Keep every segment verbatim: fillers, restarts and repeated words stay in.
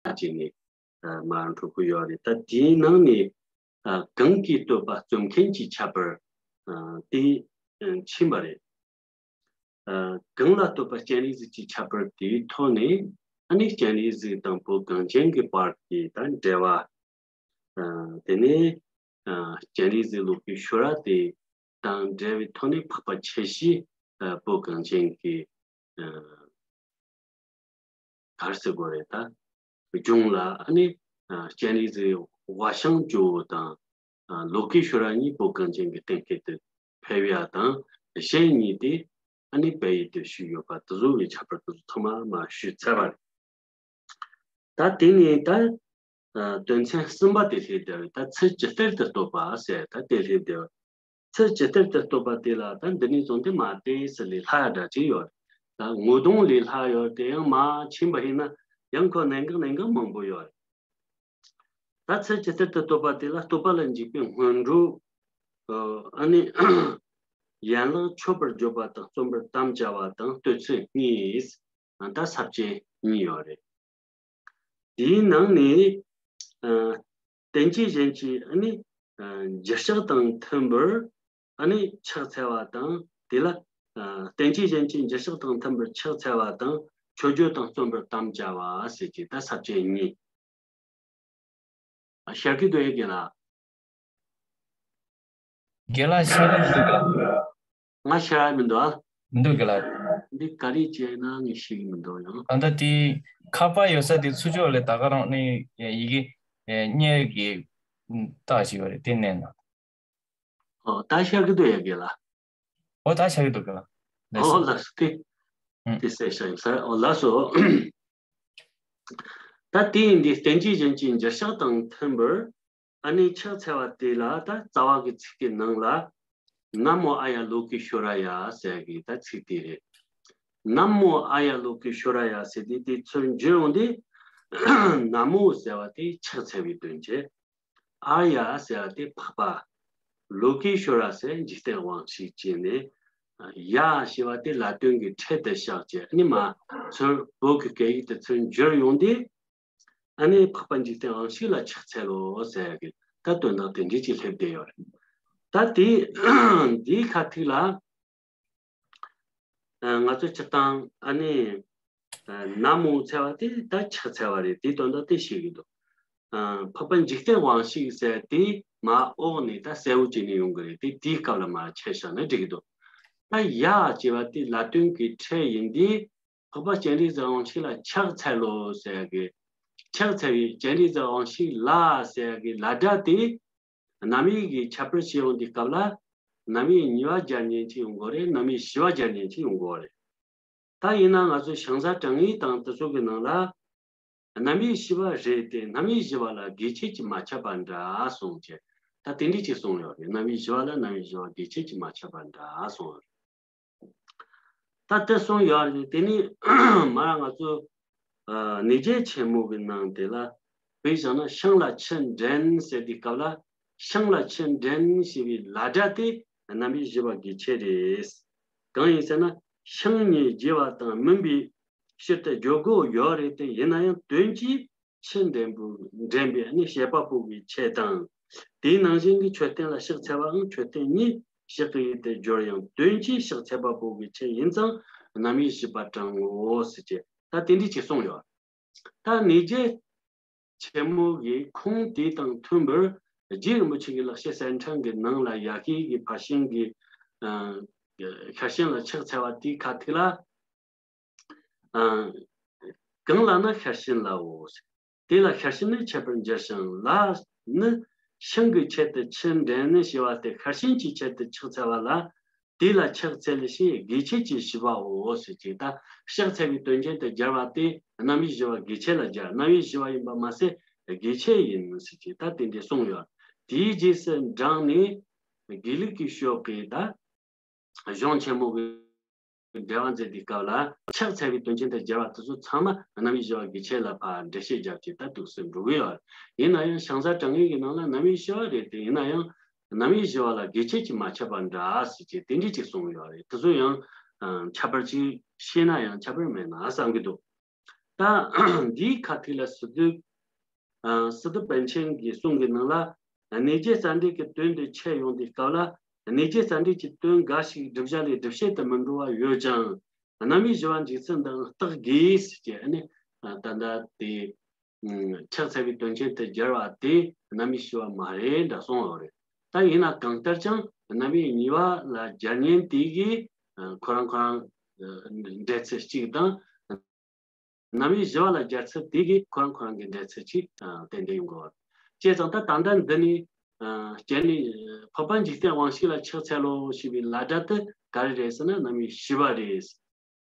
བྱས་ནས་མར་འགྲོ་གི་ཡོད་རེད། ད་དེའི་ནང་ནས་གང་གི་བསྟོད་པ་རྩོམ་མཁན་གྱི་ཁྱད་པར་དེ་ཕྱིན་པ་རེད། གང་ལ་བསྟོད་པ་སྤྱན་རས་གཟིགས་ཀྱི་ཁྱད་པར་དེའི་ཐོག་ནས་ཨ་ནི་སྤྱན་རས་གཟིགས་དང་བོད་གངས་ཅན་གྱི་བར་གྱི་ད་འབྲེལ་བ། དེ་ནས་སྤྱན་རས་གཟིགས་ལོ་ཀེ་ཤྭ་ར་དེ་དང་འབྲེལ་བའི་ཐོག་ནས་འཕགས་པ་ཆེ་བཞི་བོད་གངས་ཅན་གྱི་ག་རེ་ཟེར་དགོས་རེད། ད་གཞུང་ལ་ཨ་ནི་སྤྱན་རས་གཟིགས་ཝ་ཤང་ཇོ་བོ་དང་ལོ་ཀེ་ཤྭ་ར་གཉིས་བོད་གངས་ཅན་གྱི་གཏན་འཁེལ་དུ་ཕེབས་ཡ་དང་གཞན་གཉིས་དེ་ཨ་ནི་བལ་ཡུལ་དུ་བཞུགས་ཡོད་པ་དེ་ཚོ་གི་ཁྱད་པར་དེ་ཚོ་ཚང་མ་མར་ཞུས་ཚར་བ་རེད། ད་དེ་ནས་ད་དོན་ཚན་གསུམ་པ་དེ་སླེབས་བསྡད་རེད། ད་ཚུལ་ཇི་ལྟར་དུ་བསྟོད་པ་ཟེར་ད་དེ་སླེབས་བསྡད་རེད། ཚུལ་ཇི་ལྟར་དུ་བསྟོད་པ་དེ་ལ་ད་འདི་ནས་བཟུང་སྟེ་མ་ཏོག་ཙམ་ལས་སླ་ཡ་འདྲ་ཅིག་ཡོད་རེད། ད་ངོ་གདོང་ལས་སླ་ཡོད་དེ་ཡང་མ་ཕྱིན་པ་ཡིན་ན་ཡང་ཁོ་གནད་འགག་གནད་འགག་མང་པོ་ཡོད་རེད། ད་ཚུལ་ཇི་ལྟར་དུ་བསྟོད་པ་དེ་ལ་བསྟོད་པ་ལ་འཇུག་པའི་སྔོན་འགྲོ། ཨ་ནི་ཡན་ལག་མཆོད་པར་བརྗོད་པ་དང་རྩོམ་པར་དམ་བཅའ་བ་དང་བསྟོད་ཚིག་གཉིས། ད་ས་བཅད་གཉིས་ཡོད་རེད། དེའི་ནང་ནས་ཨ་བསྟན་བཅོས་གཞན་གྱི་ཨ་ནི་ཨ་འགྱུར་ཕྱག་དང་མཐུན་པར་ཨ་ནི་ཕྱག་འཚལ་བ་དང་དེ་ལ་ཨ་བསྟན་བཅོས་གཞན་གྱི་འགྱུར་ཕྱག་དང་མཐུན་པར་ཕྱག་འཚལ་བ་དང་མཆོད་བརྗོད་དང་རྩོམ་པར་དམ་བཅའ་བ་ཟེར་གྱི་ད་ས་བཅད་གཉིས། ཤར་གི་འདུག་ཡ་རྒན་ལགས། རྒན་ལགས་ཤར་གི་འདུག་ག་ང་ཤར་མི་འདུག་ཨ། མི་འདུག་རྒན་ལགས། འདི་ག་རེ་བྱས་ན་ངས་ཤེས་ཀྱི་མི་འདུག་ཡང་། ད་ལྟ་དེ་ཁ་པར་ཡོད་ས་དེ་ཚུར་ཕྱོགས་ལས་ད་ག་རང་ནས་ཡི་གེ་གཉེར་གྱི་རྟགས་ཤིག་ཡོད་རེད། དེ་མནན་ན། ཨོ་ད་ཤར་གི་འདུག་ཡ་རྒན་ལགས། ཨོ་ད་ཤར་གི་འདུག་རྒན་ལགས། ལགས་སོ། ཨོ་ལགས་སོ་དེ། ཨུ། དེ་གསལ་བཤད་ཡིན་ས། ཨོ་ལགས་སོ། ད་དེ་ཡིན་དུས་བསྟན་བཅོས་གཞན་གྱི་འགྱུར་ཕྱག་དང་མཐུན་པར་ཨ་ནི་ཕྱག་འཚལ་བ་དེ་ལ་ད་རྩ་བ་གི་ཚིག་གི་ནང་ལ་ན་མོ་ཨཱརྱ་ལོ་ཀེ་ཤྭ་ར་ཡ་ཟེར་གི་ད་ཚིག་དེ་རེད། ན་མོ་ཨཱརྱ་ལོ་ཀེ་ཤྭ་ར་ཡ་ཟེར་དེ་དེ་ཚུར་འགྱུར་ཡོང་དུས་ན་མོ་ཟེར་བ་དེ་ཕྱག་འཚལ་བའི་དོན་བྱེད། ཨཱརྱ་ཟེར་བ་དེ་འཕགས་པ། ལོ་ཀེ་ཤྭ་ར་ཟེར་འཇིག་རྟེན་དབང་ཕྱུག་ཅིག་ནས། ཡ་ཞེས་པ་དེ་ལ་དོན་གྱི་ཕྲད་དུ་བཞག་བྱས་ཨ་ནི་མ་ཚུར་བོད་ཀྱི་སྐད་ཡིག་དུ་ཚུར་འགྱུར་ཡོང་དུས། ཨ་ནི་འཕགས་པ་འཇིག་རྟེན་དབང་ཕྱུག་ལ་ཕྱག་འཚལ་ལོ་ཟེར་གི་ད་དོན་དག་དེ་འདྲ་ཅིག་སླེབས་བསྡད་ཡོད་རེད། ད་དེ་འདིའི་ཁ་ཐུག་ལ། ང་ཚོ་སྤྱིར་བཏང་ཨ་ནི་ན་མོ་འཚལ་བ་དེ་ད་ཕྱག་འཚལ་བ་རེད། དེའི་དོན་དག་དེ་ཤེས་ཀྱི་འདུག་འཕགས་པ་འཇིག་རྟེན་དབང་ཕྱུག་ཟེར་དེ་མ་འོག་ནས་ད་གསལ་བོ་བྱས་ནས་ཡོང་གི་རེད་དེ། དེའི་སྐབས་ལ་མར་ཁྱེར་བཞག་ན་འགྲིག་གི་འདུག་ད་ཡ་ཅེས་པ་དེ་ལ་དོན་གྱི་ཕྲད་ཡིན་དུས་འཕགས་པ་སྤྱན་རས་གཟིགས་དབང་ཕྱུག་ལ་ཕྱག་འཚལ་ལོ་ཟེར་གི། ཕྱག་འཚལ་བའི་སྤྱན་རས་གཟིགས་དབང་ཕྱུག་ལ་ཟེར་གི་ལ་སྒྲ་དེ། རྣམ་དབྱེ་གི་ཁྱད་པར་ཕྱེ་ཡོང་དུས་སྐབས་ལ། རྣམ་དབྱེ་གཉིས་པ་སྦྱར་མཁན་ཅིག་ཡོང་གི་རེད། རྣམ་དབྱེ་བཞི་པ་སྦྱར་མཁན་ཅིག་ཡོང་གི་རེད། ད་ཡིན་ན་ང་ཚོ་ཞང་བཟའ་དྲང་ངེས་དང་དེ་ཚོ་གི་ནང་ལ། རྣམ་དབྱེ་བཞི་པ་རེད་དེ་རྣམ་དབྱེ་བཞི་པ་ལ་དགེ་ཆེ་ཅིག་མ་ཁྱབ་པ་འདྲ་གསུངས་བྱས། ད་དེ་འདྲ་ཅིག་གསུངས་ཡོད་རེད། རྣམ་དབྱེ་བཞི་པ་ལ་རྣམ་དབྱེ་བཞི་པ་དགེ་ཆེ་ཅིག་མ་ཁྱབ་པ་འདྲ་གསུངས་ཡོད་རེད། ད་དེ་གསུངས་ཡོད་རེད། དེ་ནི་མར་ང་ཚོ་ཨ་གནས་བརྒྱད་ཆེན་མོ་གི་ནང་དེ་ལ་དཔེ་བཞག་ན་ཤིང་ལ་ཆུ་འདྲེན་ཟེར་དུས་སྐབས་ལ་ཤིང་ལ་ཆུ་འདྲེན་ཞེས་པའི་ལ་སྒྲ་དེ་རྣམ་དབྱེ་བཞི་པ་དགེ་ཆེ་རེད། གང་ཡིན་ཟེར་ན་ཤིང་ཉིད་རྒྱས་པ་དང་མུན་པའི་ཕྱིར་དུ་བརྗོད་དགོས་ཡོད་རེད་དེ། ཡིན་ན་ཡང་དོན་གྱིས་ཆུ་འདྲེན་པོ་འདྲེན་པའི་ནི་བཤད་པ་པོ་གི་ཆེད་དང་། དེའི་ནང་བཞིན་གྱི་མཆོད་རྟེན་ལ་ཕྱག་འཚལ་བའང་མཆོད་རྟེན་ཉིད་ཕྱག་གི་ཡུལ་དུ་སྦྱོར་ཡང་དོན་གྱིས་ཕྱག་འཚལ་བ་པོ་གི་ཆེད་ཡིན་ཙང་རྣམ་དབྱེ་བཞི་པ་དྲང་ངོ་ཟེར་གྱི་ད་དེ་འདྲ་ཅིག་གསུངས་ཡོད། ད་གནས་བརྒྱད་ཆེན་མོ་གི་ཁུངས་དེ་དང་མཐུན་པར་རྗེ་རིན་པོ་ཆེ་གི་ལེགས་བཤད་གསེར་ཕྲེང་གི་ནང་ལ་ཡ་གི་གི་ཕར་ཕྱིན་གྱི་ཨ་ཤར་ཕྱིན་ལ་ཕྱག་འཚལ་བ་དེའི་ཁ་ཐུག་ལ། ཨ། གང་ལ་ན་ཤར་ཕྱིན་ལའོ། དེ་ལ་ཤར་ཕྱིན་ནི་འཆད་པར་འགྱུར་ཞིང་ལ་ནི་ཤིང་གི་ཆེད་དུ་ཆུ་འདྲེན་ནི་ཞེས་པ་སྟེ་ཤར་ཕྱིན་གྱི་ཆེད་དུ་ཕྱག་འཚལ་བ་ལ་དེ་ལ་ཕྱག་འཚལ་ཞེས་དགེ་ཆེ་ཅེས་ཞུས་པའོ་ཟེར་གྱི། ད་ཕྱག་འཚལ་བའི་དོན་ཅན་དུ་སྦྱར་བ་སྟེ་རྣམ་དབྱེ་བཞི་པ་དགེ་ཆེ་ལ་སྦྱར། རྣམ་དབྱེ་བཞི་པ་ཡིན་པ་མ་ཟད་དགེ་ཆེ་ཡིན་ཟེར་གྱི་ད་དེ་འདྲ་གསུངས་ཡོད། དེའི་རྗེས་སུ་འབྲངས་ནས་དགེ་ལུགས་ཀྱི་ཕྱོགས་ཀྱི་ད། གཞུང་ཆེན་མོ་གི་འགྲེལ་པ་མཛད་དེའི་སྐབས་ལ་ཕྱག་འཚལ་བའི་དོན་ཅན་དུ་སྦྱར་བ་དེ་ཚོ་ཚང་མ་རྣམ་དབྱེ་བཞི་པ་དགེ་ཆེ་ལ་ཕར་འགྲེལ་བཤད་བརྒྱབ་ཀྱི་ད་འདུག་སེ་འགྲོ་གི་ཡོད། ཡིན་ན་ཡང་ཞང་བཟའ་དྲང་ངེས་ཀྱི་ནང་ལ་རྣམ་དབྱེ་བཞི་པ་རེད་དེ། ཡིན་ན་ཡང་རྣམ་དབྱེ་བཞི་པ་ལ་དགེ་ཆེ་ཅིག་མ་ཁྱབ་པ་འདྲ་ཟེར་གྱི་དེ་འདྲ་ཅིག་གསུངས་ཡོད་རེད། དེ་ཚོ་ཡང་ཁྱད་པར་ཅིག་ཤེས་ན་ཡང་ཁྱད་པར་མེད་ན་བསམ་གྱི་འདུག་ད་འདིའི་ཁ་ཐུག་ལ་སི་ཏུ་ཨ་སི་ཏུ་པཎ་ཆེན་གྱི་གསུང་གི་ནང་ལ། གནས་བརྒྱད་རྩ་འགྲེལ་གྱི་དོན་དེ་འཆད་ཡོང་དུས་སྐབས་ལ། གནས་བརྒྱད་རྩ་འགྲེལ་གྱི་དོན་འགའ་ཞིག་བསྒྲུབ་བྱ་ལས་སྒྲུབ་བྱེད་དུ་མི་འགྲོ་བ་ཡོད་ཀྱང་། རྣམ་དབྱེ་བཞི་བ་འཇུག་ཚུལ་འདི་རྟགས་དགོས་ཟེར་གྱི་ཨ་ནི་ད་ལྟ་དེ་ཕྱག་འཚལ་བའི་དོན་ཆེན་དུ་སྦྱར་བ་དེ་རྣམ་དབྱེ་བཞི་བ་མ་རེད་འདྲ་གསུངས་ཡོད་རེད། ད་ཡིན་ན་གང་ལྟར་ཀྱང་རྣམ་དབྱེ་གཉིས་པ་ལ་སྦྱར་ཉན་དེ་གིས་ཁོ་རང་ཁོ་རང་འགྲེལ་ཚུལ་གཅིག་དང་། རྣམ་དབྱེ་བཞི་བ་ལ་སྦྱར་ཚུལ་དེ་གིས་ཁོ་རང་ཁོ་རང་གི་འགྲེལ་ཚུལ་གཅིག་ཏན་ཏན་ཡོང་དགོས། བྱས་ཙང་ད་ད་ལྟ་འདི་ནས་སྤྱན་ནི་འཕགས་པ་འཇིག་རྟེན་དབང་ཕྱུག་ལ་ཕྱག་འཚལ་ལོ་ཞེས་པའི་ལ་སྒྲ་དེ་ག་རེ་རེད་ཟེར་ན་རྣམ་དབྱེ་བཞི་བ་རེད།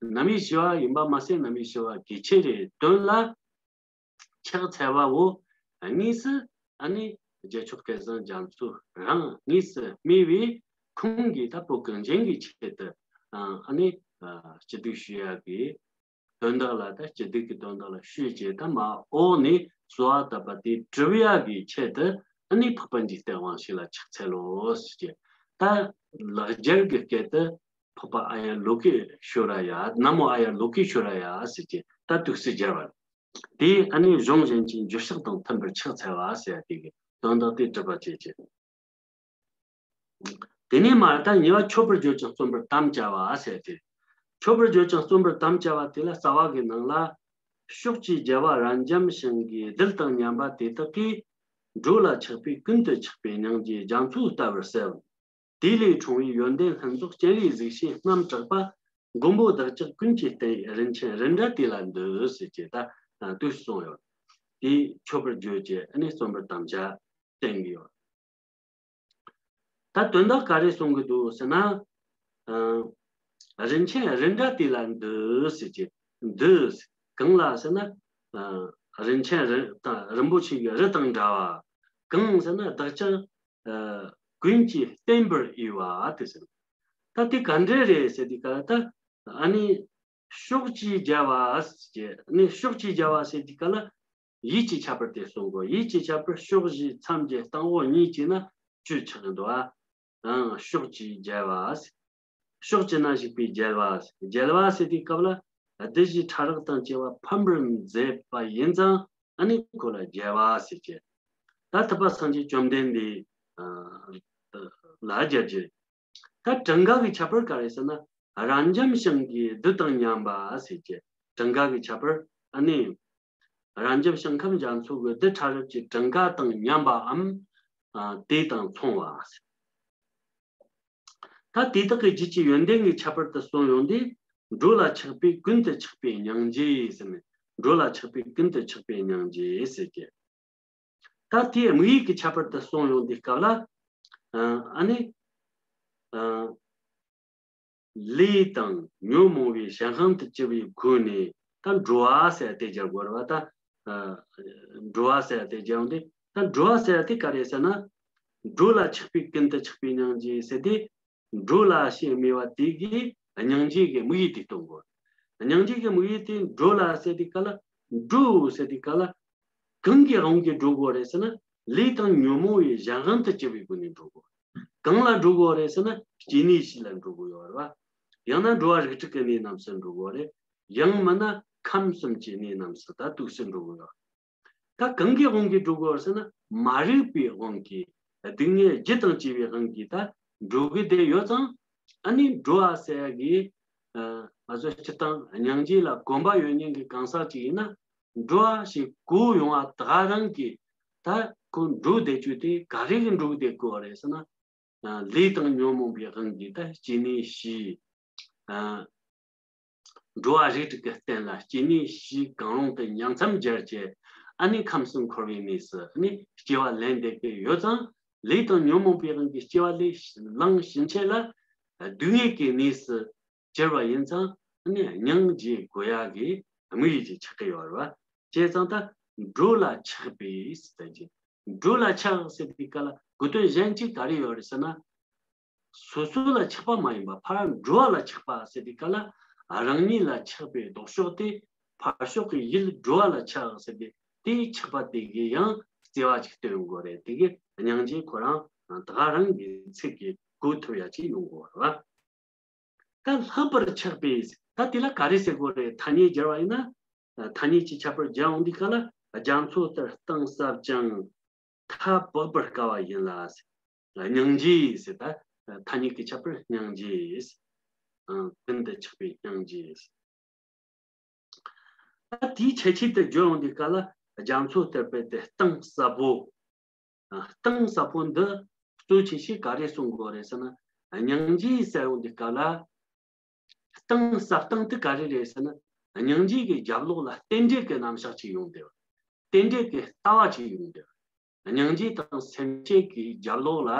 རྣམ་དབྱེ་བཞི་བ་ཡིན་པ་མ་ཟད་རྣམ་དབྱེ་བཞི་བ་གལ་ཆེ་རེད། དོན་ལ་ཕྱག་འཚལ་བའོ། དངོས་སུ་ཨ་ནི་རྗེས་ཕྱོགས་སྐལ་བཟང་རྒྱ་མཚོ་རང་དངོས་སུ་སྨྲས་པའི་ཁོང་གིས་ད་བོད་གངས་ཅན་གྱི་ཆེད་དུ་ཨ་ནི་སྐྱིད་སྡུག་ཞུ་ཡག་གི་དོན་དག་ལ། ད་སྐྱིད་སྡུག་གི་དོན་དག་ལ་ཞུས་རྗེས་ད་མར་འོག་ནས་གསོལ་བ་བཏབ་པ་དེ་སྒྲུབ་ཡག་གི་ཆེད་དུ་ཨ་ནི་འཕགས་པ་འཇིག་རྟེན་དབང་ཕྱུག་ལ་ཕྱག་འཚལ་ལོ་ཟེར་གྱི། ད་ལེགས་སྦྱར་གྱི་སྐད་དུ། འཕགས་པ་ཨཱརྱ་ལོ་ཀེ་ཤྭ་ར་ཡ། ན་མོ་ཨཱརྱ་ལོ་ཀེ་ཤྭ་ར་ཡ་ཟེར་གྱི་ད་འདུག་སེ་སྦྱར་བ་རེད། དེ་ཨ་ནི་གཞུང་གཞན་གྱི་འགྱུར་ཕྱག་དང་མཐུན་པར་ཕྱག་འཚལ་བ་ཟེར་ཡ་དེ་གི་དོན་དག་དེ་སྒྲུབ་པ་བྱེད་ཅེས། དེ་ནས་མར་ད་གཉིས་པ་མཆོད་པར་བརྗོད་ཅིང་རྩོམ་པར་དམ་བཅའ་བ་ཟེར་ཏེ། མཆོད་པར་བརྗོད་ཅིང་རྩོམ་པར་དམ་བཅའ་བ་དེ་ལ་རྩ་བ་གི་ནང་ལ། ཕྱོགས་བཅུའི་རྒྱལ་བ་རབ་འབྱམས་ཞིང་གི་རྡུལ་དང་མཉམ་པ་དེ་དག་གིས། འགྲོ་ལ་ཆགས་པས་ཀུན་ཏུ་ཆགས་པའི་སྙིང་རྗེ་རྒྱ་མཚོ་ལྟ་བུར་གསལ། དེ་ལས་འཁྲུངས་པའི་ཡོན་ཏན་ལྷུན་རྫོགས་སྤྱན་རས་གཟིགས་ཞེས་རྣམ་གྲགས་པ། མགོན་པོ་བདག་ཅག་ཀུན་གྱི་རྟེན་ཡིན་རིན་ཆེན་རི་འདྲ་དེ་ལ་འདུད་ཟེར་གྱི་ད་དུས་གསུངས་ཡོད། དེ་མཆོད་པར་བརྗོད་ཀྱི་ཨ་ནི་རྩོམ་པར་དམ་བཅའ་བསྟན་གྱི་ཡོད། ད་དོན་དག་ག་རེ་གསུང་གི་འདུག་ཟེར་ན། ཨ་རིན་ཆེན་རི་འདྲ་དེ་ལ་འདུད་ཟེར་གྱི་འདུད། གང་ལ་ཟེར་ན། ཨ་རིན་ཆེན་རི་དང་རིན་པོ་ཆེ་གི་རི་དང་འདྲ་བ། གང་ཟེར་ན་བདག་ཅག་ཨ་ཀུན་གྱི་བརྟེན་པར་འོས་པ་དེ་ཟེར། ད་དེ་ག་འདྲ་རེད་ཟེར་དུས་སྐབས་ལ་ད་ཨ་ནི་ཕྱོགས་བཅུའི་རྒྱལ་བ་ཟེར་གྱི་ཨ་ནི་ཕྱོགས་བཅུའི་རྒྱལ་བ་ཟེར་དུས་སྐབས་ལ་ཡུལ་གྱི་ཁྱད་པར་དེ་གསུང་དགོས། ཡུལ་གྱི་ཁྱད་པར་ཕྱོགས་བཞི་མཚམས་བརྒྱད་སྟེང་འོག་གཉིས་བྱས་ན་བཅུ་ཆགས་ཀྱི་འདུག་ཨ། ཨང་ཕྱོགས་བཅུའི་རྒྱལ་བ་ཟེར། ཕྱོགས་བཅུ་ན་བཞུགས་པའི་རྒྱལ་བ། རྒྱལ་བ་ཟེར་དུས་སྐབས་ལ་གདུལ་བྱའི་ཕྲ་རགས་དང་བཅས་པ་ཕམ་པར་མཛད་པ་ཡིན་ཙང་ཨ་ནི་ཁོ་ལ་རྒྱལ་བ་ཟེར་གྱི། ད་ཐུབ་པ་སངས་རྒྱས་བཅོམ་ལྡན་འདས་ལ་རྒྱལ་གྱི། ད་གྲངས་ཀ་གི་ཁྱད་པར་ག་རེ་ཟེར་ན། རབ་འབྱམས་ཞིང་གི་རྡུལ་དང་མཉམ་པ་ཟེར་གྱི་གྲངས་ཀ་གི་ཁྱད་པར་ཨ་ནི། རབ་འབྱམས་ཞིང་ཁམས་རྒྱ་མཚོ་གི་རྡུལ་ཕྲ་རབ་ཀྱི་གྲངས་ཀ་དང་མཉམ་པའམ། ཨ་དེ་དང་མཚུངས་པ། ད་དེ་དག་གི་རྒྱུད་ཀྱི་ཡོན་ཏན་གྱི་ཁྱད་པར་དུ་གསུངས་ཡོང་དུས། འགྲོ་ལ་ཆགས་པས་ཀུན་ཏུ་ཆགས་པའི་སྙིང་རྗེ་ཟེར་ནས། འགྲོ་ལ་ཆགས་པས་ཀུན་ཏུ་ཆགས་པའི་སྙིང་རྗེ་ཟེར་གྱི། ད་དེའི་དམིགས་ཡུལ་གྱི་ཁྱད་པར་དུ་གསུངས་ཡོང་དུས་སྐབས་ལ། ཨ་ནི། ལས་དང་ཉོན་མོངས་པའི་གཞན་དབང་དུ་གྱུར་པའི་སྒོ་ནས་ད་འགྲོ་བ་ཟེར་དེ་སྦྱར་དགོས་རེད་བ་ད། འགྲོ་བ་ཟེར་དེ་སྦྱར་ཡོང་དུས་ད་འགྲོ་བ་ཟེར་དེ་ག་རེ་ཟེར་ན། འགྲོ་ལ་ཆགས་པས་ཀུན་ཏུ་ཆགས་པའི་སྙིང་རྗེ་ཟེར་དེ། འགྲོ་ལ་ཞེས་སྨྲས་པ་དེ་གིས་སྙིང་རྗེ་གི་དམིགས་ཡུལ་དེ་སྟོན་དགོས། སྙིང་རྗེ་གི་དམིགས་ཡུལ་དེ་འགྲོ་ལ་ཟེར་དུས་སྐབས་ལ། འགྲོ་ཟེར་དུས་སྐབས་ལ། གང་གི་དབང་གིས་འགྲོ་དགོས་རེད་ཟེར་ན། ལས་དང་ཉོན་མོངས་པའི་གཞན་དབང་དུ་གྱུར་པའི་སྒོ་ནས་འགྲོ་དགོས། གང་ལ་འགྲོ་དགོས་རེད་ཟེར་ན། སྐྱེ་གནས་བཞི་ལ་འགྲོ་དགོས་ཡོད་རེད་བ། ཡང་ན་འགྲོ་བ་རིགས་དྲུག་གི་གནས་རྣམས་སུ་འགྲོ་དགོས་རེད། ཡང་མིན་ན་ཁམས་གསུམ་གྱི་གནས་རྣམས་སུ་ད་འདུག་སེ་འགྲོ་དགོས་ཡོད། ད་གང་གི་དབང་གིས་འགྲོ་དགོས་ཟེར་ན། མ་རིག་པའི་དབང་གིས། སྡུག་བསྔལ་རྒྱུ་དང་བཅས་པའི་དབང་གིས་ད་འགྲོ་གི་བསྡད་ཡོད་ཙང་། ཨ་ནི་འགྲོ་བ་ཟེར་ཡ་གི། ཨ་ང་ཚོ་སྤྱིར་བཏང་སྙིང་རྗེ་ལ་གོམས་པ་ཡོད་མཁན་གྱི་གང་ཟག་ཅིག་ཡིན་ན། འགྲོ་བ་ཞིག་གོ་ཡོང་བ་དེ་ག་རང་གིས་ད་ཁོ་འགྲོ་བསྡད་རྒྱུ་དེ་ག་རེ་གི་འགྲོ་བསྡད་དགོས་རེད་ཟེར་ན། ལས་དང་ཉོན་མོངས་པའི་དབང་གིས་ད་སྐྱེ་གནས་བཞི། ཨ། འགྲོ་བ་རིགས་དྲུག་གི་རྟེན་ལ་སྐྱེ་གནས་བཞི་གང་རུང་དུ་ཉིང་མཚམས་སྦྱར་བྱས། ཨ་ནི་ཁམས་གསུམ་འཁོར་བའི་གནས་སུ་ཨ་ནི་སྐྱེ་བ་ལེན་བསྡད་ཀྱི་ཡོད་ཙང་། ལས་དང་ཉོན་མོངས་པའི་དབང་གིས་སྐྱེ་བ་ལས་བླངས་ཕྱིན་ཆད་ལ་སྡུག་བསྔལ་གྱི་གནས་སུ་གྱུར་པ་ཡིན་ཙང་། ཨ་ནི་སྙིང་རྗེ་དགོས་ཡ་གི་དམིགས་ཡུལ་ཅིག་ཆགས་ཀྱི་ཡོད་རེད་བ། བྱས་ཙང་ད་འགྲོ་ལ་ཆགས་པས་ཟེར་གྱི། འགྲོ་ལ་ཆགས་ཟེར་དུས་སྐབས་ལ་གོ་དོན་གཞན་གཅིག་ག་རེ་ཡོད་རེད་ཟེར་ན། སོ་སོ་ལ་ཆགས་པ་མ་ཡིན་པ་ཕར་འགྲོ་བ་ལ་ཆགས་པ་ཟེར་དུས་སྐབས་ལ། རང་ཉིད་ལ་ཆགས་པའི་ལྡོག་ཕྱོགས་དེ་ཕར་ཕྱོགས་ཀྱི་ཡུལ་འགྲོ་བ་ལ་ཆགས་ཟེར་ཏེ། དེའི་ཆགས་པ་དེ་གིས་ཡང་བརྩེ་བ་ཅིག་སྟོན་དགོས་རེད། དེ་གིས་སྙིང་རྗེ་ཁོ་རང་ད་ག་རང་གི་ཚིག་གིས་གོ་ཐུབ་ཡ་ཅིག་ཡོང་དགོས་རེད་བ། ད་ལྷག་པར་ཆགས་པས། ད་དེ་ལ་ག་རེ་ཟེར་དགོས་རེད། ཐ་སྙད་སྦྱར་བ་ཡིན་ན། ཐ་སྙད་ཀྱི་ཁྱད་པར་སྦྱར་ཡོང་དུས་སྐབས་ལ། རྒྱ་མཚོ་ལྟར་གཏིང་ཟབ་ཅིང་མཐའ་དཔག་པར་དཀའ་བ་ཡིན་ལ། སྙིང་རྗེ་ཟེར། ད་ཐ་སྙད་ཀྱི་ཁྱད་པར་སྙིང་རྗེ། ཀུན་ཏུ་ཆགས་པའི་སྙིང་རྗེ། ད་དེའི་ཁྱད་ཆོས་དེ་བརྗོད་ཡོང་དུས་སྐབས་ལ། རྒྱ་མཚོ་ལྟར་བས་ཏེ་གཏིང་ཟབ་བོ། གཏིང་ཟབ་པོ་འདི་གཙོ་ཆེ་ཤོས་ག་རེ་གསུང་དགོས་རེད་ཟེར་ན། སྙིང་རྗེ་ཟེར་ཡོང་དུས་སྐབས་ལ། གཏིང་ཟབ་སྟངས་དེ་ག་རེ་རེད་ཟེར་ན། སྙིང་རྗེ་གི་རྒྱབ་ལོགས་ལ་རྟེན་འབྲེལ་གྱི་རྣམ་གཞག་ཅིག་ཡོང་བསྡད་པ། རྟེན་འབྲེལ་གྱི་ལྟ་བ་ཅིག་ཡོང་བསྡད་པ། སྙིང་རྗེ་དང་སེམས་བསྐྱེད་ཀྱི་རྒྱབ་ལོགས་ལ།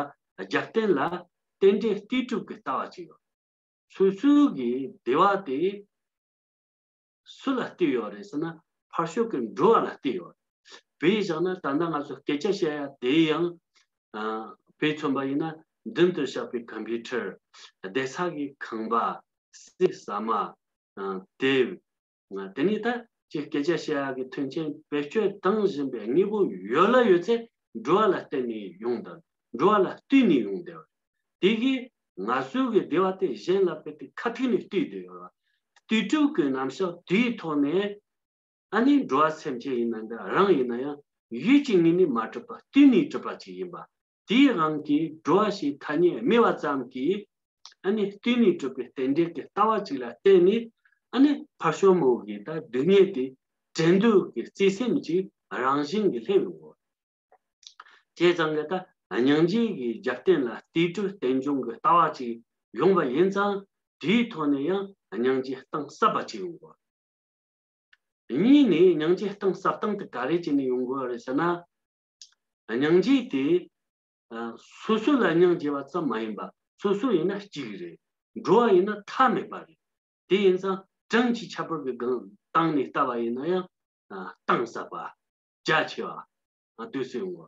རྒྱབ་རྟེན་ལ་རྟེན་འབྲེལ་ལྟོས་གྲུབ་ཀྱི་ལྟ་བ་ཅིག་ཡོད། སོ་སོའི་གི་བདེ་བ་དེ་སུ་ལ་ལྟོས་ཡོད་རེད་ཟེར་ན། ཕར་ཕྱོགས་ཀྱི་འགྲོ་བ་ལ་ལྟོས་ཡོད། དཔེ་བཞག་ན། ད་ལྟ་ང་ཚོ་སྐད་ཆ་བཤད་ཡ་དེ་ཡང་། ཨ། དཔེ་མཚོན་པ་ཡིན་ན། མདུན་དུ་བཞག་པའི་ཀམ་པུ་ཊར། བསྡད་ས་གི་ཁང་པ། གསེར་ཟ་མ། ཨ། དེབ། ཨ། དེ་ནས་ད་ཅིག་སྐད་ཆ་བཤད་ཡ་གི་མཐུན་རྐྱེན་བེད་སྤྱོད་གཏོང་བཞིན་པའི་དངོས་པོ་ཡོད་ལ་ཡོད་ཚད་འགྲོ་བ་ལ་བརྟེན་ནས་ཡོང་དང་། འགྲོ་བ་ལ་ལྟོས་ནས་ཡོང་བསྡད་པ། དེ་གིས་ང་ཚོའི་གི་བདེ་བ་དེ་གཞན་ལ་དཔེ་དེ་ཁ་ཐུག་ནས་ལྟོས་བསྡད་ཡོད་རེད། ལྟོས་གྲུབ་ཀྱི་རྣམ་གཞག་དེའི་ཐོག་ནས། ཨ་ནི་འགྲོ་བ་སེམས་ཅན་ཡིན་ན་འདྲ། རང་ཡིན་ན་ཡང་ཡུལ་གྱི་ངོས་ནས་མ་གྲུབ་པ། ལྟོས་ནས་གྲུབ་པ་ཅིག་ཡིན་པ། དེའི་དབང་གིས་འགྲོ་བ་ཞེས་ཐ་སྙད་སྨྲས་པ་ཙམ་གྱིས། ཨ་ནི་ལྟོས་ནས་གྲུབ་པའི་རྟེན་འབྲེལ་གྱི་ལྟ་བ་ཅིག་ལ་བརྟེན་ནས། ཨ་ནི་ཕར་ཕྱོགས་མོ་གི་ད་སྡུག་བསྔལ་དེ་བྲལ་འདོད་ཀྱི་བརྩེ་སེམས་ཅིག་རང་བཞིན་གྱིས་སླེབས་ཡོང་གི། བྱས་ཙང་གི་ད་སྙིང་རྗེ་གི་རྒྱབ་རྟེན་ལ་ལྟོས་གྲུབ་རྟེན་འབྱུང་གི་ལྟ་བ་ཅིག་ཡོང་བ་ཡིན་ཙང་། དེའི་ཐོག་ནས་ཡང་སྙིང་རྗེ་གཏིང་ཟབ་པ་ཅིག་ཡོང་གི། གཉིས་ནས་སྙིང་རྗེ་གཏིང་ཟབ་སྟངས་དེ་ག་རེ་བྱས་ནས་ཡོང་དགོས་རེད་ཟེར་ན། སྙིང་རྗེ་དེ། ཨ། སོ་སོ་ལ་སྙིང་རྗེ་བ་ཙམ་མ་ཡིན་པ། སོ་སོ་ཡིན་ན་གཅིག་རེད། འགྲོ་བ་ཡིན་ན་མཐའ་མེད་པ་རེད། དེ་ཡིན་ཙང་དྲིན་གྱི་ཁྱད་པར་གྱི་སྒང་སྟེང་ནས་ལྟ་བ་ཡིན་ན་ཡང་། ཨ། གཏིང་ཟབ་པ། རྒྱ་ཆེ་བ། ཨ། དུས་སུ་ཡོང་བ།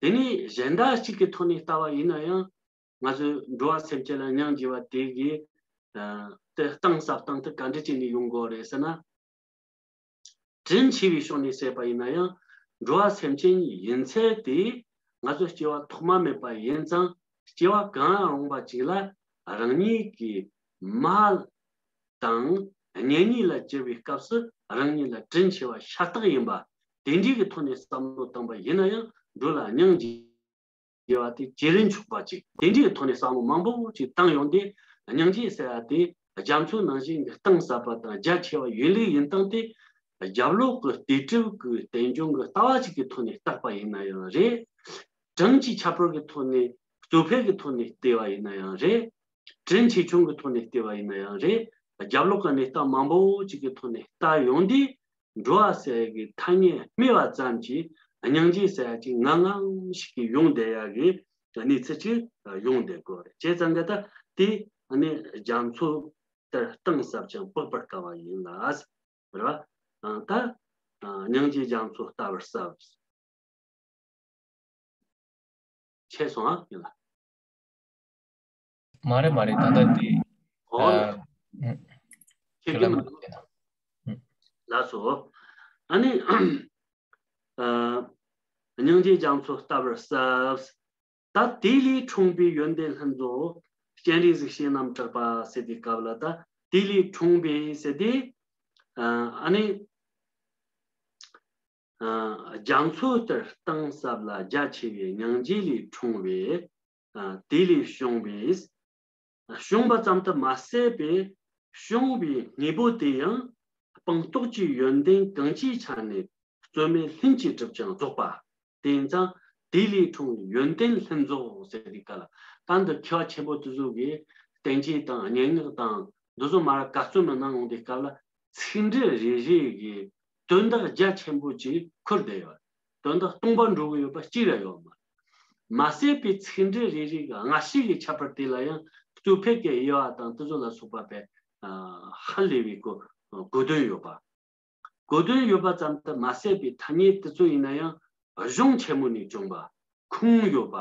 དེ་ནས་གཞན་དག་གཅིག་གི་ཐོག་ནས་ལྟ་བ་ཡིན་ན་ཡང་། ང་ཚོས་འགྲོ་བ་སེམས་ཅན་ལ་སྙིང་རྗེ་བ་དེ་གི། ཨ། དེ་གཏིང་ཟབ་སྟངས་དེ་ག་འདྲ་བྱས་ནས་ཡོང་དགོས་རེད་ཟེར་ན། དྲིན་ཆེ་བའི་ཕྱོགས་ནས་བཤད་པ་ཡིན་ན་ཡང་། འགྲོ་བ་སེམས་ཅན་ཡིན་ཚད་དེ་ང་ཚོ་སྐྱེ་བ་ཐོག་མ་མེད་པ་ཡིན་ཙང་། སྐྱེ་བ་གང་རུང་བ་ཅིག་ལ་རང་ཉིད་ཀྱི་མ་དང་གཉེན་ཉེ་ལ་གྱུར་པའི་སྐབས་སུ། རང་ཉིད་ལ་དྲིན་ཆེ་བ་ཤ་སྟག་ཡིན་པ། དེ་འདྲའི་གི་ཐོག་ནས་བསམ་བློ་བཏང་པ་ཡིན་ན་ཡང་། འགྲོ་ལ་སྙིང་རྗེ་བ་དེ་ཇེ་རིང་ཆོག་པ་ཅིག་དེ་འདྲའི་ཐོག་ནས་བསམ་བློ་མང་པོ་ཅིག་བཏང་ཡོང་དུས། སྙིང་རྗེ་ཟེར་ཡ་དེ་རྒྱ་མཚོ་ནང་བཞིན་གྱི་གཏིང་ཟབ་པ་དང་རྒྱ་ཆེ་བ་ཡིན་ལུགས་ཡིན་སྟངས་དེ། རྒྱབ་ལོགས་ཀྱི་ལྟོས་གྲུབ་ཀྱི་རྟེན་འབྱུང་གི་ལྟ་བ་ཅིག་གི་ཐོག་ནས་བརྟག་པ་ཡིན་ན་ཡང་རེད། དྲིན་གྱི་ཁྱད་པར་གྱི་ཐོག་ནས། གཙོ་ཕལ་གྱི་ཐོག་ནས་བལྟས་པ་ཡིན་ན་ཡང་རེད། དྲིན་ཆེ་ཆུང་གི་ཐོག་ནས་བལྟས་པ་ཡིན་ན་ཡང་རེད། རྒྱབ་ལོགས་ཀྱི་གནས་སྟངས་མང་པོ་ཅིག་གི་ཐོག་ནས་བལྟ་ཡོང་དུས། འགྲོ་བ་ཟེར་ཡ་གི་ཐ་སྙད་སྨྲས་པ་ཙམ་གྱིས་སྙིང་རྗེ་ཟེར་ཡ་ཅིག་ངང་ངམ་ཤིག་གིས་ཡོང་བསྡད་ཡ་གི་གནས་ཚུལ་ཅིག་ཡོང་བསྡད་དགོས་རེད། བྱས་ཙང་གི་ད་དེ་ནི་རྒྱ་མཚོ་ལྟར་གཏིང་ཟབ་ཅིང་དཔག་པར་དཀའ་བ་ཡིན་ལ། རེད་བ། ད་སྙིང་རྗེ་རྒྱ་མཚོ་ལྟ་བུར་ཟབ། ཆད་སོང་ཨ། ཡིན་ལ། མ་རེད་མ་རེད། ད་ལྟ་དེ། ཨོ། ཨ། ཨུ། ཁྱེད་ཀྱི་མ། ཨུ། ལགས་སོ། ཨ་ནི། ཨ། སྙིང་རྗེ་རྒྱ་མཚོ་ལྟ་བུར་ཟབ། ད་དེ་ལས་འཁྲུངས་པའི་ཡོན་ཏན་ལྷུན་རྫོགས། སྤྱན་རས་གཟིགས་ཞེས་རྣམ་གྲགས་པ་ཟེར་དུས་སྐབས་ལ། ད་དེ་ལས་འཁྲུངས་པའི་ཟེར་དུས། ཨ། ཨ་ནི། ཨ། རྒྱ་མཚོ་ལྟར་གཏིང་ཟབ་ལ་རྒྱ་ཆེ་བའི་སྙིང་རྗེ་ལས་འཁྲུངས་པའི། ཨ། དེ་ལས་བྱུང་བའི། བྱུང་བ་ཙམ་དུ་མ་ཟད་པའི་བྱུང་བའི་དངོས་པོ་དེ་ཡང་སྤངས་རྟོགས་ཀྱི་ཡོན་ཏན་གང་ཅིའི་ཆ་ནས་རྩོལ་མེད་ལྷུན་གྱིས་གྲུབ་ཅིང་རྫོགས་པ། དེ་ཡིན་ཙང་དེ་ལས་འཁྲུངས་ཡོན་ཏན་ལྷུན་རྫོགས་ཟེར་དུས་སྐབས་ལ། ད་འདི་མཁས་པ་ཆེན་པོ་དེ་ཚོ་གིས་བསྟན་བཅོས་དང་སྙན་ངག་དང་འདི་ཚོ་མར་ག་ཚོད་མིན་ན་འོང་དུས་སྐབས་ལ། ཚིག་འགྲེལ་རེ་རེ་གི་དོན་དག་རྒྱ་ཆེན་པོ་ཅིག་ཁུར་བསྡད་ཡོད། དོན་དག་སྟོང་པ་འགྲོ་གི་ཡོད་པ་གཅིག་ར་ཡོད་མ་རེད། མ་ཟད་པའི་ཚིག་འགྲེལ་རེ་རེ་གི་སྔ་ཕྱི་གི་ཁྱད་པར་དེ་ལ་ཡང་གཙོ་ཕལ་གྱི་དབྱེ་བ་དང་དེ་ཚོ་ལ་སོགས་པ་དཔེ། ཨ། ཧ་ལས་པའི་གོ་གོ་དོན་ཡོད་པ། གོ་དོན་ཡོད་པ་ཙམ་དུ་མ་ཟད་པའི་ཐ་སྙད་དེ་ཚོ་ཡིན་ན་ཡང་གཞུང་ཆེན་མོ་ནས་བྱུང་བ། ཁུངས་ཡོད་པ།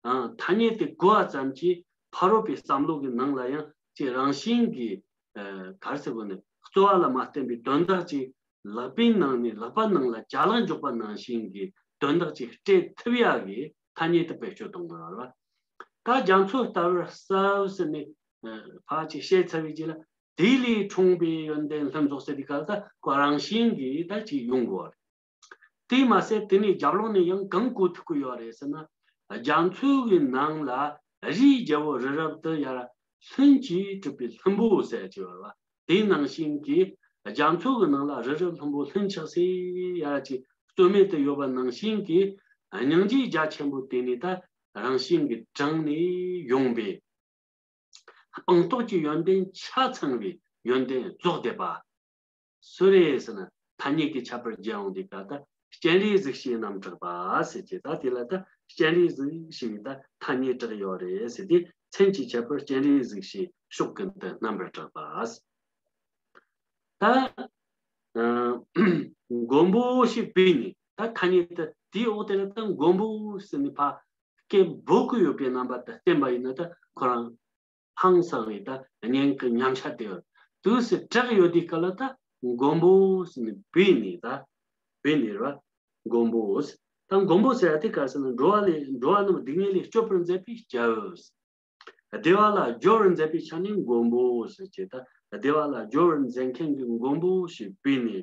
ཨ། ཐ་སྙད་དེ་གོ་བ་ཙམ་གྱིས་ཕ་རོལ་པོའི་བསམ་བློ་གི་ནང་ལ་ཡང་ཅིག་རང་བཞིན་གྱིས། ཨ། ག་རེ་ཟེར་དགོས་ནས། རྩོལ་བ་ལ་མ་བརྟེན་པའི་དོན་དག་ཅིག་ལག་པའི་ནང་ནས། ལག་པ་ནང་ལ་ཅ་ལག་འཇོག་པ་ནང་བཞིན་གྱི་དོན་དག་ཅིག་སྤྲད་ཐུབ་ཡག་གི་ཐ་སྙད་དེ་བེད་སྤྱོད་གཏོང་དགོས་རེད་བ། ད་རྒྱ་མཚོ་ལྟ་བུར་ཟབ་ཟེར་ནས། ཨ། ཕར་ཅིག་བཤད་ཚར་བའི་རྗེས་ལ། དེ་ལས་འཁྲུངས་པའི་ཡོན་ཏན་ལྷུན་རྫོགས་ཟེར་དུས་སྐབས་ད་ཁོ་རང་བཞིན་གྱིས་ད་ཅིག་ཡོང་དགོས་པ་རེད། དེ་མ་ཟད་དེ་ནས་རྒྱབ་ལོགས་ནས་ཡང་གང་གོ་ཐུབ་ཀྱི་ཡོད་རེད་ཟེར་ན། རྒྱ་མཚོ་གི་ནང་ལ་རིའི་རྒྱལ་པོ་རི་རབ་དེ་ཡར་ལྷུན་གྱིས་གྲུབ་པའི་ལྷུན་པོ་ཟེར་གྱི་ཡོད་རེད་བ། དེ་ནང་བཞིན་གྱི་རྒྱ་མཚོ་གི་ནང་ལ་རི་རབ་ལྷུན་པོ་ལྷུན་ཆགས་སེ་ཡར་ཅིག་རྩོད་མེད་དུ་ཡོད་པ་ནང་བཞིན་གྱི་སྙིང་རྗེ་རྒྱ་ཆེན་པོ་དེ་ནས་ད་རང་བཞིན་གྱིས་དྲངས་ནས་ཡོང་པའི་སྤངས་རྟོགས་ཀྱི་ཡོན་ཏན་ཆ་ཚང་བའི་ཡོན་ཏན་རྫོགས་བསྡད་པ། སུ་རེད་ཟེར་ན་ཐ་སྙད་ཀྱི་ཁྱད་པར་རྒྱལ་ཡོང་དུས་སྐབས་ད་སྤྱན་རས་གཟིགས་ཞེས་རྣམ་གྲགས་པ་ཟེར་གྱི། ད་དེ་ལ་ད་སྤྱན་རས་གཟིགས་ཞེས་པའི་ད་ཐ་སྙད་གྲགས་ཡོད་རེད་ཟེར་ཏེ། མཚན་གྱི་ཁྱད་པར་སྤྱན་རས་གཟིགས་ཞེས་ཕྱོགས་ཀུན་ཏུ་རྣམ་པར་གྲགས་པ། ད་ཨ་མགོན་པོ་ཞེས་པས་ནི་ད་ཐ་སྙད་དུ་དེའི་འོག་དེ་ལ་ད་མགོན་པོ་ཟེར་ནས་ཕར་སྐད་འབོད་ཀྱི་ཡོད་པའི་རྣམ་པ་དེ་བསྟན་པ་ཡིན་ན། ད་ཁོ་རང་ཧང་སང་བའི་ད་སྙན་གྱི་ཉམས་ཆག་དེ་ཡོད་དུས་སུ་གྲགས་ཡོད་དུས་སྐབས་ལ་ད་མགོན་པོ་ཟེར་ནས་པས་ནི་ད་པས་ནི་རེད་བ། མགོན་པོ་ཟེར། ད་མགོན་པོ་ཟེར་ཡ་དེ་ག་ཟེར་ན་འགྲོ་བ་ལས་འགྲོ་བ་རྣམས་སྡུག་བསྔལ་ལས་སྐྱོབ་པར་མཛད་པའི་སྐྱབས། བདེ་བ་ལ་སྦྱོར་བར་མཛད་པའི་ཆ་ནས་མགོན་པོ་ཟེར་གྱི། ད་བདེ་བ་ལ་སྦྱོར་བར་མཛད་མཁན་གྱི་མགོན་པོ་ཞེས་པས་ནི།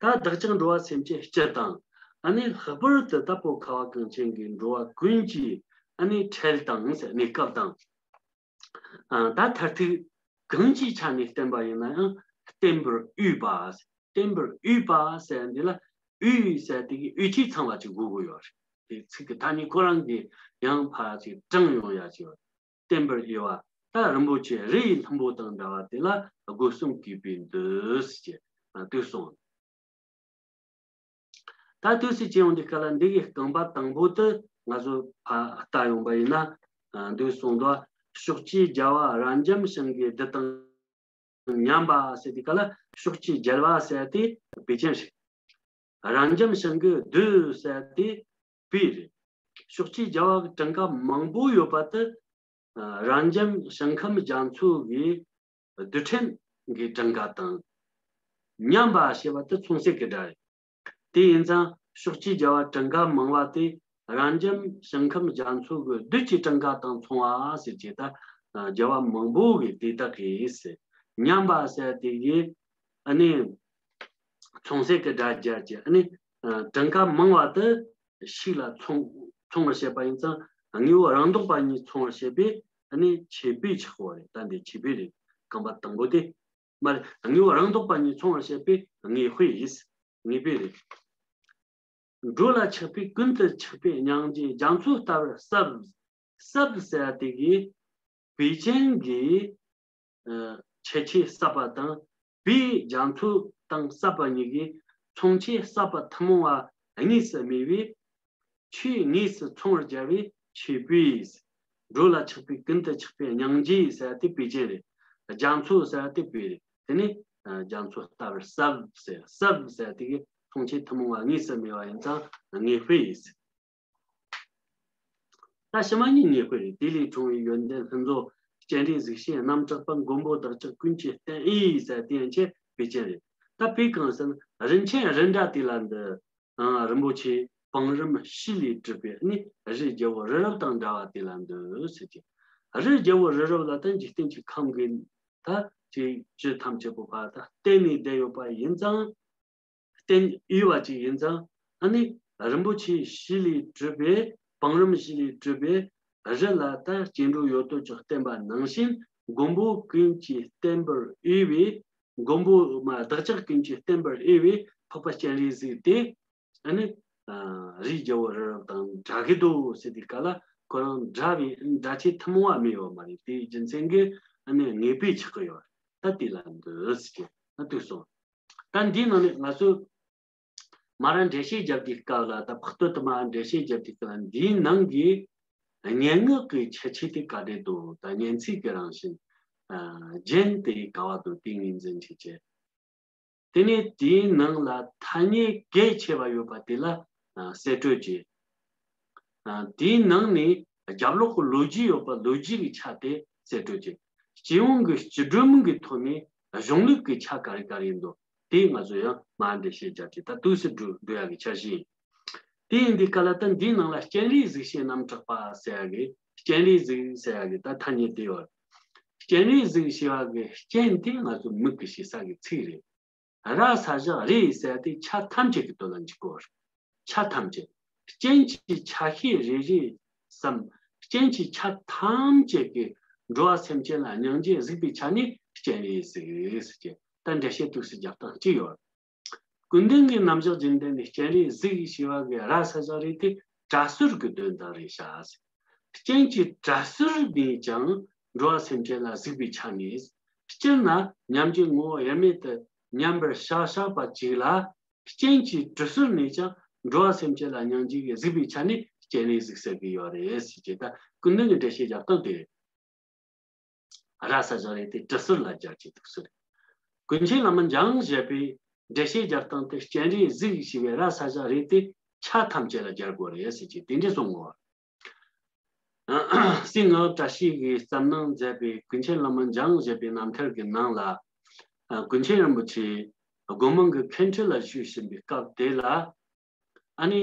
ད་བདག་ཅག་འགྲོ་བ་སེམས་ཅན་སྤྱི་དང་། ཨ་ནི་ལྷག་པར་དུ་ད་བོད་ཁ་བ་གངས་ཅན་གྱི་འགྲོ་བ་ཀུན་གྱི་ཨ་ནི་འཕྲལ་དང་ཟེར་གནས་སྐབས་དང་། ཨ་ད་མཐར་ཐུག་གང་ཅིའི་ཆ་ནས་བསྟན་པ་ཡིན་ན་ཡང་བསྟན་པར་འོས་པ། བསྟན་པར་འོས་པ་ཟེར་འདི་ལ་འོས་ཟེར་དེ་གི་འོས་ཆོས་ཚང་བ་ཅིག་དགོས་ཀྱི་ཡོད་རེད། དེ་ཚིག་གི་ཐ་སྙད་ཁོ་རང་གི་ཡང་ཕར་ཅིག་དྲངས་ཡོང་ཡ་ཅིག་ཡོད། བསྟན་པར་འོས་པ། ད་རིན་པོ་ཆེ་རི་ཡི་ལྷུན་པོ་དང་འདྲ་བ་དེ་ལ་སྒོ་གསུམ་གུས་པས་འདུད་ཅེས་དུ་གསུངས། ད་དུས་སུ་ཅི་ཡོང་དུས་སྐབས་ལ་འདི་གི་རྐང་པ་དང་པོ་དུ་ང་ཚོ་ཕར་ལྟ་ཡོང་པ་ཡིན་ན། འདུག་གསུངས་འདུག་ཕྱོགས་བཅུའི་རྒྱལ་བ་རབ་འབྱམས་ཞིང་གི་བདུད་དང་མཉམ་པ་ཟེར་དུས་སྐབས་ལ་ཕྱོགས་བཅུའི་རྒྱལ་བ་ཟེར་དེ་བེ་ཅན་རེད། རབ་འབྱམས་ཞིང་གི་བདུད་ཟེར་དེ་བེ་རེད། ཕྱོགས་བཅུའི་རྒྱལ་བ་གི་གྲངས་ཀ་མང་པོ་ཡོད་པ་དེ། རབ་འབྱམས་ཞིང་ཁམས་རྒྱ་མཚོ་གི་རྡུལ་ཕྲན་གྱི་གྲངས་ཀ་དང་མཉམ་པ་ཞེས་པ་དེ་མཚུངས་གསལ་གྱི་སྒྲ་རེད། དེ་ཡིན་ཙང་ཕྱོགས་བཅུའི་རྒྱལ་བ་གྲངས་ཀ་མང་བ་དེ་རབ་འབྱམས་ཞིང་ཁམས་རྒྱ་མཚོ་གི་རྡུལ་གྱི་གྲངས་ཀ་དང་མཚུངས་པ་ཟེར་གྱི། ད་རྒྱལ་བ་མང་པོ་གི་དེ་དག་གི་ཟེར་མཉམ་པ་ཟེར་དེ་གི་ཨ་ནི་མཚུངས་གསལ་གྱི་སྒྲ་སྦྱར་གྱི། ཨ་ནི་གྲངས་ཀ་མང་བ་དེ་ཞིག་ལ་མཚུངས་མཚུངས་པར་བཤད་པ་ཡིན་ཙང་དངོས་པོ་རང་ལྡོག་པ་ཉིད་མཚུངས་པར་བཤད་པས་ཨ་ནི་ཆོས་པས་ཆགས་པ་རེད། ད་འདི་ཆོས་པས་རེད། རྐང་པ་དང་པོ་དེ། མ་རེད། དངོས་པོ་རང་ལྡོག་པ་ཉིད་མཚུངས་པར་བཤད་པས་དངོས་པོས་ཡིན། དངོས་པོས་རེད། འགྲོ་ལ་ཆགས་པས་ཀུན་ཏུ་ཆགས་པའི་སྙིང་རྗེ་རྒྱ་མཚོ་ལྟ་བུར་ཟབ། ཟབ་ཟེར་བ་དེ་གིས་བེ་ཅན་གྱི་ཨ་ཁྱད་ཆོས་ཟབ་པ་དང་བེ་རྒྱ་མཚོ་དང་ཟབ་པ་གཉིས་ཀྱི་མཚུངས་ཆོས་ཟབ་པ་ཐུན་མོང་བ་དངོས་སུ་སྨྲས་པས། ཆོས་དངོས་སུ་མཚུངས་པར་སྦྱར་བས་ཆོས་པས། འགྲོ་ལ་ཆགས་པས་ཀུན་ཏུ་ཆགས་པའི་སྙིང་རྗེ་ཟེར་བ་དེ་བེ་ཅན་རེད། རྒྱ་མཚོ་ཟེར་བ་དེ་བེ་རེད། དེ་ནས་རྒྱ་མཚོ་ལྟ་བུར་ཟབ་ཟེར། ཟབ་ཟེར་བ་དེ་གིས་མཚུངས་ཆོས་ཐུན་མོང་བ་དངོས་སུ་སྨྲས་པ་ཡིན་ཙང་དངོས་པོས་ཡིན། ད་ཕྱི་མ་གཉིས་དངོས་པོས་རེད། དེ་ལས་འཁྲུངས་པའི་ཡོན་ཏན་ལྷུན་རྫོགས་སྤྱན་རས་གཟིགས་ཞེས་རྣམ་གྲགས་པ། མགོན་པོ་བདག་ཅག་ཀུན་གྱི་རྟེན་ཨེ་ཟེར་དེ་ཡན་ཆད་བེ་ཅན་རེད། ད་བེ་གང་ཟེར་ན་རིན་ཆེན་རི་འདྲ་དེ་ལ་འདུད། ཨ་རིན་པོ་ཆེ་བང་རིམ་བཞི་ལས་གྲུབ་པའི་ནི་རི་རྒྱལ་པོ་རི་རབ་དང་འདྲ་བ་དེ་ལ་འདུད་ཟེར་གྱི། རི་རྒྱལ་པོ་རི་རབ་ལ་ད་འཇིག་རྟེན་གྱི་ཁམས་ཀྱི་ད་ཅིག་ཆོས་ཐམས་ཅད་པོ་ཕར་ད་བརྟེན་ནས་བསྡད་ཡོད་པ་ཡིན་ཙང་། བརྟེན་ཡོད་པ་ཅིག་ཡིན་ཙང་། ཨ་ནི་རིན་པོ་ཆེ་བཞི་ལས་གྲུབ་པའི་བང་རིམ་བཞི་ལས་གྲུབ་པའི་རི་ལ་ད་སྐྱེ་འགྲོ་ཡོད་དོ་ཅོག་བརྟེན་པ་ནང་བཞིན་མགོན་པོ་ཀུན་གྱི་བསྟན་པར་འོས་པའི། མགོན་པོ་མ་བདག་ཅག་ཀུན་གྱི་བསྟན་པར་འོས་པའི་འཕགས་པ་སྤྱན་རས་གཟིགས་དེ། ཨ་ནི་ཨ་རིའི་རྒྱལ་པོ་རི་རབ་དང་འདྲ་གི་འདུག་ཟེར་དུས་སྐབས་ལ་ཁོ་རང་འདྲ་བའི་འདྲ་ཆོས་ཐུན་མོང་བ་སྨྲས་ཡོད་མ་རེད། དེའི་རྒྱུ་མཚན་གྱིས་ཨ་ནི་དངོས་པོས་ཆགས་ཀྱི་ཡོད་རེད། ད་དེ་ལ་འདུད་ཟེར་གྱི་ན་འདུག་སོང་། ད་འདིའི་ནང་ནས་ང་ཚོས་མར་འགྲེལ་བཤད་རྒྱབ་དུས་སྐབས་ལ། ད་འཕགས་བསྟོད་དུ་མར་འགྲེལ་བཤད་རྒྱབ་དུས་སྐབས་ལ་འདིའི་ནང་གི་སྙན་ངག་གི་ཁྱད་ཆོས་དེ་ག་འདྲས་འདུག་ད་སྙན་ཚིག་གི་རང་བཞིན། ཨ་རྒྱན་དེ་ག་བ་འདུག་དེ་ངོས་འཛིན་བྱེད་ཀྱི། དེ་ནས་དེའི་ནང་ལ་ཐ་སྙད་གལ་ཆེ་བ་ཡོད་པ་དེ་ལ་ཨ་གསེད་བཀྲོལ་གྱིས། ཨ་དེའི་ནང་ནས་རྒྱབ་ལོགས་ཀྱི་ལོ་རྒྱུས་ཡོད་པ། ལོ་རྒྱུས་ཀྱི་ཆ་དེ་གསེད་བཀྲོལ་གྱིས། སྤྱི་ཡོངས་ཀྱི་སྤྱི་སྒྲོམ་གྱི་ཐོག་ནས་གཞུང་ལུགས་ཀྱི་ཆ་ག་རེ་ག་རེ་ཡིན་འདུག་དེ་ང་ཚོ་ཡང་མར་འགྲེལ་བཤད་རྒྱབ་ཀྱི། ད་དུས་སུ་འགྲོ་འགྲོ་ཡག་གི་འཆར་གཞི་ཡིན། དེ་ཡིན་དུས་སྐབས་ལ་ད་འདིའི་ནང་ལ་སྤྱན་རས་གཟིགས་ཞེས་རྣམ་གྲགས་པ་ཟེར་ཡག་གི། སྤྱན་རས་གཟིགས་ཟེར་ཡག་གི་ད་ཐ་སྙད་དེ་ཡོད། སྤྱན་རས་གཟིགས་ཞེས་པ་གི་སྤྱན་དེ་ང་ཚོ་མིག་གི་ཞེ་ས་གི་ཚིག་རེད། ར་ས་བཞག་རེ་ཟེར་དེ་ཆ་ཐམས་ཅད་ཀྱི་དོན་ལ་འཇུག་གོ། ཆ་ཐམས་ཅད། སྤྱན་གྱི་ཆ་ཤས་རེ་རེ་སམ། སྤྱན་གྱི་ཆ་ཐམས་ཅད་ཀྱི་འགྲོ་བ་སེམས་ཅན་ལ་སྙིང་རྗེ་གཟིགས་པའི་ཆ་ནི་སྤྱན་རས་གཟིགས་ཟེར་གྱི། ད་འགྲེལ་བཤད་ཏོག་ཙམ་རྒྱབ་སྟངས་གཅིག་ཡོད། ཀུན་ལྡན་གྱི་རྣམ་གཞག་རྒྱུན་ལྡན་ནི་སྤྱན་རས་གཟིགས་ཞེས་པ་གི་ར་ས་བཞག་རེ་དེ་དྲ་ཟུར་གྱི་དོན་དག་རེད་ཤག་སྤྱན་གྱི་དྲ་ཟུར་ནས་ཀྱང་འགྲོ་བ་སེམས་ཅན་ལ་གཟིགས་པའི་ཆ་ནས། སྤྱིར་ན་ཉམས་ཀྱི་ངོ་བོ་དབྱེར་མེད་དུ་མཉམ་པར་བཞག་བཞག་པ་ཅིག་ལ། སྤྱན་གྱི་དྲི་ཟུར་ནས་ཀྱང་འགྲོ་བ་སེམས་ཅན་ལ་སྙིང་རྗེ་གིས་གཟིགས་པའི་ཆ་ནས་སྤྱན་རས་གཟིགས་ཟེར་གྱི་ཡོད་རེད་ཟེར་གྱི། ད་ཀུན་ལྡན་གྱི་འགྲེལ་བཤད་རྒྱབ་སྟངས་དེ་རེད། ར་ས་བཞག་རེ་དེ་དྲི་ཟུར་ལ་སྦྱར་གྱི་འདུག་ཟེར། ཀུན་མཁྱེན་བླ་མ་འཇམ་དབྱངས་བཞད་པའི་འགྲེལ་བཤད་རྒྱབ་སྟངས་དེ་སྤྱན་རས་གཟིགས་ཞེས་པའི་ར་ས་བཞག་རེ་དེ་ཆ་ཐམས་ཅད་ལ་སྦྱར་དགོས་རེད་ཟེར་གྱི་དེ་འདྲ་གསུངས་ངོ་། སྲིད་ངག་བཀྲ་ཤིས་ཀྱིས་བརྩམས་གནང་མཛད་པའི་ཀུན་མཁྱེན་བླ་མ་འཇམ་དབྱངས་བཞད་པའི་རྣམ་ཐར་གྱི་ནང་ལ། ཀུན་མཁྱེན་རིན་པོ་ཆེ་སྒོ་མང་གི་མཁན་ཁྲི་ལ་བཞུགས་བཞིན་པའི་སྐབས་དེ་ལ། ཨ་ནི།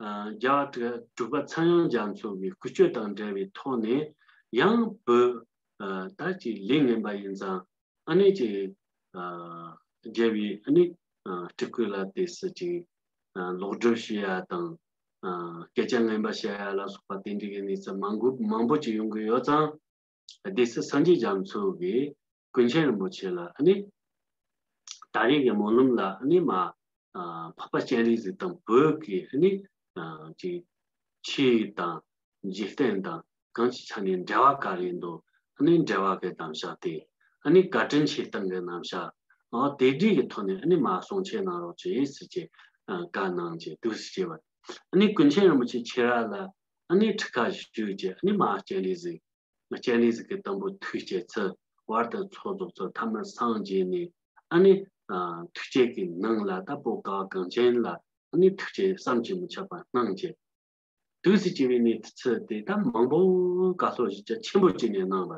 རྒྱལ་བ་དྲུག་པ་ཚངས་དབྱངས་རྒྱ་མཚོ་གི་སྐུ་སྐྱོད་དང་འབྲེལ་བའི་ཐོག་ནས་ཡང་བོད་ད་ཅིག་ལས་ངན་པ་ཡིན་ཙང་ཨ་ནི་ཅིག་རྒྱལ་བའི་ཨ་ནི་སྤྲུལ་སྐུ་ལ་དེ་སྲིད་ཅིག་ལོག་སྒྲུབ་བྱེད་ཡ་དང་སྐད་ཆ་ངན་པ་བཤད་ཡ་ལ་སོགས་པ་དེ་འདྲ་གི་གནས་ཚུལ་མང་པོ་མང་པོ་ཅིག་ཡོང་གི་ཡོད་ཙང་། སྡེ་སྲིད་སངས་རྒྱས་རྒྱ་མཚོ་གིས་ཀུན་མཁྱེན་རིན་པོ་ཆེ་ལ་ཨ་ནི་ད་རེས་ཀྱི་སྨོན་ལམ་ལ་ཨ་ནི་མ་འཕགས་པ་སྤྱན་རས་གཟིགས་དང་བོད་ཀྱི་ཨ་ནི་ཅིག་ཆོས་དང་འཇིག་རྟེན་དང་གང་ཅིའི་ཆ་ནས་འབྲེལ་བ་ག་རེ་འདུག་ཨ་ནི་འབྲེལ་བ་གི་རྣམ་གཞག་དེ་ཨ་ནི་བཀའ་དྲིན་ཆེ་སྟེང་གི་རྣམ་གཞག་ཨ་དེ་འདྲའི་གི་ཐོག་ནས་ཨ་ནི་མ་གསུང་ཆོས་གནང་རོགས་ཅེས་ཟེར་གྱི་བཀའ་གནང་རྗེས་འདུག་སེ་བྱས་པ། ཨ་ནི་ཀུན་མཁྱེན་རིན་པོ་ཆེ་ཁྱེད་རང་ལ་ཨ་ནི་ཁྲི་ཁར་བཞུགས་རྗེས་ཨ་ནི་མ་སྤྱན་རས་གཟིགས། སྤྱན་རས་གཟིགས་ཀྱི་དང་པོ་ཐུགས་བསྐྱེད་ཚུལ་བར་དུ་ཚོགས་རྫོགས་ཚུལ་ཐ་མར་སངས་རྒྱས་ནས་ཨ་ནི་ཐུགས་བསྐྱེད་ཀྱི་ནང་ལ་ད་བོད་ཀ་བ་གངས་ཅན་ལ་ཨ་ནི་ཐུགས་བསྐྱེད་བསམ་གྱིས་མི་ཁྱབ་པ་གནང་རྗེས་དུས་སུ་སྐྱེ་བའི་གནས་ཚུལ་དེ་ད་མང་པོ་བཀའ་སློབ་ཞིག་ཆེན་པོ་ཅིག་ནས་གནང་བ་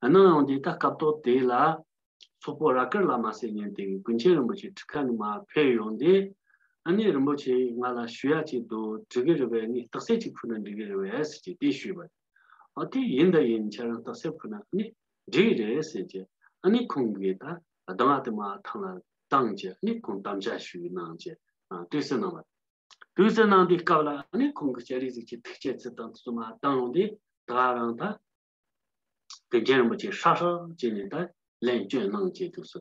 གནང་ཡོང་དུས་ད་སྐབས་ཐོག་དེ་ལ། སོག་པོ་ར་ཀར་བླ་མ་ཟེར་མཁན་དེ་གིས་ཀུན་མཁྱེན་རིན་པོ་ཆེ་ཁྲི་ཁ་ནས་མར་ཕེབས་ཡོང་དུས་ཨ་ནི་རིན་པོ་ཆེ་ང་ལ་ཞུ་ཡ་ཅིག་འདུག་འགྲིག་གི་རེད་པས། ངས་རྟགས་གསལ་ཅིག་ཕུལ་ན་འགྲིག་གི་རེད་པས་ཟེར་གྱི་དེ་ཞུས་པ། ཨ་དེ་ཡིན་ད་ཡིན། ཁྱེད་རང་རྟགས་གསལ་ཕུལ་ན་ཨ་ནི་འགྲིག་གི་རེད་ཟེར་གྱི་ཨ་ནི་ཁོང་གིས་ད་གདམས་ངག་དེ་མར་ཐང་ལ་བཏང་རྗེས་ཨ་ནི་ཁོང་དམ་བཅའ་ཞུས་གནང་རྗེས་དུས་ཚོད་གནང་བ། དུས་ཚོད་གནང་དུས་སྐབས་ལ་ཨ་ནི་ཁོང་གིས་སྤྱན་རས་གཟིགས་ཀྱི་ཐུགས་བསྐྱེད་ཚུལ་དང་དེ་ཚོ་མར་བཏང་ཡོང་དུས་ད་རང་ད། ཀུན་མཁྱེན་རིན་པོ་ཆེ་ཧྲག་ཧྲག་བྱས་ནས་ད་ལན་བསྐྱོན་གནང་བྱས་འདུག་སོ།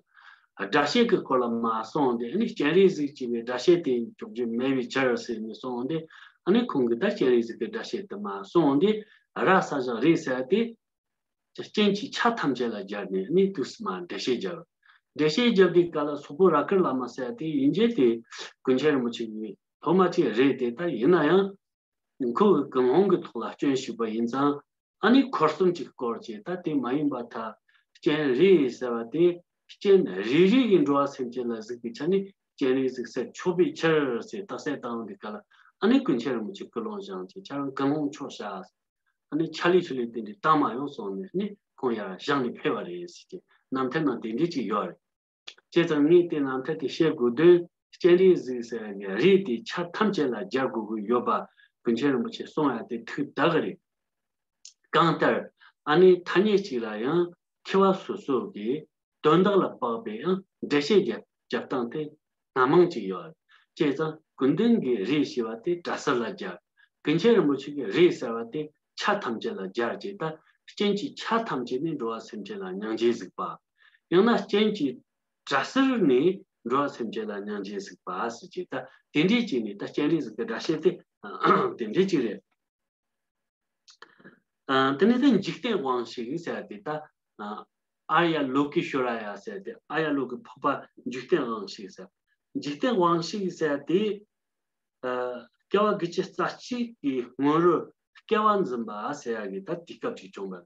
སྒྲ་བཤད་ཀྱི་སྐོར་ལ་མར་གསུངས་ཏེ་ཨ་ནི་སྤྱན་རས་གཟིགས་ཀྱི་སྒྲ་བཤད་དེ་འཇོག་རྒྱུ་མེད་པའི་ཕྱིར་ཟེར་ནས་གསུངས་ཏེ་ཨ་ནི་ཁོང་གིས་ད་སྤྱན་རས་གཟིགས་ཀྱི་སྒྲ་བཤད་དེ་མར་གསུངས་ཏེ་ར་ས་བཞག་རེ་ཟེར་ཏེ། སྤྱན་གྱི་ཆ་ཐམས་ཅད་ལ་སྦྱར་ནས་ཨ་ནི་དུས་སུ་མར་འགྲེལ་བཤད་བརྒྱབ། འགྲེལ་བཤད་བརྒྱབ་དུས་སྐབས་ལ་སོག་པོ་ར་ཀར་བླ་མ་ཟེར་དེ་ཡིན་གྱི་དེ་ཀུན་མཁྱེན་རིན་པོ་ཆེ་གི་སློབ་མ་ཅིག་རེད་དེ། ད་ཡིན་ན་ཡང་། ཁོ་གི་ཀུན་སློང་གི་ཐོག་ལ་སྐྱོན་ཞུགས་པ་ཡིན་ཙང་ཨ་ནི་འཁོར་གསུམ་གྱིས་བསྐོར་བྱས་ད་དེ་མ་ཡིན་པར་ཐལ། སྤྱན་རས་ཟེར་བ་དེ་སྤྱན་རེ་རེ་གིས་འགྲོ་བ་སེམས་ཅན་ལ་གཟིགས་པའི་ཆ་ནས་སྤྱན་རས་གཟིགས་ཟེར་ཆོག་པའི་ཕྱིར་ཟེར་རྟགས་གསལ་བཏང་བའི་སྐབས་ལ་ཨ་ནི་ཀུན་མཁྱེན་རིན་པོ་ཆེ་ཀུན་སློང་བཞེངས་བྱས་ཁྱེད་རང་ཀུན་སློང་ཆོག་ཤག་ཨ་ནི་ཆ་ལི་ཆུ་ལི་དེ་འདྲའི་བཏང་མ་ཡོང་གསུངས་ནས་ཨ་ནི་ཁོང་ཡར་བཞེངས་ནས་ཕེབས་པ་རེད་ཟེར་གྱི་རྣམ་ཐར་ནང་དེ་འདྲ་ཅིག་ཡོད་རེད། བྱས་ཙང་ངས་དེ་རྣམ་ཐར་དེ་བཤད་དགོས་དོན་སྤྱན་རས་གཟིགས་ཟེར་བའི་རས་དེ་ཆ་ཐམས་ཅད་ལ་སྦྱར་དགོས་ཀྱི་ཡོད་པ་ཀུན་མཁྱེན་རིན་པོ་ཆེ་གསུང་ཡ་དེ་ཐུགས་དག་གི་རེད། གང་ལྟར་ཨ་ནི་ཐ་སྙད་གཅིག་ལ་ཡང་མཁས་པ་སོ་སོ་གིས་དོན་དག་ལ་དཔག་པའི་ཡང་འགྲེལ་བཤད་རྒྱབ་རྒྱབ་སྟངས་དེ་སྣ་མང་ཅིག་ཡོད། བྱས་ཙང་ཀུན་ལྡན་གྱི་རས་ཞེས་པ་དེ་སྒྲ་གསལ་ལ་སྦྱར། ཀུན་མཁྱེན་རིན་པོ་ཆེ་གི་རས་ཟེར་བ་དེ་ཆ་ཐམས་ཅད་ལ་སྦྱར་བྱས་ད་སྤྱན་གྱི་ཆ་ཐམས་ཅད་ནི་འགྲོ་བ་སེམས་ཅན་ལ་སྙིང་རྗེ་གཟིགས་པ། ཡང་ན་སྤྱན་གྱི་སྒྲ་གསལ་ནི་འགྲོ་བ་སེམས་ཅན་ལ་སྙིང་རྗེ་གཟིགས་པ་ཟེར་གྱི་ད་དེ་འདྲའི་བྱས་ནས་ད་སྤྱན་རས་གཟིགས་ཀྱི་སྒྲ་བཤད་དེ་དེ་འདྲའི་ཅིག་རེད། ཨ། དེ་ནས་དེ་འཇིག་རྟེན་དབང་ཕྱུག་ཟེར་ཏེ་ད་ཨ། ཨཱརྱ་ལོ་ཀེ་ཤྭ་ར་ཡ་ཟེར་ཏེ་ཨཱརྱ་ལོ་ཀའི་འཕགས་པ་འཇིག་རྟེན་དབང་ཕྱུག་ཟེར། འཇིག་རྟེན་དབང་ཕྱུག་ཟེར་ཏེ་ཨ། སྐྱེ་བ་དགུ་བཅུ་རྩ་གཅིག་གི་སྔོན་རོལ་སྐྱེ་བ་འཛིན་པ་ཟེར་ཡ་གི་ད་དུས་སྐབས་ཅིག་བྱུང་བ།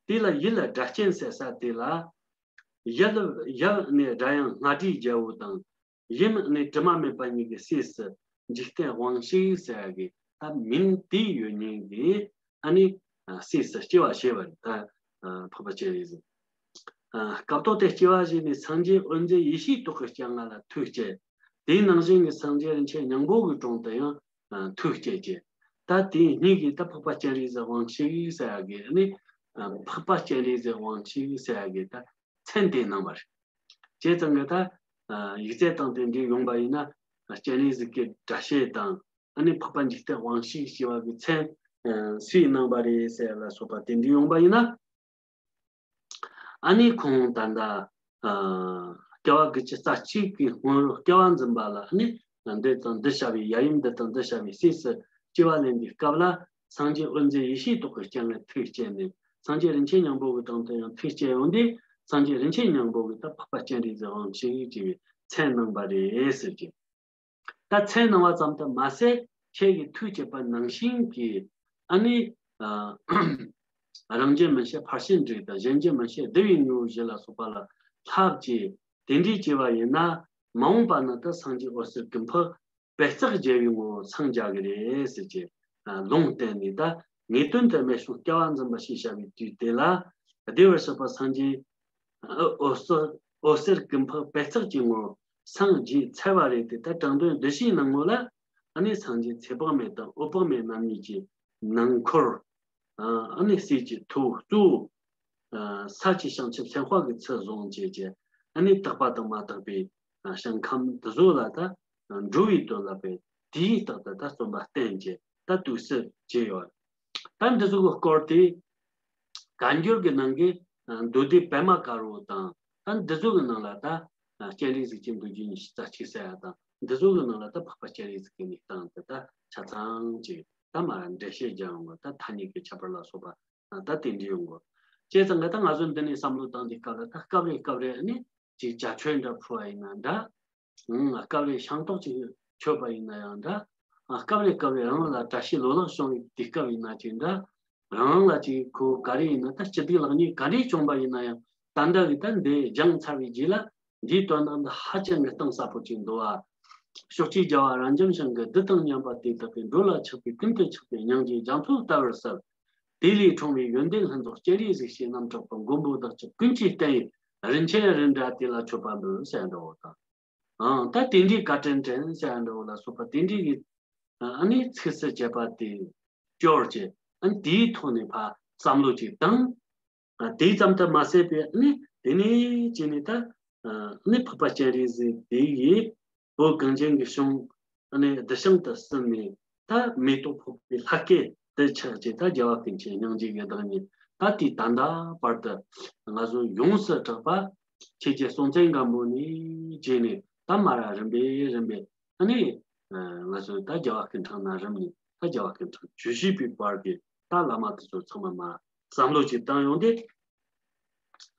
དེ་ལ་ཡུལ་ལ་སྒྲ་གཅན་ཟེར་ས་དེ་ལ་ཡབ་ཡབ་ནས་སྒྲ་དབྱངས་སྔ་དྲོའི་རྒྱལ་པོ་དང་། ཡུམ་ནི་དྲི་མ་མེད་པ་ཉིད་ཀྱི་སྲས་སུ་འཇིག་རྟེན་དབང་ཕྱུག་ཟེར་ཡ་གི་ད་མིང་དེ་ཡོད་མཁན་གྱི་ཨ་ནི་སྲས་སུ་སྐྱེ་བ་བཞེས་པ་རེད། ད་འཕགས་པ་སྤྱན་རས་གཟིགས། སྐབས་ཐོག་དེ་སྐྱེ་བ་བཞེས་ནས་སངས་རྒྱས་དབུ་མཛད་ཡེ་ཤེས་ཏོག་གི་སྤྱན་སྔ་ལ་ཐུགས་བསྐྱེད། དེའི་ནང་བཞིན་གྱི་སངས་རྒྱས་རིན་ཆེན་སྙིང་པོ་གི་དྲུང་དུ་ཡང་ཐུགས་བསྐྱེད་ཀྱི། ད་དེ་གཉིས་ཀྱིས་ད་འཕགས་པ་སྤྱན་རས་གཟིགས་དབང་ཕྱུག་ཟེར་ཡ་གི་ཨ་ནི་ འཕགས་པ་སྤྱན་རས་གཟིགས་དབང་ཕྱུག་ཟེར་ཡ་གི་ད་མཚན་དེ་གནང་བ་རེད། བྱས་ཙང་གི་ད་ཡིག་ཚད་དང་དེ་འདྲའི་ཡོང་པ་ཡིན་ན་སྤྱན་རས་གཟིགས་ཀྱི་སྒྲ་བཤད་དང་ཨ་ནི་འཕགས་པ་འཇིག་རྟེན་དབང་ཕྱུག་ཞེས་པ་གི་མཚན་སུས་གནང་བ་རེད་ཟེར་ལ་སོགས་པ་དེ་འདྲའི་ཡོང་པ་ཡིན་ན། ཨ་ནི་ཁོང་ད་ལྟ་སྐྱེ་བ་དགུ་བཅུ་རྩ་གཅིག་གི་སྔོན་རོལ་སྐྱེ་བ་འཛིན་པ་ལ་ཨ་ནི་འདི་དང་འདི་བྱ་བའི་ཡབ་ཡུམ་འདི་དང་འདི་བྱ་བའི་སྲས་སུ་སྐྱེ་བ་ལེན་པའི་སྐབས་ལ་སངས་རྒྱས་དབུ་མཛད་ཡེ་ཤེས་ཏོག་གི་སྤྱན་སྔར་ཐུགས་བསྐྱེད་ནས་སངས་རྒྱས་རིན་ཆེན་སྙིང་པོ་གི་དྲུང་དུ་ཡང་ཐུགས་བསྐྱེད་ཡོང་སྟེ་སངས་རྒྱས་རིན་ཆེན་སྙིང་པོ་གི་ད་འཕགས་པ་སྤྱན་རས་གཟིགས་དབང་ཕྱུག་ཅེས་པའི་མཚན་གནང་བ་རེད་ཟེར་གྱི། ད་མཚན་གནང་བ་ཙམ་དུ་མ་ཟད་ཁྱེད་ཀྱི་ཐུགས་བསྐྱེད་པ་ནང་བཞིན་གྱི་ཨ་ནི་རང་རྒྱལ་མི་བྱེད་ཕར་ཕྱིན་དྲུག་དང་གཞན་རྒྱལ་མི་བྱེད་བདེ་བའི་དངོས་པོ་བཞི་ལ་སོགས་པ་ལ་ལྷག་བཅས་དེ་འདྲའི་སྐྱེ་བ་ཡིན་ན་མ་འོངས་པ་ན་ད་སངས་རྒྱས་འོད་ཟེར་གྱི་འཕགས་པད་ཚེགས་བརྒྱ་པའི་ངོ་བོ་འཚང་རྒྱ་གི་རེད་ཟེར་གྱི་ལུང་བསྟན་ནས། ད་ངེས་དོན་དུ་རྨད་བྱུང་སྐྱེ་བ་འཛིན་པ་ཞེས་བྱ་བའི་དུས་དེ་ལ་བདེ་བར་གཤེགས་པ་སངས་རྒྱས་འོད་ཟེར་འོད་ཟེར་གྱི་འཕགས་པད་ཚེགས་ཀྱི་ངོར་སངས་རྒྱས་ཚར་བ་རེད་དེ། ད་དྲང་དོན་འདི་ཞེས་ནང་ངོ་ལ་ཨ་ནི་སངས་རྒྱས་ཚེ་དཔག་མེད་དང་འོད་དཔག་མེད་རྣམ་གཉིས་ཀྱི་ནང་འཁོར་ཨ་ནི་གསེར་གྱི་ཐུ་བོ་གཙོ་བོ་ས་ཀྱི་བྱང་ཆུབ་སེམས་དཔའ་གི་ཚུལ་བཟུང་བྱས་ཀྱི་ཨ་ནི་དག་པ་དང་མ་དག་པའི་ཞིང་ཁམས་དེ་ཚོ་ལ་ད་འགྲོ་བའི་དོན་ལ་བས་དེའི་རྟགས་དེ་ད་རྩོམ་པ་བསྟན་བྱས་ད་དུས་སུ་བྱས་ཡོད། ད་འདི་ཚོ་གི་སྐོར་དེ་བཀའ་འགྱུར་གྱི་ནང་གི་མདོ་སྡེ་པད་མ་དཀར་པོ་དང་ད་འདི་ཚོ་གི་ནང་ལ་ད་སྤྱན་རས་གཟིགས་ཀྱི་མདོ་རྒྱུད་ཉི་ཤུ་རྩ་གཅིག་ཟེར་ཡ་དང་འདི་ཚོ་གི་ནང་ལ་ད་འཕགས་པ་སྤྱན་རས་གཟིགས་ཀྱི་གནས་སྟངས་དེ་ད་ཆ་ཚང་ཅིག་ད་མར་འགྲེལ་བཤད་རྒྱག་ཡོང་གི། ད་ཐ་སྙད་ཀྱི་ཁྱད་པར་ལ་སོགས་པ་ད་དེ་འདྲ་ཡོང་གི། བྱས་ཙང་གི་ད་ང་ཚོ་འདི་ནས་བསམ་བློ་བཏང་དུས་སྐབས་ལ་ད་སྐབས་རེ་སྐབས་རེ་ནི་ཅིག་བྱ་ཁྱོད་འདྲ་ཕུལ་བ་ཡིན་ན་འདྲ། ཨང་། སྐབས་རེ་ཤིང་ཏོག་ཅིག་མཆོད་པ་ཡིན་ན་ཡང་འདྲ། ཨ། སྐབས་རེ་སྐབས་རེ་རང་ལ་བཀྲ་ཤིས་ལོ་ལེགས་བྱུང་བའི་དུས་སྐབས་ཡིན་ན་ཅིག་འདྲ། རང་ལ་ཅིག་ཁོ་ག་རེ་ཡིན་ན་ད་སྐྱིད་སྡུག་ལེགས་ཉེས་ག་རེ་བྱུང་པ་ཡིན་ན་ཡང་ད་ལྟ་གི་ད་འདི་སྦྱངས་ཚར་བའི་རྗེས་ལ་འདིའི་དོན་དག་འདི་ཧ་ཅང་གི་གཏིང་ཟབ་པོ་ཅིག་འདུག་ཨ། ཕྱོགས་གཅིག་རྒྱལ་བ་རབ་འབྱམས་ཞིང་གི་འདི་དང་མཉམ་པ་དེ་དག་གི་འགྲོ་ལ་ཆགས་པའི་ཀུན་ཏུ་ཆགས་པའི་སྙིང་རྗེའི་རྒྱ་མཚོ་ལྟ་བུར་གསལ། དེ་ལས་འཁྲུངས་པའི་ཡོན་ཏན་ལྷུན་རྫོགས་སྤྱན་རས་གཟིགས་ཞེས་རྣམ་གྲགས་པ་མགོན་པོ་བདག་ཅག་ཀུན་གྱི་རྟེན་ཡིན་རིན་ཆེན་རི་འདྲ་དེ་ལ་མཆོད་པ་འབུལ་ཟེར་འདྲ་བོ་དང་། ཨང་། ད་དེ་འདྲའི་བཀའ་དྲིན་དྲན་ཟེར་འདྲ་བོ་ལ་སོགས་པ་དེ་འདྲའི་གི་ཨ་ནི་ཚིགས་སུ་བཅད་པ་དེ་སྐྱོར་བྱས་ཨ་ནི་དེའི་ཐོག་ནས་ཕར་བསམ་བློ་ཅིག་བཏང་། ཨ། དེ་ཙམ་དུ་མ་ཟད་པའི་ཨ་ནི་དེ་ནས་བྱས་ནས་ད་ཨ་ནི་འཕགས་པ་སྤྱན་རས་གཟིགས་དེ་ཡིས་བོད་གངས་ཅན་གྱི་ལྗོངས་ཨ་ནི་བདུད་ཞིང་དུ་བསུ་ནས་ད་མེ་ཏོག་ཕོག་པའི་ལྷ་སྐལ་དུ་ཆགས་ཀྱི་ད་རྒྱལ་བ་ཀུན་མཁྱེན་སྙིང་རྗེ་གི་བདག་ཉིད་ད་དེ་ད་ལྟ་བར་དུ་ང་ཚོ་ཡོངས་སུ་གྲགས་པ་ཁྱེད་ཀྱི་སྲོང་བཙན་སྒམ་པོ་ནས་བྱས་ནས་ད་མར་རིམ་པས་རིམ་པས་ཨ་ནི་ང་ཚོ་ད་རྒྱལ་བ་སྐུ་ཕྲེང་ན་རིམ་ནས་ད་རྒྱལ་བ་སྐུ་ཕྲེང་བཅུ་བཞི་པའི་བར་གྱི་ད་བླ་མ་དེ་ཚོ་ཚང་མ་མར་བསམ་བློ་ཅིག་བཏང་ཡོང་དུས།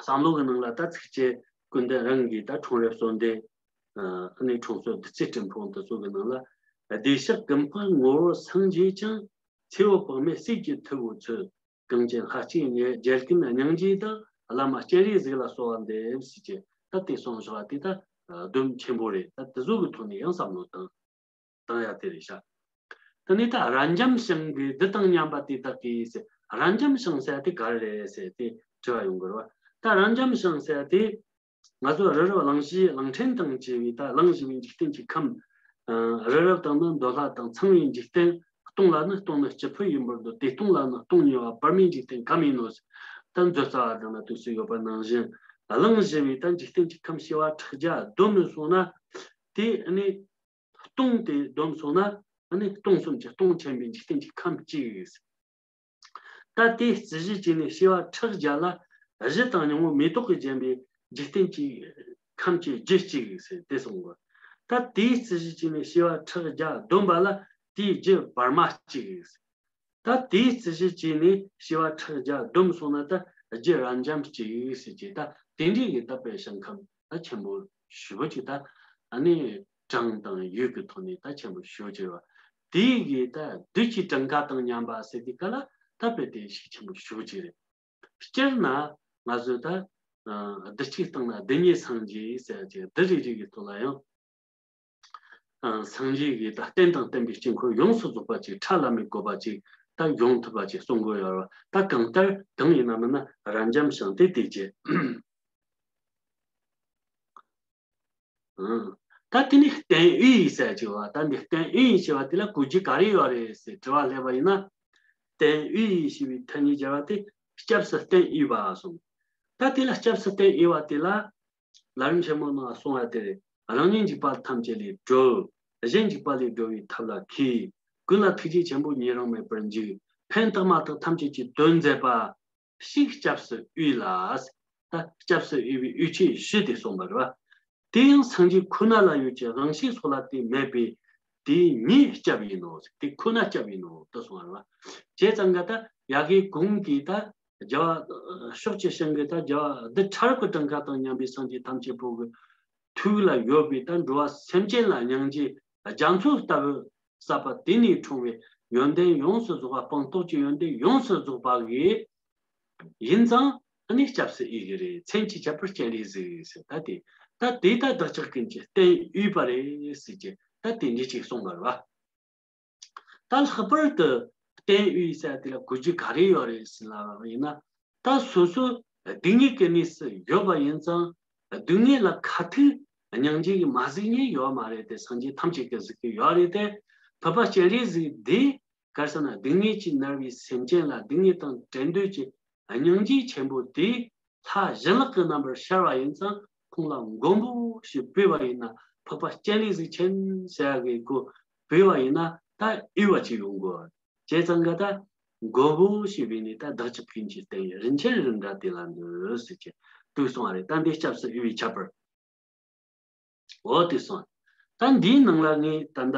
བསམ་བློ་གི་ནང་ལ་ད་ཚིགས་བཅད་ཀུན་ལྡན་རང་གི་ད་འཁྲུངས་རབས་གསོལ་འདེབས། ཨ་ནི་འཁྲུངས་གསོལ་བདུད་རྩིའི་སྤྲིན་ཕུང་དེ་ཚོ་གི་ནང་ལ། བདེ་གཤེགས་ཀུན་འཕགས་ངོ་བོ་སངས་རྒྱས་ཀྱང་། ཚེ་འོད་དཔག་མེད་གསེར་གྱི་ཐུ་བོའི་ཚུལ། གངས་ཅན་ལྷ་གཅིག་རྒྱལ་ཀུན་སྙིང་རྗེ་བདག་བླ་མ་སྤྱན་རས་གཟིགས་ལ་གསོལ་བ་འདེབས་ཟེར་གྱི་ད་དེ་གསུངས་བཞག་པ་དེ་ད་སྡོམ་ཆེན་པོ་རེད། ད་དེ་ཚོ་གི་ཐོག་ནས་ཡང་བསམ་བློ་བཏང་། བཏང་ཡ་དེ་རེད་ཤག་དེ་ནས་ད་རབ་འབྱམས་ཞིང་གི་འདི་དང་མཉམ་པ་དེ་དག་གིས་ཟེར། རབ་འབྱམས་ཞིང་ཟེར་ཡ་དེ་ག་རེ་རེད་ཟེར་དེ་དྲི་བ་ཡོང་གི་རེད་བ། ད་རབ་འབྱམས་ཞིང་ཟེར་ཡ་དེ་ང་ཚོ་རི་རབ་གླིང་བཞི་གླིང་ཕྲན་དང་བཅས་པའི་ད་གླིང་བཞི་པའི་འཇིག་རྟེན་གྱི་ཁམས། ཨ། རི་རབ་དང་ནི་འདོད་ལྷ་དང་ཚངས་པའི་འཇིག་རྟེན། སྟོང་ལ་ནི་སྟོང་ནི་སྤྱི་ཕུད་ཡིན་པར་འདོད། དེ་སྟོང་ལ་ནི་སྟོང་ཉེ་བ་བར་མའི་འཇིག་རྟེན་ཁམས་ཡིན་ནོ། ད་མཛོད་རྩ་བ་དང་ན་དུས་སུ་ཡོད་པ་ནང་བཞིན་གླིང་བཞི་པའི་ད་འཇིག་རྟེན་གྱི་ཁམས་བྱེ་བ་ཕྲག་བརྒྱ་བསྡོམས་ནས་སོང་ན། དེ་ནི། སྟོང་དེ་བསྡོམས་སོང་ན་ཨ་ནི་སྟོང་གསུམ་གྱི་སྟོང་ཆེན་པོའི་འཇིག་རྟེན་གྱི་ཁམས་གཅིག་ད་དེའི་རྩིས་གཞི་བྱས་ནས་བྱེ་བ་ཕྲག་བརྒྱ་ལ་གཞི་དང་སྙིང་པོ་མེ་ཏོག་གིས་བརྒྱན་པའི་འཇིག་རྟེན་གྱི་ཁམས་ཀྱི་རྒྱུད་གཅིག་ཟེར་དེ་གསུངས་གོ། ད་དེའི་རྩིས་གཞི་བྱས་ནས་བྱེ་བ་ཕྲག་བརྒྱ་བསྡོམས་པ་ལ་དེའི་རྒྱུད་བར་མ་གཅིག་ད་དེའི་རྩིས་གཞི་བྱས་ནས་བྱེ་བ་ཕྲག་བརྒྱ་བསྡོམས་སོང་ན་ད་རྒྱུད་རབ་འབྱམས་གཅིག་ཟེར་གྱི་ད་དེ་འདྲའི་གི་ད་དཔེ་ཞིང་ཁམས་ད་ཆེན་པོ་ཞེ་པོ་ཅིག་ད་ཨ་ནི་གྲངས་དང་ཡུལ་གྱི་ཐོག་ནས་ད་ཆེན་པོ་ཞེ་པོ་ཅིག་རེད་བ། དེའི་གི་ད་བདུད་ཀྱི་གྲངས་ཀ་དང་མཉམ་པ་ཟེར་དུས་ག་ལ་ད་དཔེ་དེ་ཞིག་ཆེན་པོ་ཞེ་པོ་ཅིག་རེད། སྤྱིར་ན་ང་ཚོས་ད་ཨ་བདུད་གཅིག་སྟེང་ན་བདུད་གཉིས་སངས་རྒྱས་ཟེར་གྱི་བདུད་རེ་རེ་གི་ཐོག་ལ་ཡང་། སངས་རྒྱས་ཀྱི་ད་རྟེན་དང་བརྟེན་པའི་དཀྱིལ་འཁོར་ཡོངས་སུ་རྫོགས་པ་ཅིག་ཁྲ་ལམ་མེ་བཀོད་པ་ཅིག་ད་ཡོང་ཐུབ་པ་ཅིག་གསུང་གི་ཡོད་རེད། ད་གང་ལྟར་གང་ཡིན་ན་མིན་ན་རབ་འབྱམས་ཞིང་དེ་དེ་ཅི། ད་དེ་ནི་རྟེན་དབུས་ཟེར་ཅིག་བ། ད་འདི་རྟེན་དབུས་ཞེས་པ་དེ་ལ་གོ་རྒྱུ་ག་རེ་ཡོད་རེད་ཟེར་དྲི་བ་སླེབས་པ་ཡིན་ན། རྟེན་དབུས་ཞེས་པའི་ཐ་སྙད་སྦྱར་བ་དེ་ སྐྱབས་སུ་བསྟན་ཡོད་པ་གསུངས། ད་དེ་ལ་སྐྱབས་སུ་བསྟན་ཡོད་པ་དེ་ལ། ལམ་རིམ་ཆེན་མོ་ནང་གསུངས་པ་དེ། རང་ཉིད་འཇིགས་པ་ཐམས་ཅད་ལས་སྒྲོལ། གཞན་འཇིགས་པ་ལས་སྒྲོལ་བའི་ཐབས་ལ་མཁས། ཀུན་ལ་ཐུགས་རྗེ་ཆེན་པོ་ཉེ་རིང་མེད་པར་འཇུག། ཕན་བཏགས་མ་བཏགས་ཐམས་ཅད་ཀྱི་དོན་མཛད་པ། ཞིག་སྐྱབས་སུ་འོས་ལ། ད་སྐྱབས་སུ་འོས་པའི་འོས་ཆོས་བཞི་དེ་གསུངས་པ་རེད་བ། དེ་ཡང་སངས་རྒྱས་ཁོ་ན་ལ་ཡོད་ཀྱི་དབང་ཤེས་སོགས་ལ་དེ་མེད་པས། དེ་ཉིད་སྐྱབས་ཡིན་ནོ། དེ་ཁོ་ན་སྐྱབས་ཡིན་ནོ་དུ་གསུངས་པ་རེད་བ། བྱས་ཙང་ག་ད་ཡ་གི་གོང་གི་ད་རྒྱལ་བ་ཕྱོགས་བཅུའི་ཞིང་གི་ད་རྒྱལ་བ་རྡུལ་ཕྲ་རབ་ཀྱི་གྲངས་ཀ་དང་མཉམ་པའི་སངས་རྒྱས་ཐམས་ཅད་པོ་གི་ཐུགས་ལ་ཡོད་པའི་ད་འགྲོ་བ་སེམས་ཅན་ལ་སྙིང་རྗེ་རྒྱ་མཚོ་ལྟ་བུ་བསགས་པ་དེ་ནས་འཁྲུངས་པའི་ཡོན་ཏན་ཡོངས་སུ་རྫོགས་པ། སྤངས་རྟོགས་ཀྱི་ཡོན་ཏན་ཡོངས་སུ་རྫོགས་པ་གིས་ཡིན་ཙང་ཨ་ནི་སྐྱབས་སུ་འོས་ཀྱི་རེད། མཚན་གྱི་ཁྱད་པར་སྤྱན་རས་གཟིགས་ཟེར། ད་དེ་ད་དེ་ད་བདག་ཅག་ཀུན་གྱི་བསྟེན་འོས་པ་རེད་ཟེར་གྱི་ད་དེ་འདྲ་ཅིག་གསུངས་པ་རེད་བ། ད་ལྷག་པར་དུ་བསྟེན་འོས་ཟེར་དེ་ལ་གོ་རྒྱུ་ག་རེ་ཡོད་རེད་ཟེར་ལབ་པ་ཡིན་ན། ད་སོ་སོ་སྡུག་བསྔལ་གྱི་གནས་སུ་ཡོད་པ་ཡིན་ཙང་སྡུག་བསྔལ་ལ་ཁ་ཐུག་སྙིང་རྗེ་གིས་མ་གཟིགས་མཁན་ཡོད་མ་རེད་དེ། སངས་རྒྱས་ཐམས་ཅད་ཀྱིས་གཟིགས་ཀྱི་ཡོད་རེད་དེ། འཕགས་པ་སྤྱན་རས་གཟིགས་འདི་ག་རེ་ཟེར་ན། སྡུག་བསྔལ་གྱིས་མནར་བའི་སེམས་ཅན་ལ་སྡུག་བསྔལ་དང་བྲལ་འདོད་ཀྱི་སྙིང་རྗེ་ཆེན་པོ་དེ་ལྷ་བྱིན་རླབས་ཀྱི་རྣམ་པར་ཤར་བ་ཡིན་ཙང་ཁོང་ལ་མགོན་པོ་ཞེས་འབོད་པ་ཡིན་ན། འཕགས་པ་སྤྱན་རས་གཟིགས་མཁྱེན་ཟེར་ཡ་གི་གོ་འབོད་པ་ཡིན་ན་ད་འོས་པ་ཅིག་ཡོང་དགོས། བྱས་ཙང་ག་ད་མགོན་པོ་ཞེས་པའི་ནི་ད་བདག་ཅག་ཀུན་གྱི་བསྟེན་ཡོད། རིན་ཆེན་རི་འདྲ་དེ་ལ་འདུད་ཟེར་གྱི་འདུག་གསུངས་པ་རེད། ད་འདི་སྐྱབས་སུ་འོས་པའི་ཁྱད་པར། འོ་དེ་སོང་། ད་འདིའི་ནང་ལ་ངས་ད་ལྟ་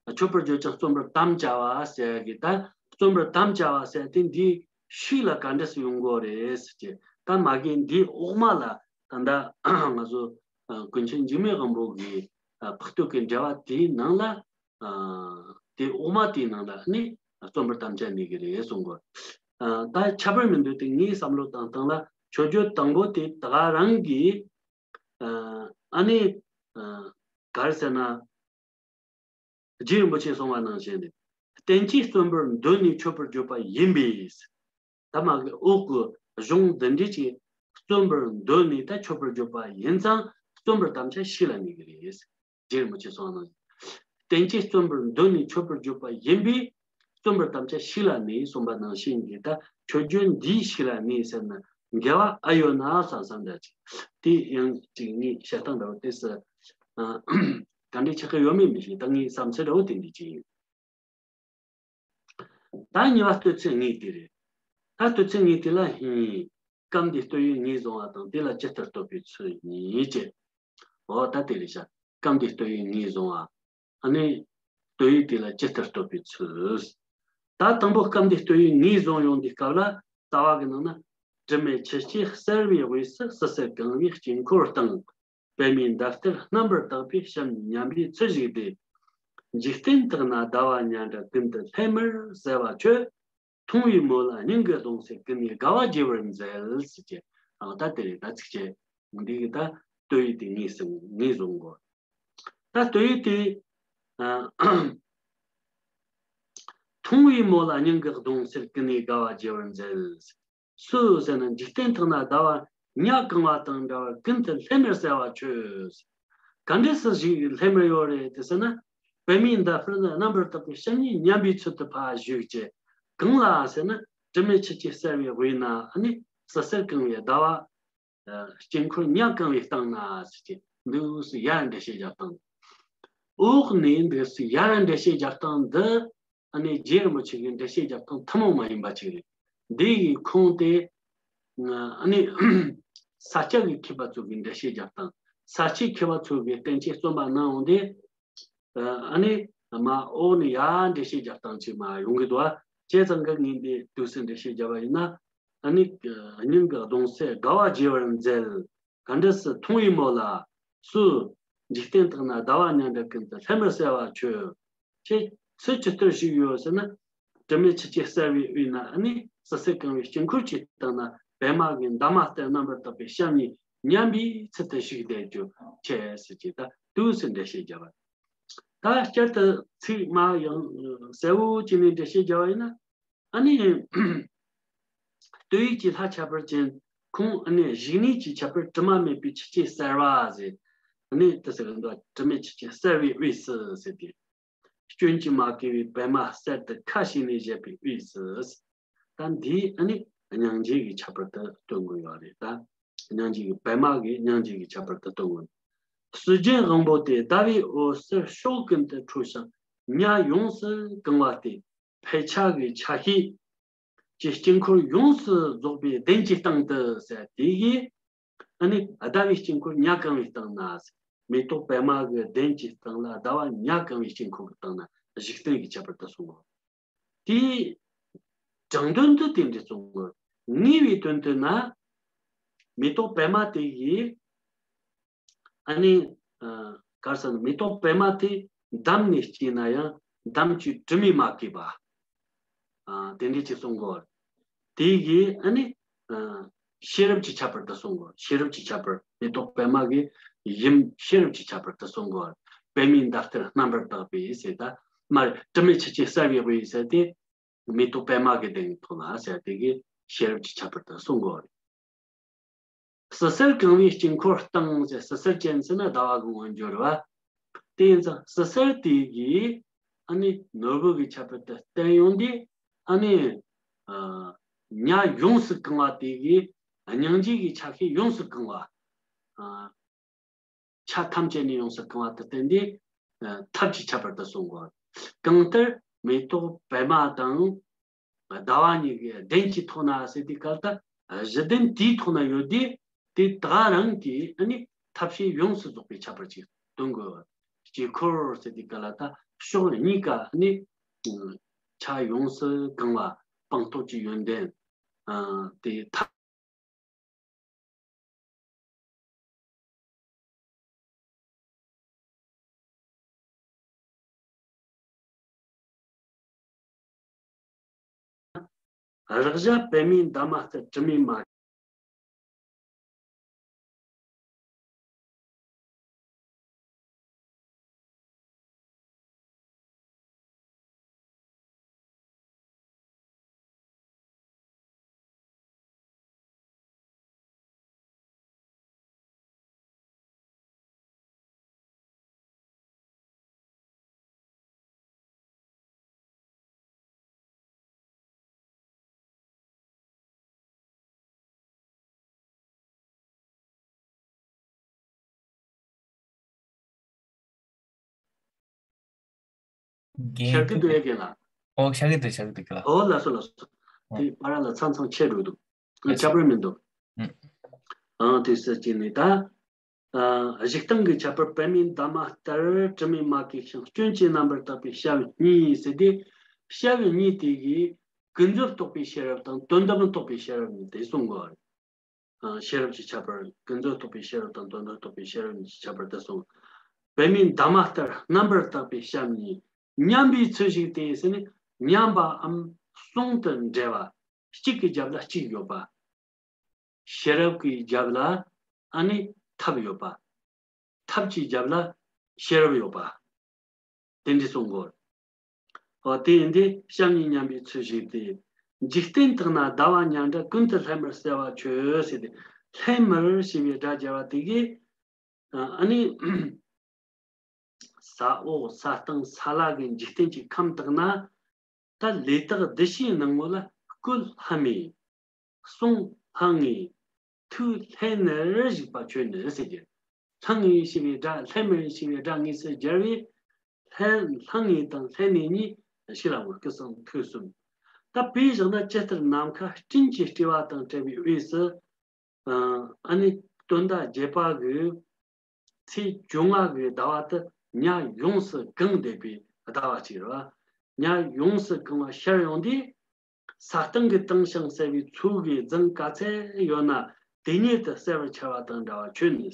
མཆོད་པར་བརྗོད་ཅིང་རྩོམ་པར་དམ་བཅའ་བ་ཟེར་གི། ད་རྩོམ་པར་དམ་བཅའ་བ་ཟེར་དེ་འདིའི་ཤུགས་ལ་ག་འདྲ་སེ་ཡོང་གི་རེད་ཟེར་གྱི། ད་མ་གི་འདིའི་འོག་མ་ལ་ད་ལྟ་ང་ཚོ་ཀུན་མཁྱེན་འཇིགས་མེད་དབང་པོ་གི་འཕགས་བསྟོད་ཀྱི་འགྲེལ་པ་དེའི་ནང་ལ། དེ་འོག་མ་དེའི་ནང་ལ་ནི་རྩོམ་པར་དམ་བཅའ་ནི་གི་རེད་གསུང་གི། ད་ཁྱད་པར་མི་འདུག་སྟེ། ངའི་བསམ་བློ་བཏང་སྟངས་ལ་མཆོད་བརྗོད་དང་པོ་དེ་ད་ག་རང་གི། ཨ་ནི། ག་རེ་ཟེར་ན། རྗེ་རིན་པོ་ཆེས་གསུངས་པ་ནང་བཞིན་ནི། བསྟེན་ཅིང་རྩོམ་པར་འདོད་ནས་མཆོད་པར་བརྗོད་པ་ཡིན་པས། ད་མ་གི་འོག་གི་གཞུང་འདི་འདྲ་ཅིག་རྩོམ་པར་འདོད་ནས་ད་མཆོད་པར་བརྗོད་པ་ཡིན་ཙང་རྩོམ་པར་དམ་བཅའ་ཤིག་ལ་གནས་ཀྱི་རེད། རྗེ་རིན་པོ་ཆེས་གསུངས་པ་ནང་བཞིན། བསྟེན་ཅིང་རྩོམ་པར་འདོད་ནས་མཆོད་པར་བརྗོད་པ་ཡིན་པས། རྩོམ་པར་དམ་བཅའ་ཤིག་ལ་གནས་གསུངས་པ་ནང་བཞིན་གྱི་ད་མཆོད་བརྗོད་འདིའི་ཤིག་ལ་གནས་ཟེར་ན་འགལ་བ་ཨ་ཡོད་ན་བསམ་བསམ་འདྲ་ཅིག་དེ་ཡང་ཅིག་ངས་བཤད་སྟངས་འདྲ་བོ་དེ་སུ་ག་འདྲའི་ཆགས་ཀྱི་ཡོད་མེད་མི་ཤེས། ད་ངའི་བསམ་ཚུལ་འདྲ་བོ་དེ་འདྲ་ཅིག་ཡིན། ད་གཉིས་པ་བསྟོད་ཚིག་ལྔའི་དེ་རེད། ད་བསྟོད་ཚིག་ལྔའི་དེ་ལ་ཧིན། སྐབས་འདིའི་བསྟོད་ཡུལ་ངོས་བཟུང་བ་དང་དེ་ལ་ཇི་ལྟར་བསྟོད་པའི་ཚུལ་གཉིས་བཅས། འོ་ད་དེ་རེད་ཤག་སྐབས་འདིའི་བསྟོད་ཡུལ་ངོས་བཟུང་བ། ཨ་ནི། བསྟོད་ཡུལ་དེ་ལ་ཇི་ལྟར་བསྟོད་པའི་ཚུལ། ད་དང་པོ་སྐབས་འདིའི་བསྟོད་ཡུལ་ངོས་བཟུང་ཡོང་དུས་སྐབས་ལ་རྩ་བ་གི་ནང་ན། དྲི་མེད་ཆུ་སྐྱེས་གསལ་བའི་དབུས་སུ། བསིལ་ཟེར་གང་བའི་དཀྱིལ་འཁོར་སྟེང་། པདྨའི་འདབ་གཏེར་རྣམ་པར་དག་པའི་བྱམས་སྙམ་པའི་ཚུལ་བཞུགས་ཏེ། འཇིག་རྟེན་དག་ན་ཟླ་བ་མཉམ་འདྲ་ཀུན་ཏུ་ལྷམ་མེར་གསལ་བ་ཁྱོད། མཐོང་བའི་མོད་ལ་སྙིང་གི་གདུང་སེམས་ཀུན་ནས་དགའ་བ་རྒྱས་པར་མཛད། ཟེར་གྱི། ཨ་ད་དེ་རེད། ད་ཚིགས་བཅད་འདི་གི་ད་བསྟོད་ཡུལ་དེ་ངོས་བཟུང་ངོས་བཟུང་གོ། ད་བསྟོད་ཡུལ་དེ། ཨ། མཐོང་བའི་མོད་ལ་སྙིང་གི་གདུང་སེམས་ཀུན་ནས་དགའ་བ་རྒྱས་པར་མཛད། སུ་ཟེར་ན་འཇིག་རྟེན་དག་ན་ཟླ་བ་ཉ་གང་བ་དང་འདྲ་བར་ཀུན་ཏུ་ལྷམ་མེར་གསལ་བ་ཁྱོད། ག་འདྲ་སེ་ཞིག་ལྷམ་མེར་ཡོད་རེད་དེ་ཟེར་ན། པདྨའི་འདབ་གཏེར་རྣམ་པར་དག་པའི་བྱམས་སྙིང་སྙམ་པའི་ཚུལ་དུ་ཕར་བཞུགས་ཀྱི། གང་ལ་ཟེར་ན་དྲི་མེད་ཆུ་སྐྱེས་གསལ་བའི་དབུས་ན་ཨ་ནི་བསིལ་ཟེར་གང་བའི་ཟླ་བ། དཀྱིལ་འཁོར་ཉ་གང་བའི་སྟེང་ན་ཟེར་གྱི་འདུག་སེ་ཡར་འགྲེལ་བཤད་རྒྱག་སྟངས། འོག་ནས་འདུག་སེ་ཡར་འགྲེལ་བཤད་རྒྱག་སྟངས་འདི་ཨ་ནི་རྗེ་རིན་པོ་ཆེ་གི་འགྲེལ་བཤད་རྒྱག་སྟངས་ཐུན་མོང་མ་ཡིན་པ་ཅིག་རེད། འདི་ཡི་ཁུངས་དེ་ཨ་ནི་ས་སྐྱ་གི་མཁས་པ་ཚོ་གི་འགྲེལ་བཤད་རྒྱག་སྟངས། ས་སྐྱའི་མཁས་པ་ཚོ་གི་བསྟན་བཅོས་རྩོམ་པ་གནང་འོང་དེ། ཨ་ནི་མར་འོག་ནས་ཡར་འགྲེལ་བཤད་རྒྱག་སྟངས་ཅིག་མར་ཡོང་གི་འདུག་ཨ། བྱས་ཙང་གི་ངས་འདི་འདུག་སེ་འགྲེལ་བཤད་བརྒྱབ་པ་ཡིན་ན། ཨ་ནི་སྙིང་གི་གདུང་སེམས་དགའ་བ་རྒྱས་པར་མཛད། ག་འདྲ་སེ་མཐོང་བའི་མོད་ལ། སུ། འཇིག་རྟེན་དག་ན་ཟླ་བ་མཉམ་འདྲ་ཀུན་ཏུ་ལྷམ་མེར་གསལ་བ་ཁྱོད། ཁྱེད་ཚུལ་ཇི་ལྟར་ཞིག་ཡོད་ཟེར་ན། དྲི་མེད་ཆུ་སྐྱེས་གསལ་བའི་དབུས་ན་ཨ་ནི་བསིལ་ཟེར་གང་བའི་དཀྱིལ་འཁོར་གྱི་སྟེང་ན་པདྨ་གི་འདབ་མ་གཏེར་རྣམ་པར་དག་པའི་བྱམས་སྙིང་སྙམ་པའི་ཚུལ་དུ་བཞུགས་བསྡད་རྒྱུ་ཁྱེད་ཟེར་གྱི་ད་འདུག་སེ་འགྲེལ་བཤད་བརྒྱབ་པ། ད་བསྐྱར་དུ་ཚིག་མ་ཡང་གསལ་བོ་བྱས་ནས་འགྲེལ་བཤད་བརྒྱབ་པ་ཡིན་ན། ཨ་ནི། བསྟོད་ཡུལ་གྱི་ལྷ་ཁྱད་པར་ཅན་ཁོང་ཨ་ནི་བཞུགས་གནས་ཀྱི་ཁྱད་པར་དྲི་མ་མེད་པའི་ཆུ་སྐྱེས་གསལ་བ་ཟེར། ཨ་ནི་དེ་ཟེར་གི་འདུག་དྲི་མེད་ཆུ་སྐྱེས་གསལ་བའི་དབུས་སུ་ཟེར་ཏེ། སྐྱོན་གྱིས་མ་གོས་པའི་པདྨ་གསེར་དུ་ཁ་ཕྱེ་ནས་བཞད་པའི་དབུས་སུ། ད་འདིའི་ཨ་ནི་ སྙིང་རྗེ་གི་ཁྱད་པར་དུ་སྟོན་གྱི་ཡོད་རེད་ད། སྙིང་རྗེ་གི་པད་མ་གི་སྙིང་རྗེ་གི་ཁྱད་པར་དུ་སྟོན་གྱི་ཡོད། སྲིད་རྒྱན་དབང་པོ་དེ་ཟླ་བའི་འོད་ཟེར་ཕྱོགས་ཀུན་ཏུ་འཕྲོ་ཞིང་ཉ་ཡོངས་སུ་གང་བ་སྟེ། འཕེལ་ཆ་གི་ཆ་ཤས་ཀྱི་དཀྱིལ་འཁོར་ཡོངས་སུ་རྫོགས་པའི་གདན་གྱི་སྟེང་དུ་ཟེར་དེ་གིས། ཨ་ནི་ཟླ་བའི་དཀྱིལ་འཁོར་ཉ་གང་བའི་སྟེང་ན། མེ་ཏོག་པད་མ་གི་གདན་གྱི་སྟེང་ལ་ཟླ་བ་ཉ་གང་བའི་དཀྱིལ་འཁོར་གྱི་སྟེང་ན་འཇིག་རྟེན་གྱི་ཁྱད་པར་དུ་གསུངས་པ། དེའི་དྲང་དོན་དུ་དེ་འདྲ་གསུངས་པ། ངེས་པའི་དོན་དུ་ན། མེ་ཏོག་པད་མ་དེ་ཡིས། ཨ་ནི། ཨ། ག་རེ་ཟེར་ན་མེ་ཏོག་པད་མ་དེ་འདམ་ནས་སྐྱེས་ན་ཡང་འདམ་གྱི་དྲི་མས་མ་གོས་པ། ཨ། དེ་འདྲ་ཅིག་གསུང་གོ། དེ་གིས་ཨ་ནི། ཨ། ཤེས་རབ་ཀྱི་ཁྱད་པར་དུ་གསུང་གོ། ཤེས་རབ་ཀྱི་ཁྱད་པར། མེ་ཏོག་པད་མ་གི་ཡུམ་ཤེས་རབ་ཀྱི་ཁྱད་པར་དུ་གསུང་གོ། པད་མའི་འདབ་ལྟར་རྣམ་པར་དག་པའི་ཟེར་ད། མར་དྲི་མེད་ཆུ་སྐྱེས་གསལ་བའི་དབུས་ཟེར་ཏེ། མེ་ཏོག་པད་མ་གི་གདན་ཐོག་ལ་ཟེར་དེ་གིས་ཤེས་རབ་ཀྱི་ཁྱད་པར་དུ་གསུང་གོ། བསིལ་ཟེར་གང་བའི་དཀྱིལ་འཁོར་སྟེང་ཟེར། བསིལ་ཟེར་ཅན་ཟེར་ན་ཟླ་བ་གི་མངོན་བརྗོད་རེད་བ། དེ་ཡིན་ཙང་བསིལ་ཟེར་དེ་གིས་ཨ་ནི་ནོར་བུ་གི་ཁྱད་པར་དུ་བསྟན་ཡོང་དུས། ཨ་ནི། ཨ། ཉ་ཡོངས་སུ་གང་བ་དེ་གིས་སྙིང་རྗེ་གི་ཆ་ཤས་ཡོངས་སུ་གང་བ། ཨ། ཆ་ཐམས་ཅད་ནས་ཡོངས་སུ་གང་བ་དང་བསྟན་ཏེ། ཨ། ཐབས་ཀྱི་ཁྱད་པར་དུ་གསུངས་གོ། གང་ལྟར་མེ་ཏོག་པད་མ་དང་ཟླ་བ་གཉིས་ཀྱི་གདན་གྱི་ཐོག་ན་ཟེར་དུས་སྐབས་ལ་ད་གཞི་གདན་དེའི་ཐོག་ན་ཡོད་དུས། དེ་དག་རང་གིས་ཨ་ནི་ཐབས་ཤེས་ཡོངས་སུ་རྫོགས་པའི་ཁྱད་པར་ཅིག་སྟོན་དགོས། དཀྱིལ་འཁོར་ཟེར་དུས་སྐབས་ལ་ད་ཕྱོགས་གཉིས་ཀ་ཨ་ནི་ཆ་ཡོངས་སུ་གང་བ་སྤངས་རྟོགས་ཀྱི་ཡོན་ཏན། ཨ། དེ་ཐབས། རེག་བྱ་པད་མའི་འདབ་མ་ལྟར་དྲི་མས་མ། རྒན། ཤར་གི་འདུག་ཨེ་རྒན་ལགས། ཨོ། ཤར་གི་འདུག་ཤར་གི་འདུག་རྒན་ལགས། ཨོ། ལགས་སོ་ལགས་སོ། ཨོ། དེ་བར་ལ་མཚམས་མཚམས་ཆད་འགྲོ་འདུག་ཨ། ཁྱད་པར་མི་འདུག་ཨང་། དེ་ཟེར་གྱི་ནི་ད། ཨ། གཞུག་སྟངས་ཀྱི་ཁྱད་པར་པད་མའི་འདབ་མ་ལྟར་དྲི་མས་མ་གོས་ཤིང་སྐྱོན་གྱིས་རྣམ་པར་དག་པའི་ཞབས་གཉིས་ཟེར་ཏེ། ཞབས་གཉིས་དེ་གིས་ཀུན་རྫོབ་རྟོགས་པའི་ཤེས་རབ་དང་དོན་དམ་རྟོགས་པའི་ཤེས་རབ་གཉིས་དེ་གསུང་གོ། ཨ། ཤེས་རབ་ཀྱི་ཁྱད་པར། ཀུན་རྫོབ་རྟོགས་པའི་ཤེས་རབ་དང་དོན་དམ་རྟོགས་པའི་ཤེས་རབ་གཉིས་ཀྱི་ཁྱད་པར་དེ་གསུངས། པད་མའི་འདབ་མ་ལྟར་རྣམ་པར་དག་པའི་ཞབས་གཉིས། མཉམ་པའི་ཚུལ་ཞིག་སྟེ་ཟེར་ནས། མཉམ་པའམ་ཟུང་དུ་འབྲེལ་བ། གཅིག་གི་རྒྱབ་ལ་གཅིག་ཡོད་པ། ཤེས་རབ་ཀྱི་རྒྱབ་ལ་ཨ་ནི་ཐབས་ཡོད་པ། ཐབས་ཀྱི་རྒྱབ་ལ་ཤེས་རབ་ཡོད་པ། དེ་འདྲ་གསུང་གོ། འོ། དེ་ཡིན་དུས་ཞབས་གཉིས་མཉམ་པའི་ཚུལ་ཞིག་སྟེ། འཇིག་རྟེན་དག་ན་ཟླ་བ་ཉ་འདྲ་ཀུན་ཏུ་ལྷད་མར་གསལ་བ་ཁྱོད་ཟེར་ཏེ། ལྷད་མར་ཞེས་པའི་སྒྲ་སྦྱར་བ་དེ་གིས། ཨ་ནི། ས་འོག་ས་སྟེང་ས་བླ་གི་འཇིག་རྟེན་གྱི་ཁམས་དག་ན། ད་ལས་དག་འདུ་བྱེད་སྣང་ངོ་ལ་བཀོད་ལྷད་མེད། གསུང་ལྷང་ངེ། ཐུགས་ལྷད་ནས་བཞུགས་པ་ཁྱོད་ནི་ཟེར་གྱི། ལྷང་ངེ་ཞེས་པའི་སྒྲ། ལྷད་མེད་ཞེས་པའི་སྒྲ་དངོས་སུ་སྦྱར་བས། ལྷད། ལྷང་ངེ་དང་ལྷད་ནས་གཉིས་ཕྱི་ལ་འོང་། སྐུ་གསུང་ཐུགས་གསུམ། ད་དཔེ་བཞག་ན་ཇི་ལྟར་ནམ་མཁའ་སྤྲིན་གྱིས་སྤྲས་པ་དང་བྲལ་བའི་དབུས་སུ། ཨ་ནི་སྟོན་ཟླ་བརྒྱད་པ་གི་ཚེས་བཅོ་ལྔ་གི་ཟླ་བ་དེ་ཉ་ཡོངས་སུ་གང་བསྡད་པའི་ཟླ་བ་ཅིག་རེད་བ། ཉ་ཡོངས་སུ་གང་བ་ཤར་ཡོང་དུས། ས་སྟེང་གི་དྭངས་ཤིང་གསལ་བའི་ཚོགས་ཀྱི་རྫིང་ག་ཚད་ཡོད་ན་དེ་ཉིད་དུ་གསལ་བར་འཆར་བ་དང་འདྲ་བ་ཁྱོད་ནི།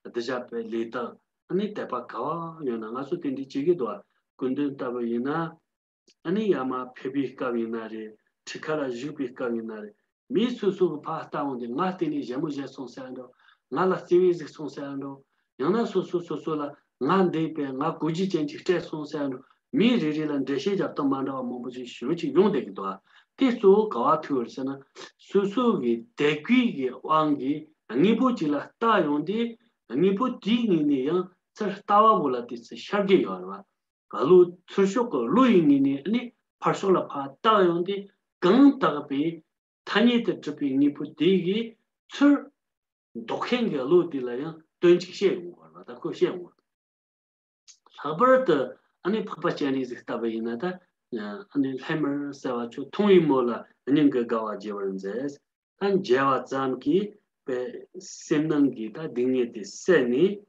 གདུལ་བྱ་པའི་ལས་དང་ནི་དད་པ་ག་བ་ཡོད་ན། ང་ཚོ་དེ་འདྲ་བྱེད་ཀྱི་འདུག་བ། སྐུ་མདུན་ལྟ་བུ་ཡིན་ན། ཨ་ནི་ཡར་མར་ཕེབས་པའི་སྐབས་ཡིན་ན་རེད། ཁྲི་ཁ་ལ་བཞུགས་པའི་སྐབས་ཡིན་ན་རེད། མི་སོ་སོ་གི་ཕར་ལྟ་འོང་དུས། ང་བལྟས་ནས་ཞལ་མོ་བཞད་སོང་ཟེར་ཡ་འགྲོ། ང་ལ་བརྩེ་བས་གཟིགས་སོང་ཟེར་ཡ་འགྲོ། ཡང་ན་སོ་སོ་སོ་སོ་ལ་ང་འདས་པས་ང་གོ་རྒྱུ་ཅན་ཅིག་སྤྲད་སོང་ཟེར་ཡ་འགྲོ། མི་རེ་རེ་ལ་འགྲེལ་བཤད་རྒྱབ་སྟངས་མ་འདྲ་བ་མང་པོ་ཞིག་ཞེ་པོ་ཅིག་ཡོང་བསྡད་ཀྱི་འདུག་ཨ། དེ་གཙོ་བོ་ག་བ་ཐུག་ཡོད་ཟེར་ན། སོ་སོ་གི་དད་གུས་ཀྱི་དབང་གིས་དངོས་པོ་ཅིག་ལ་ལྟ་ཡོང་དུས། དངོས་པོ་དེའི་ངོས་ནས་ཡང་ཚུར་ལྟ་བ་བོ་ལ་དེ་ཚུར་ཤར་གྱི་ཡོད་རེད་བ། བློ། ཚུར་ཕྱོགས་ཀྱི་བློ་ཡི་ངོས་ནས་ནི་ཕར་ཕྱོགས་ལ་ཕར་བལྟ་ཡོང་དུས། གང་དག་པའི་ ཐ་སྙད་དུ་གྲུབ་པའི་དངོས་པོ་དེ་གི་ཚུར་འདོགས་མཁན་གྱི་བློ་དེ་ལ་ཡང་དོན་གཅིག་བཤད་ཡོང་བ་རེད་པ། ད་ཁོས་བཤད་ཡོང་བ། ལྷག་པར་དུ་ཨ་ནི་འཕགས་པ་སྤྱན་རས་གཟིགས་ལྟ་བུ་ཡིན་ན། ད་ཨ་ནི་ལྷམ་མེར་གསལ་བ་ཁྱོད། མཐོང་བའི་མོད་ལ་སྙིང་གི་དགའ་བ་རྒྱས་པར་མཛད། ད་མཇལ་བ་ཙམ་གྱིས་པའི་སེམས་ནང་གི་ད་སྡུག་བསྔལ་དེ་བསལ་ནས།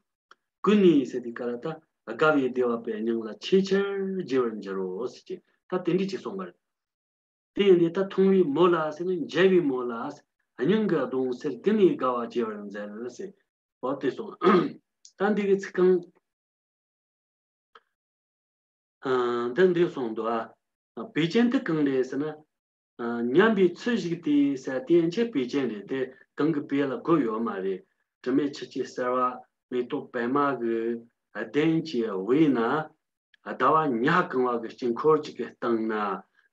ཀུན་ནས་ཟེར་དུས་སྐབས་ལ་ད་དགའ་བའི་བདེ་བ་པའི་སྙིང་ལ་ཆེས་ཆེར་རྒྱས་པར་འགྱུར་རོ་ཟེར་གྱི་ད་དེ་འདྲ་ཅིག་གསུངས་པ་རེད། དེ་ཡིན་དུས་ད་མཐོང་བའི་མོད་ལ་ཟེར་ན། མཇལ་བའི་མོད་ལ་སྙིང་གི་གདུང་སེལ། ཀུན་ནས་དགའ་བ་རྒྱས་པར་མཛད་ཟེར། འོ་དེ་གསུངས། ད་འདི་གི་ཚིག་རྐང་ཨ་འདི་འདི་གསུངས་འདུག་ཨ། བེ་ཅོན་དེ་གང་རེད་ཟེར་ན། ཨ་མཉམ་པའི་ཚུལ་བཞུགས་དེ་ཟེར་དེ་ཡན་ཆད་བེ་ཅོན་རེད། དེ་གང་གི་བེ་ལ་གོ་ཡོད་མ་རེད། དྲི་མེད་ཆུ་སྐྱེས་གསལ་བ་མེ་ཏོག་པད་མ་གི་གདན་གྱི་དབུས་ན། ཟླ་བ་ཉ་གང་བ་གི་དཀྱིལ་འཁོར་གཅིག་གི་སྟེང་ན།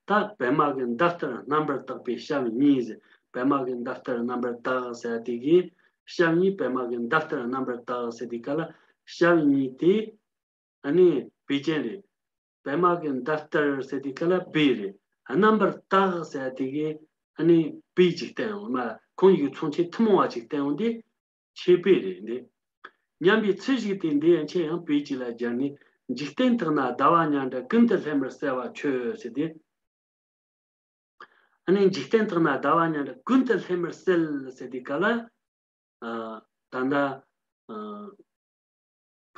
ད་པད་མ་གི་འདབ་ལྟར་རྣམ་པར་དག་པའི་ཞབས་གཉིས་ཟེར། པད་མ་གི་འདབ་ལྟར་རྣམ་པར་དག་ཟེར་དེ་གི་ཞབས་གཉིས། པད་མ་གི་འདབ་ལྟར་རྣམ་པར་དག་ཟེར་དུས་སྐབས་ལ་ཞབས་གཉིས་དེ་ཨ་ནི་བེ་ཅོན་རེད། པད་མ་གི་འདབ་ལྟར་ཟེར་དུས་སྐབས་ལ་བེ་རེད། རྣམ་པར་དག་ཟེར་དེ་གི་ཨ་ནི་བེ་ཅིག་བསྟན་ཡོང་། མ་ཁོང་གཉིས་ཀྱི་མཚུངས་ཆོས་ཐུན་མོང་བ་ཅིག་བསྟན་ཡོང་དུས་ཆོས་བེ་རེད། འདི་མཉམ་པའི་ཚུལ་བཞུགས་དེ། འདི་ཡན་ཆད་ཡང་བེ་ཅིག་ལ་སྦྱར་ནས། འཇིག་རྟེན་དག་ན་ཟླ་བ་ཉ་འདྲ། ཀུན་ཏུ་ལྷམ་མེར་གསལ་བ་ཁྱོད་ཟེར་དུས། ཨ་ནི་འཇིག་རྟེན་དག་ན་ཟླ་བ་ཉ་འདྲ། ཀུན་ཏུ་ལྷམ་མེར་གསལ་ཟེར་དུས་སྐབས་ལ། ཨ་ད་ལྟ་ཨ་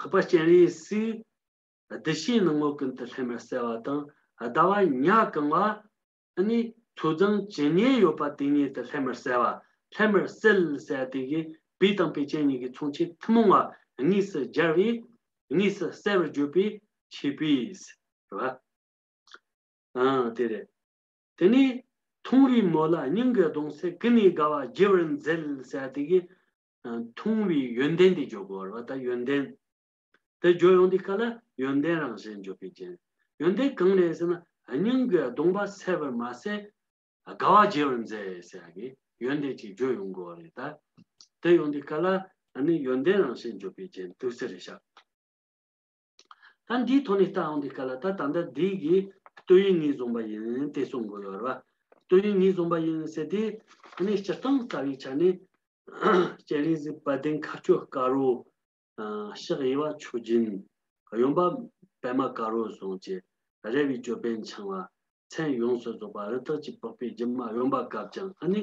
འཕགས་པ་སྤྱན་རས་གཟིགས་བདེ་གཤེགས་སྣང་ངོ་ཀུན་ཏུ་ལྷམ་མེར་གསལ་བ་དང་། ཟླ་བ་ཉ་གང་བ་ཨ་ནི་མཚོ་རྫོང་ཇི་སྙེད་ཡོད་པ་དེ་སྙེད་དུ་ལྷམ་མེར་གསལ་བ། ལྷམ་མེར་གསལ་ཟེར་དེ་གི་བེ་དང་བེ་ཅོན་གཉིས་ཀྱི་མཚུངས་ཆོས་ཐུན་མོང་བ་དངོས་སུ་སྦྱར་བས། དངོས་སུ་གསལ་བར་བརྗོད་པའི་ཆོས་བེ་རེད་པ། ཨང་། དེ་རེད། དེ་ནས་མཐོང་བའི་མོད་ལ་སྙིང་གི་གདུང་སེལ། ཀུན་ནས་དགའ་བ་རྒྱས་པར་མཛད་ཟེར་དེ་གི་ཨ་མཐོང་བའི་ཡོན་ཏན་དེ་བརྗོད་དགོས་པ་རེད་པ། ད་ཡོན་ཏན་དེ་བརྗོད་ཡོང་དུས་སྐབས་ལ་ཡོན་ཏན་རང་བཞིན་བརྗོད་པའི་རྐྱེན། ཡོན་ཏན་གང་རེད་ཟེར་ན། སྙིང་གི་གདུང་བ་སེལ་བར་མ་ཟད་དགའ་བ་རྒྱས་པར་མཛད་ཟེར་ཡ་གི་ཡོན་ཏན་ཅིག་བརྗོད་ཡོང་དགོས་པ་རེད། ད་དེ་ཡོང་དུས་སྐབས་ལ་ཨ་ནི་ཡོན་ཏན་རང་བཞིན་བརྗོད་པའི་རྐྱེན་དུ་ཟེར་རེད་ཤག་ད་འདིའི་ཐོག་ནས་ལྟ་ཡོང་དུས་སྐབས་ལ། ད་ད་ལྟ་འདི་གི་སྟོད་ཡིག་ངོས་བཟུང་བ་ཡིན་ཏེ་གསུང་དགོས་ཡོད་རེད་པ། སྟོད་ཡིག་ངོས་བཟུང་བ་ཡིན་ཟེར་དུས། ཨ་ནི་སྤྱིར་བཏང་ལྟ་བའི་ཆ་ནས་སྤྱན་རས་གཟིགས་དཔལ་ལྡན་མཁའ་སྤྱོད་དཀར་པོ། ཨ་ཕྱག་གཡས་པ་མཆོག་སྦྱིན། གཡོན་པ་པདྨ་དཀར་པོ་བཟུང་སྟེ། རལ་པའི་ཅོད་པན་འཕྱང་བ། མཚན་ཡོངས་སུ་རྫོགས་པ་རི་དྭགས་ཀྱི་པགས་པའི་རྒྱུ་མ། གཡོན་པ་བཀའ་བརྒྱངས། ཨ་ནི་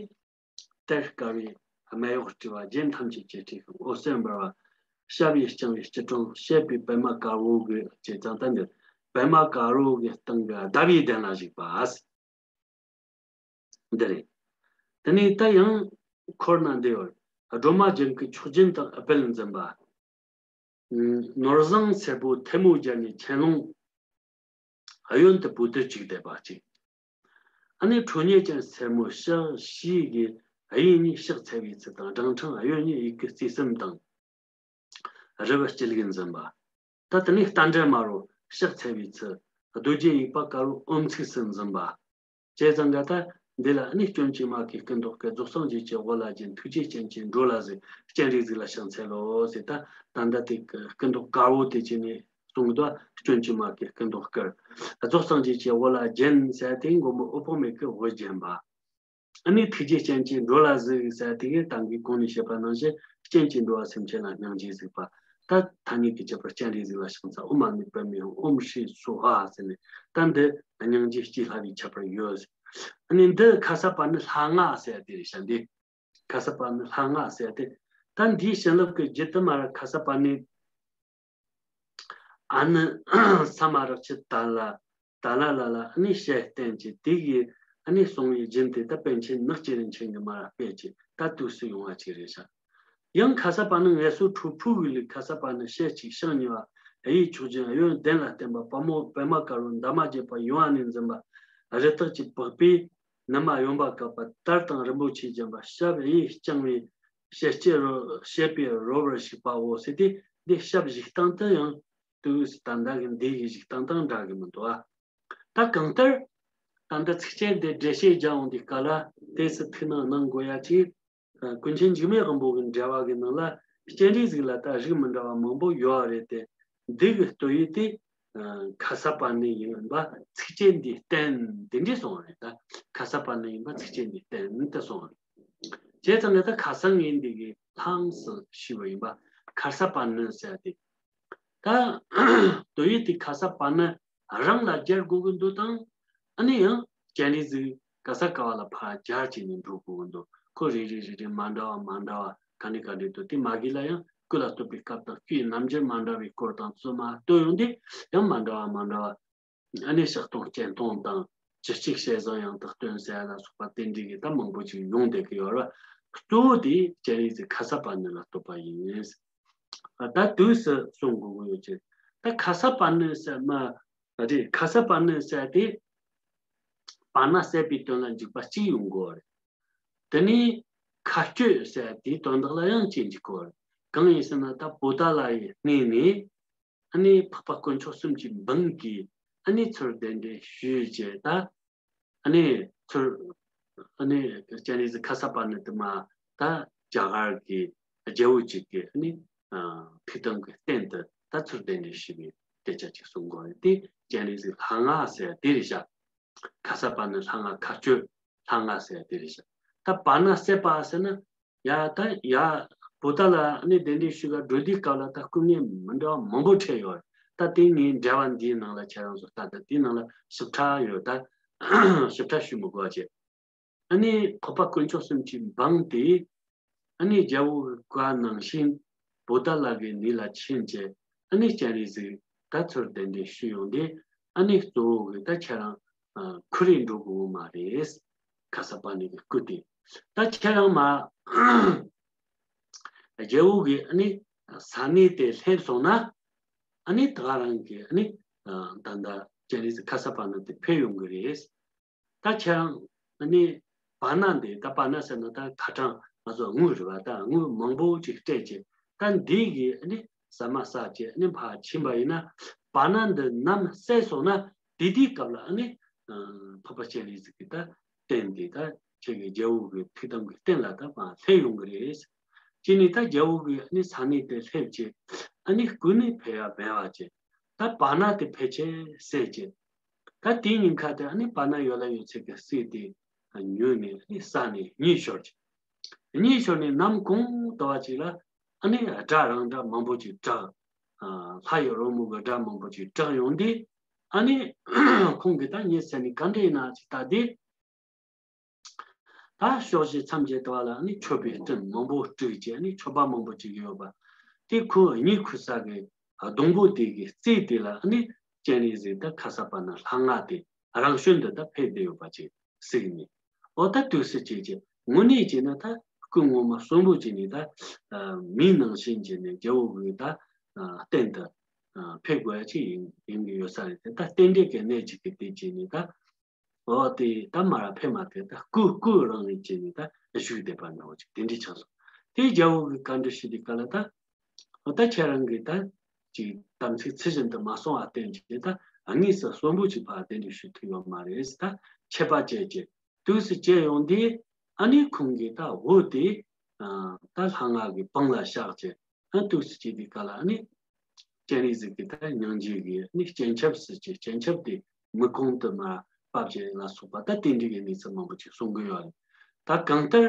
གཏེར་དཀར་བའི་སྨད་གཡོགས་སྤྲས་པ། རྒྱན་ཐམས་ཅད་ཀྱི་ཁྲིད་འོད་ཟེར་འབར་བ། ཞབས་གཡས་བརྐྱང་བའི་སྐྱིལ་ཀྲུང་བཤད་པའི་པདྨ་དཀར་པོ་གི་བྱས་ཙང་། ད་འདིར་པདྨ་དཀར་པོ་གི་སྟེང་གི་ཟླ་བའི་གདན་ལ་བཞུགས་པ། འདི་རེད། དེ་ནས་ད་ཡང་འཁོར་ན་འདི་ཡོད། སྒྲོལ་མ་ལྗང་གུ་མཆོག་སྦྱིན་དང་དཔལ་འཛིན་པ། ནོར་བཟང་སེར་པོ་ཐལ་མོ་སྦྱར་ནས་ཆན་ལོང་གཡོན་དུ་པུ་ཏི་བཅུག་བསྡད་པ་གཅིག་ཨ་ནི་ཁྲོ་གཉེར་ཅན་སེར་མོ་ཕྱག་བཞི་གིས་གཡས་གཉིས་ཕྱག་འཚལ་བའི་ཚུལ་དང་། སྦྲང་ཕྲེང་གཡོན་གཉིས་ཡི་གེ་རྩིས་གསུམ་དང་། རི་བོ་སྐྱིད་ལུག་འཛིན་པ། ད་དེ་ནས་རྟ་མགྲིན་དམར་པོ་ཕྱག་འཚལ་བའི་ཚུལ། རྡོ་རྗེ་དབྱུག་པ་དཀར་པོ་ཨོཾ་ཚིགས་སུ་འཛིན་པ། བྱས་ཙང་ག་ད་འདི་ལ་ནི་སྐྱོན་གྱིས་མ་གོས་སྐུ་མདོག་དཀར། རྫོགས་སངས་རྒྱས་ཀྱི་དབུ་ལ་བརྒྱན། ཐུགས་རྗེའི་སྤྱན་གྱིས་འགྲོ་ལ་གཟིགས། སྤྱན་རས་གཟིགས་ལ་ཕྱག་འཚལ་ལོ་ཟེར། ད་ད་ལྟ་དེ་སྐུ་མདོག་དཀར་པོ་དེ་བྱས་ནས་གསུང་གི་འདུག་སྐྱོན་གྱིས་མ་གོས་སྐུ་མདོག་དཀར། རྫོགས་སངས་རྒྱས་ཀྱི་དབུ་ལ་བརྒྱན་ཟེར་དེ་མགོན་པོ་དབུལ་ཕོངས་མེད་ཀྱི་དབུ་བརྒྱན་པ། ཨ་ནི་ཐུགས་རྗེའི་སྤྱན་གྱིས་འགྲོ་ལ་གཟིགས་ཟེར་དེ་གི་ད་གིན་གོང་ནས་བཤད་པ་ནང་བཞིན། སྤྱན་གྱིས་འགྲོ་བ་སེམས་ཅན་ལ་སྙིང་རྗེས་གཟིགས་པ། ད་ཐ་སྙད་ཀྱི་ཁྱད་པར་སྤྱན་རས་གཟིགས་ལ་ཕྱག་འཚལ། ཨོཾ་མ་ཎི་པདྨེ་ཧཱུྃ། ཨོཾ་ཤྲཱི་སྭཱ་ཧཱ་ཟེར་ནས། ད་འདི་སྙིང་རྗེ་སྐྱེ་སླ་བའི་ཁྱད་པར་ཡོད། ཨ་ནི་འདི་ཁ་སརྤ་ཎི་ལྷ་ལྔ་ཟེར་དེ་རེད་ཤག་འདི་ཁ་སརྤ་ཎི་ལྷ་ལྔ་ཟེར་དེ། ད་འདིའི་བྱིན་རླབས་ཀྱི་རྒྱུ་དེ་མར་ཁ་སརྤ་ཎི། ཨ་ནི་ས་མ་ར་ཅི་ཏཱ་ལ། ཏཱ་ལ་ལ་ལ་ཨ་ནི་ཞལ་བསྟན་གྱི་དེ་གི་ཨ་ནི་གསུང་བའི་རྒྱུན་དེ་ད་པཎ་ཆེན་ནགས་ཀྱི་རིན་ཆེན་གྱིས་མར་སྤེལ་གྱི་ད་དུས་སུ་ཡོང་བ་ཅིག་རེད་ཤག་ཡང་ཁ་སརྤ་ཎི་ངལ་གསོ་ཁྲོ་ཕུ་གི་ལུགས། ཁ་སརྤ་ཎི་ཞལ་གཅིག་ཕྱག་གཉིས་པ། གཡས་མཆོག་སྦྱིན་གཡོན་གདན་ལ་བརྟེན་པ། པདྨོ་པདྨ་དཀར་པོ་འདབ་མ་བརྒྱད་པ་ཡུམ་བ་ནས་འཛིན་པ། རི་དྭགས་ཀྱི་པགས་པས་ནུ་མ་གཡོན་པ་བཀབ་པ། དར་དང་རིན་པོ་ཆེས་བརྒྱན་པ། ཞབས་གཡས་བརྐྱང་བའི་ཞལ་སྐྱིལ་རོ་བྱེད་པའི་རོལ་པར་བཞུགས་པའོ་ཟེར་ཏེ། འདི་ཞབས་བཞུགས་སྟངས་དེ་ཡང་དུས་ད་ལྟ་གི་འདི་གི་བཞུགས་སྟངས་དང་འདྲ་གི་མི་འདུག་ཨ། ད་གང་ལྟར་ད་ལྟ་ཚིགས་བཅད་འདི་འགྲེལ་བཤད་རྒྱག་ཡོང་དུས་སྐབས་ལ་ཏོག་ཙམ་ཐུགས་སྣང་གནང་དགོས་ཡ་ཅིག་ཀུན་མཁྱེན་འཇིགས་མེད་དབང་པོ་གི་འགྲེལ་པ་གི་ནང་ལ་སྤྱན་རས་གཟིགས་ལ་ད་རིགས་མི་འདྲ་བ་མང་པོ་ཡོད་རེད་དེ། འདི་གི་སྟོད་ཡིག་དེ་ ཁ་ས་པ་ཎི་ཡིན་པ་ཚིགས་བཅད་འདིས་བསྟན། དེ་འདྲས་གསུངས་རེད། ད་ཁ་ས་པ་ཎི་ཡིན་པ་ཚིགས་བཅད་འདིས་བསྟན་དེ་གསུངས་རེད། བྱས་ཙང་ད་ཁ་སང་ངས་འདི་གི་ལྷངས་སུ་ཞུས་པ་ཡིན་པ། ཁ་ས་པ་ཎི་ཟེར་ཏེ། ད་དོ་ཡི་དེ་ཁ་ས་པ་ཎི་རང་ལ་སྦྱར་དགོས་ཀྱི་འདུག་དང་། ཨ་ནི་ཡང་སྤྱན་རས་གཟིགས་ག་ས་ག་བ་ལ་ཕར་སྦྱར་བྱས་ནས་འགྲོ་དགོས་ཀྱི་འདུག་ཁོ་རེ་རེ་རེ་རེ་མ་འདྲ་བ་མ་འདྲ་བ་ག་ནས་ག་འདྲས་འདུག་དེ་མ་གི་ལ་ཡང་སྐུ་ལ་བསྟོད་པའི་སྐབས་དང་སྐུའི་རྣམ་འགྱུར་མ་འདྲ་བའི་སྐོར་དང་ཚོ་མ་སྟོན་ཡོང་དུས་ཡང་མ་འདྲ་བ་མ་འདྲ་བ། ཨ་ནི་ཕྱག་སྟོང་སྤྱན་སྟོང་དང་ཇི་གཅིག་ཞལ་བཟང་ཡང་དག་སྟོན་ཟེར་ལ་སོགས་པ་དེ་འདྲའི་གི་ད་མང་པོ་ཅིག་ཡོང་བསྡད་ཀྱི་ཡོད་རེད། གཙོ་བོ་དེ་སྤྱན་རས་གཟིགས་ཁ་ས་པ་ཎི་ལ་བསྟོད་པ་ཡིན། ད་དུས་སུ་གསུང་དགོས་ཀྱི་ཡོད་ཅེས། ད་ཁ་ས་པ་ཎི་ཟེར་མ་ད་དེ་ཁ་ས་པ་ཎི་ཟེར་དེ་པ་ན་ཟེར་བའི་དོན་ལ་འཇུག་པ་གཅིག་ཡོང་དགོས་རེད། དེ་ནས་མཁའ་སྤྱོད་ཟེར་དེའི་དོན་དག་ལ་ཡང་གཅིག་འཇུག་དགོས་རེད། གང་ཡིན་ཟེར་ན་ད་བོ་ཏ་ལ་ཡི་གནས་ནས། ཨ་ནི་འཕགས་པ་དཀོན་མཆོག་གསུམ་གྱི་འབངས་ཀྱིས་ཨ་ནི་ཚུར་གདན་འདྲེན་ཞུས་བྱས། ད་ཨ་ནི་ཚུར་ཨ་ནི་སྤྱན་རས་གཟིགས་ཁ་ས་པ་ཎི་དུ་མ་ད་རྒྱ་གར་གྱི་རྒྱལ་པོ་ཅིག་གི་ཨ་ནི་ཐུགས་དམ་གྱི་རྟེན་དུ་ད་ཚུར་གདན་འདྲེན་ཞུས་པའི་སྐད་ཆ་ཅིག་གསུང་དགོས་རེད། དེ་སྤྱན་རས་གཟིགས་ལྷ་ང་ཟེར་དེ་རེད་བཞག་ཁ་ས་པ་ཎི་ལྷ་ང་མཁའ་སྤྱོད་ལྷ་ང་ཟེར་དེ་རེད་བཞག་ད་པ་ན་སེ་པ་ཟེར་ན། ཡ་ད་ཡ་བོ་ཏ་ལ་ནི་གདན་འདྲེན་ཞུ་ག་འགྲོ་དུས་སྐབས་ལ་ད་སྐུ་ངལ་མི་འདྲ་བ་མང་པོ་འཕྲད་ཡོད། ད་དེ་ངའི་འགྲེལ་བ་འདིའི་ནང་ལ་ཁྱེད་རང་ཚོ་ལྟ་ད་དེའི་ནང་ལ་ཞིབ་ཕྲ་ཡོད། ད་ཞིབ་ཕྲ་ཞུ་མི་དགོས་བྱས། ཨ་ནི་འཕགས་པ་དཀོན་མཆོག་གསུམ་གྱི་འབངས་དེ་ཨ་ནི་རྒྱལ་པོ་གི་བཀའ་ནང་བཞིན་བོ་ཏ་ལ་གི་གནས་ལ་ཕྱིན་བྱས། ཨ་ནི་སྤྱན་རས་གཟིགས་ད་ཚུར་གདན་འདྲེན་ཞུས་ཡོང་དུས་ཨ་ནི་གཙོ་བོ་གི་ད་ཁྱེད་རང་ཁུར་རེ་འགྲོ་དགོས་མ་རེད། ཁ་ས་པ་ཎི་གི་སྐུ་དེ། ད་ཁྱེད་རང་མ་རྒྱལ་པོ་གི་ཨ་ནི་ས་གནས་དེ་སླེབས་སོང་ན། ཨ་ནི་ད་ག་རང་གི་ཨ་ནི་ད་ལྟ་སྤྱན་རས་གཟིགས་ཁ་ས་པ་ཎི་དེ་ཕེབས་ཡོང་གི་རེད། ད་ཁྱེད་རང་ཨ་ནི་པ་ན་འདི་ད་པ་ན་ཟེར་ན་ད་ཁ་གྲངས་ང་ཚོ་དངུལ་རེད་བ། ད་དངུལ་མང་པོ་ཅིག་སྤྲད་ཅིག་ད་འདི་གི་ཨ་ནི་ཟ་མ་ཟ་ཅིག་ཨ་ནི་ཕར་ཕྱིན་པ་ཡིན་ན། པ་ན་འདི་ནམ་བསད་སོང་ན་དེ་དུས་སྐབས་ལ་ཨ་ནི་འཕགས་པ་སྤྱན་རས་གཟིགས་ཀྱི་ད་རྟེན་འདི་ད་ཁྱེད་ཀྱི་རྒྱལ་པོ་གི་ཐུགས་དམ་གྱི་རྟེན་ལ་ད་མར་སླེབས་ཡོང་གི་རེད། ཅི་ནི་ད་རྒྱལ་པོ་གི་ཨ་ནི་ས་གནས་དེ་སླེབས་ཅིག་ཨ་ནི་སྐུ་ནི་ཕེབས་ཡ་མེད་པ་ཅིག་ད་པ་ན་དེ་ཕལ་ཆེར་བསད་ཅིག་ད་དེའི་ཉིན་ཁ་དེ་ཨ་ནི་པ་ན་ཡོད་ལ་ཡོད་ཚད་ཀྱི་གསེར་དེ་ཉོས་ནས་ཨ་ནི་ས་ནས་རྙེད་ཤོར་ཅིག་རྙེད་ཤོར་ནས་ནམ་གུང་དུ་བ་ཅིག་ལ་ཨ་ནི་སྒྲ་རང་སྒྲ་མང་པོ་ཅིག་གྲགས། ལྷ་ཡི་རོལ་མོ་གི་སྒྲ་མང་པོ་ཅིག་གྲགས་ཡོང་དུས་ཨ་ནི་ཁོང་གིས་ད་ངའི་ས་ནས་ག་འདྲ་ཡིན་ན་ཅིག་ད་དེ། ད་ཕྱོགས་བཞི་མཚམས་བརྒྱད་དུ་བ་ལ་ནི་མཆོད་པའི་སྤྲིན་མང་པོ་དཀྲུགས་བྱས་ནི་མཆོད་པ་མང་པོ་བྱེད་ཀྱི་ཡོད་པ། དེ་ཁོ་གཉིད་ཁུག་ས་གི་སྡོང་པོ་དེ་གི་རྩེ་དེ་ལ་ནི་སྤྱན་རས་གཟིགས་དང་ཁ་ས་པ་ཎི་ལྷ་ང་དེ་རང་བྱོན་དུ་ད་ཕེབས་བསྡད་ཡོད་པ་ཅིག་གཟིགས་ནས། འོ་ད་དུས་སུ་བྱས་ཀྱི་དངོས་གནས་བྱས་ན་ད་སྐུ་ངོ་མ་གསོན་པོ་བྱས་ནས་ད་མིའི་ནང་བཞིན་བྱས་ནས་རྒྱལ་པོ་གི་ད་རྟེན་དུ་ཕེབས་དགོས་ཡ་ཅིག་ཡིན་ཡིན་གྱི་ཡོད་ས་རེད་དེ། ད་རྟེན་འབྲེལ་གྱི་གནད་ཅིག་གི་དེ་བྱས་ནས་ད། འོ་དེ་ད་མ་ར་ཕེབས་མ་ཐལ་ད་སྐུ་སྐུ་རང་ནས་བྱས་ནས་ད་བཞུགས་བསྡད་པ་འདྲ་བོ་ཅིག་དེ་འདྲའི་ཆགས་སོང་། དེ་རྒྱལ་པོ་གི་བཀའ་འདྲི་ཞུས་དུས་སྐབས་ལ་ད། འོ་ད་ཁྱེད་རང་གིས་ད་ཅིག་དམ་ཚིག་ཚུལ་བཞིན་དུ་མ་སྲུང་བ་བརྟེན་བྱས་ད་དངོས་སུ་གསོན་པོ་ཅིག་ཕར་གདན་འདྲེན་ཞུ་ཐུབ་ཡོད་མ་རེད། ད་ཆད་པ་བཅད་བྱས་དུས་སུ་བཅད་ཡོང་དུས་ཨ་ནི་ཁོང་གིས་ད་འོ་དེ་ད་ལྷ་ང་གི་པང་ལ་བཞག་བྱས། ཨ་དུས་སུ་བྱས་དུས་སྐབས་ལ་ཨ་ནི་སྤྱན་རས་གཟིགས་ཀྱི་ད་སྙིང་རྗེ་གི་ཨ་ནི་སྤྱན་ཆབ་སུ་བྱས་སྤྱན་ཆབ་དེ་མིག་གོང་དུ་མར་ཕབ་བྱས་ལ་སོགས་པ་ད་དེ་འདྲ་གི་གནས་ཚུལ་མང་པོ་ཅིག་གསུང་གི་ཡོད་རེད། ད་གང་ལྟར་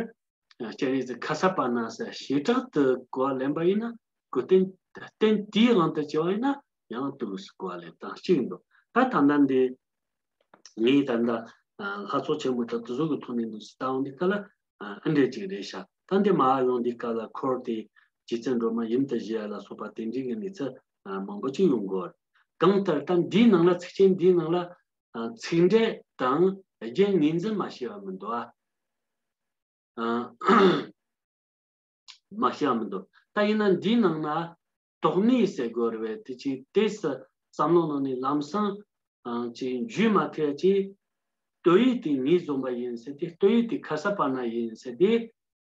སྤྱན་རས་གཟིགས་ཁ་ས་པ་ན་ཟེར་བྱེ་བྲག་ཏུ་གོ་བ་ལེན་པ་ཡིན་ན་གོ་རྟེན་རྟེན་དེའི་དབང་དུ་བྱས་པ་ཡིན་ན་ཡང་དུས་སུ་གོ་བ་ལེན་སྟངས་གཅིག་འདུག་ད་ད་ལྟ་འདི། ངས་ད་ལྟ་ལྷ་ཚོགས་ཆེན་མོ་དང་དེ་ཚོ་གི་ཐོག་ནས་འདུག་སེ་བལྟ་ཡོང་དུས་སྐབས་ལ་ཨ་འདྲས་ཅིག་རེད་ཤག་ད་འདི་མར་ཡོང་དུས་སྐབས་ལ་འཁོར་དེ་རྗེ་བཙུན་སྒྲོལ་མ་ཡུམ་དུ་བཞེས་ཡ་ལ་སོགས་པ་དེ་འདྲའི་གི་གནས་ཚུལ་མང་པོ་ཅིག་ཡོང་གི་ཡོད་རེད། གང་ལྟར་ད་འདིའི་ནང་ལ་ཚིགས་བཅད་འདིའི་ནང་ལ་ཚིག་འགྲེལ་དང་རྒྱན་ངོས་འཛིན་མ་ཤེས་པ་མི་འདུག་ཨ། མ་ཤེས་མི་འདུག་ད་ཡིན་ན་འདིའི་ནང་ན་དོགས་གནས་ཟེར་དགོས་རེད་པས། དེ་ཅིག་དེ་སུ་བསམ་བློ་ནང་ནས་ལམ་སང་ཅིག་འཇུས་མ་ཐུབ་ཅིག་སྟོད་ཡིག་དེ་ངས་བཟུང་པ་ཡིན་ཟེར་ཏེ་སྟོད་ཡིག་དེ་ཁ་ས་པ་ན་ཡིན་ཟེར་ཏེ།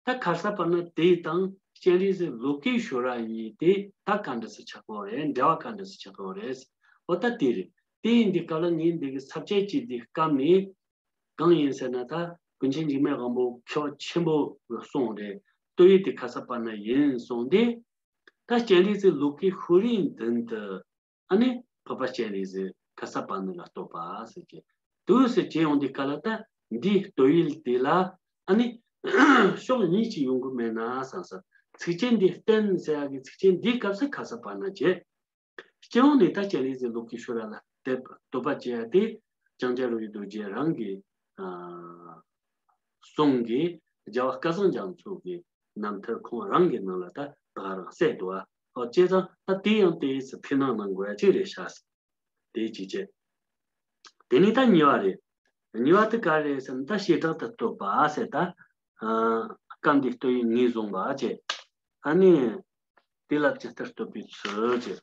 ད་ཁ་ས་པ་ན་དེ་དང་སྤྱན་རས་གཟིགས་ལུ་གུའི་ཤུ་ར་གཉིས་དེ་ད་ག་འདྲ་སེ་ཆགས་ཀྱི་ཡོད་རེད། འབྲེལ་བ་ག་འདྲ་སེ་ཆགས་ཀྱི་ཡོད་རེད། འོ་ད་དེ་རེད། དེ་ཡིན་དུས་སྐབས་ལ་ངས་འདི་གི་ས་བཅད་ཅིག་འདི་བཀབ་ནས། གང་ཡིན་ཟེར་ན་ད་ཀུན་མཁྱེན་འཇིགས་མེད་དབང་པོ་ཁྱོད་ཆེན་པོ་གི་གསུང་རེད། སྟོད་ཡིག་དེ་ཁ་ས་པ་ན་ཡིན་གསུངས་ཏེ། ད་སྤྱན་རས་གཟིགས་ལུ་གུའི་ཤུ་རའི་མདུན་དུ་ཨ་ནི་ འཕགས་པ་སྤྱན་རས་གཟིགས་ཁ་ས་པ་ཎི་ལ་བསྟོད་པ་ཟེར་གྱི། དུས་སུ་བྱས་ཡོང་དུས་སྐབས་ལ་ད་འདིའི་བསྟོད་ཡུལ་དེ་ལ་ཨ་ནི་ཕྱོགས་གཉིས་ཀྱིས་ཡོང་གི་མེད་ན་བསམ་ས། ཚིགས་བཅད་འདི་བསྟན་ཟེར་ཡག་གི་ཚིགས་བཅད་འདིའི་སྐབས་སུ་ཁ་ས་པ་ཎི་བྱས། སྤྱི་ཡོངས་ནས་ད་སྤྱན་རས་གཟིགས་ལོ་ཀེ་ཤྭ་ར་ལ་བསྟོད་པ་བྱེད་ཡ་དེ་ལྕང་སྐྱ་རོ་ཡི་རྡོ་རྗེ་རང་གི་གསུང་གིས་རྒྱལ་བ་སྐལ་བཟང་རྒྱ་མཚོ་གི་རྣམ་ཐར་ཁོང་རང་གི་ནང་ལ་ད་ད་ག་རང་གསལ་འདུག་ཨ། ཨོ་བྱས་ཙང་ད་དེ་ཡང་དེ་ཡིས་ཐུགས་སྣང་གནང་དགོས་ཡ་ཅིག་རེད་ཤག་དེ་གཅིག་བྱས། དེ་ནས་ད་གཉིས་པ་རེད། གཉིས་པ་དེ་ག་རེད་ཟེར་ན་ད་བྱེ་བྲག་ཏུ་བསྟོད་པ་ཟེར་ད། སྐབས་འདིའི་བསྟོད་ཡུལ་ངོས་བཟུང་བ་བྱས། ཨ་ནི། དེ་ལ་ཇི་ལྟར་བསྟོད་པའི་ཚུལ་བྱས། ཁྱེད་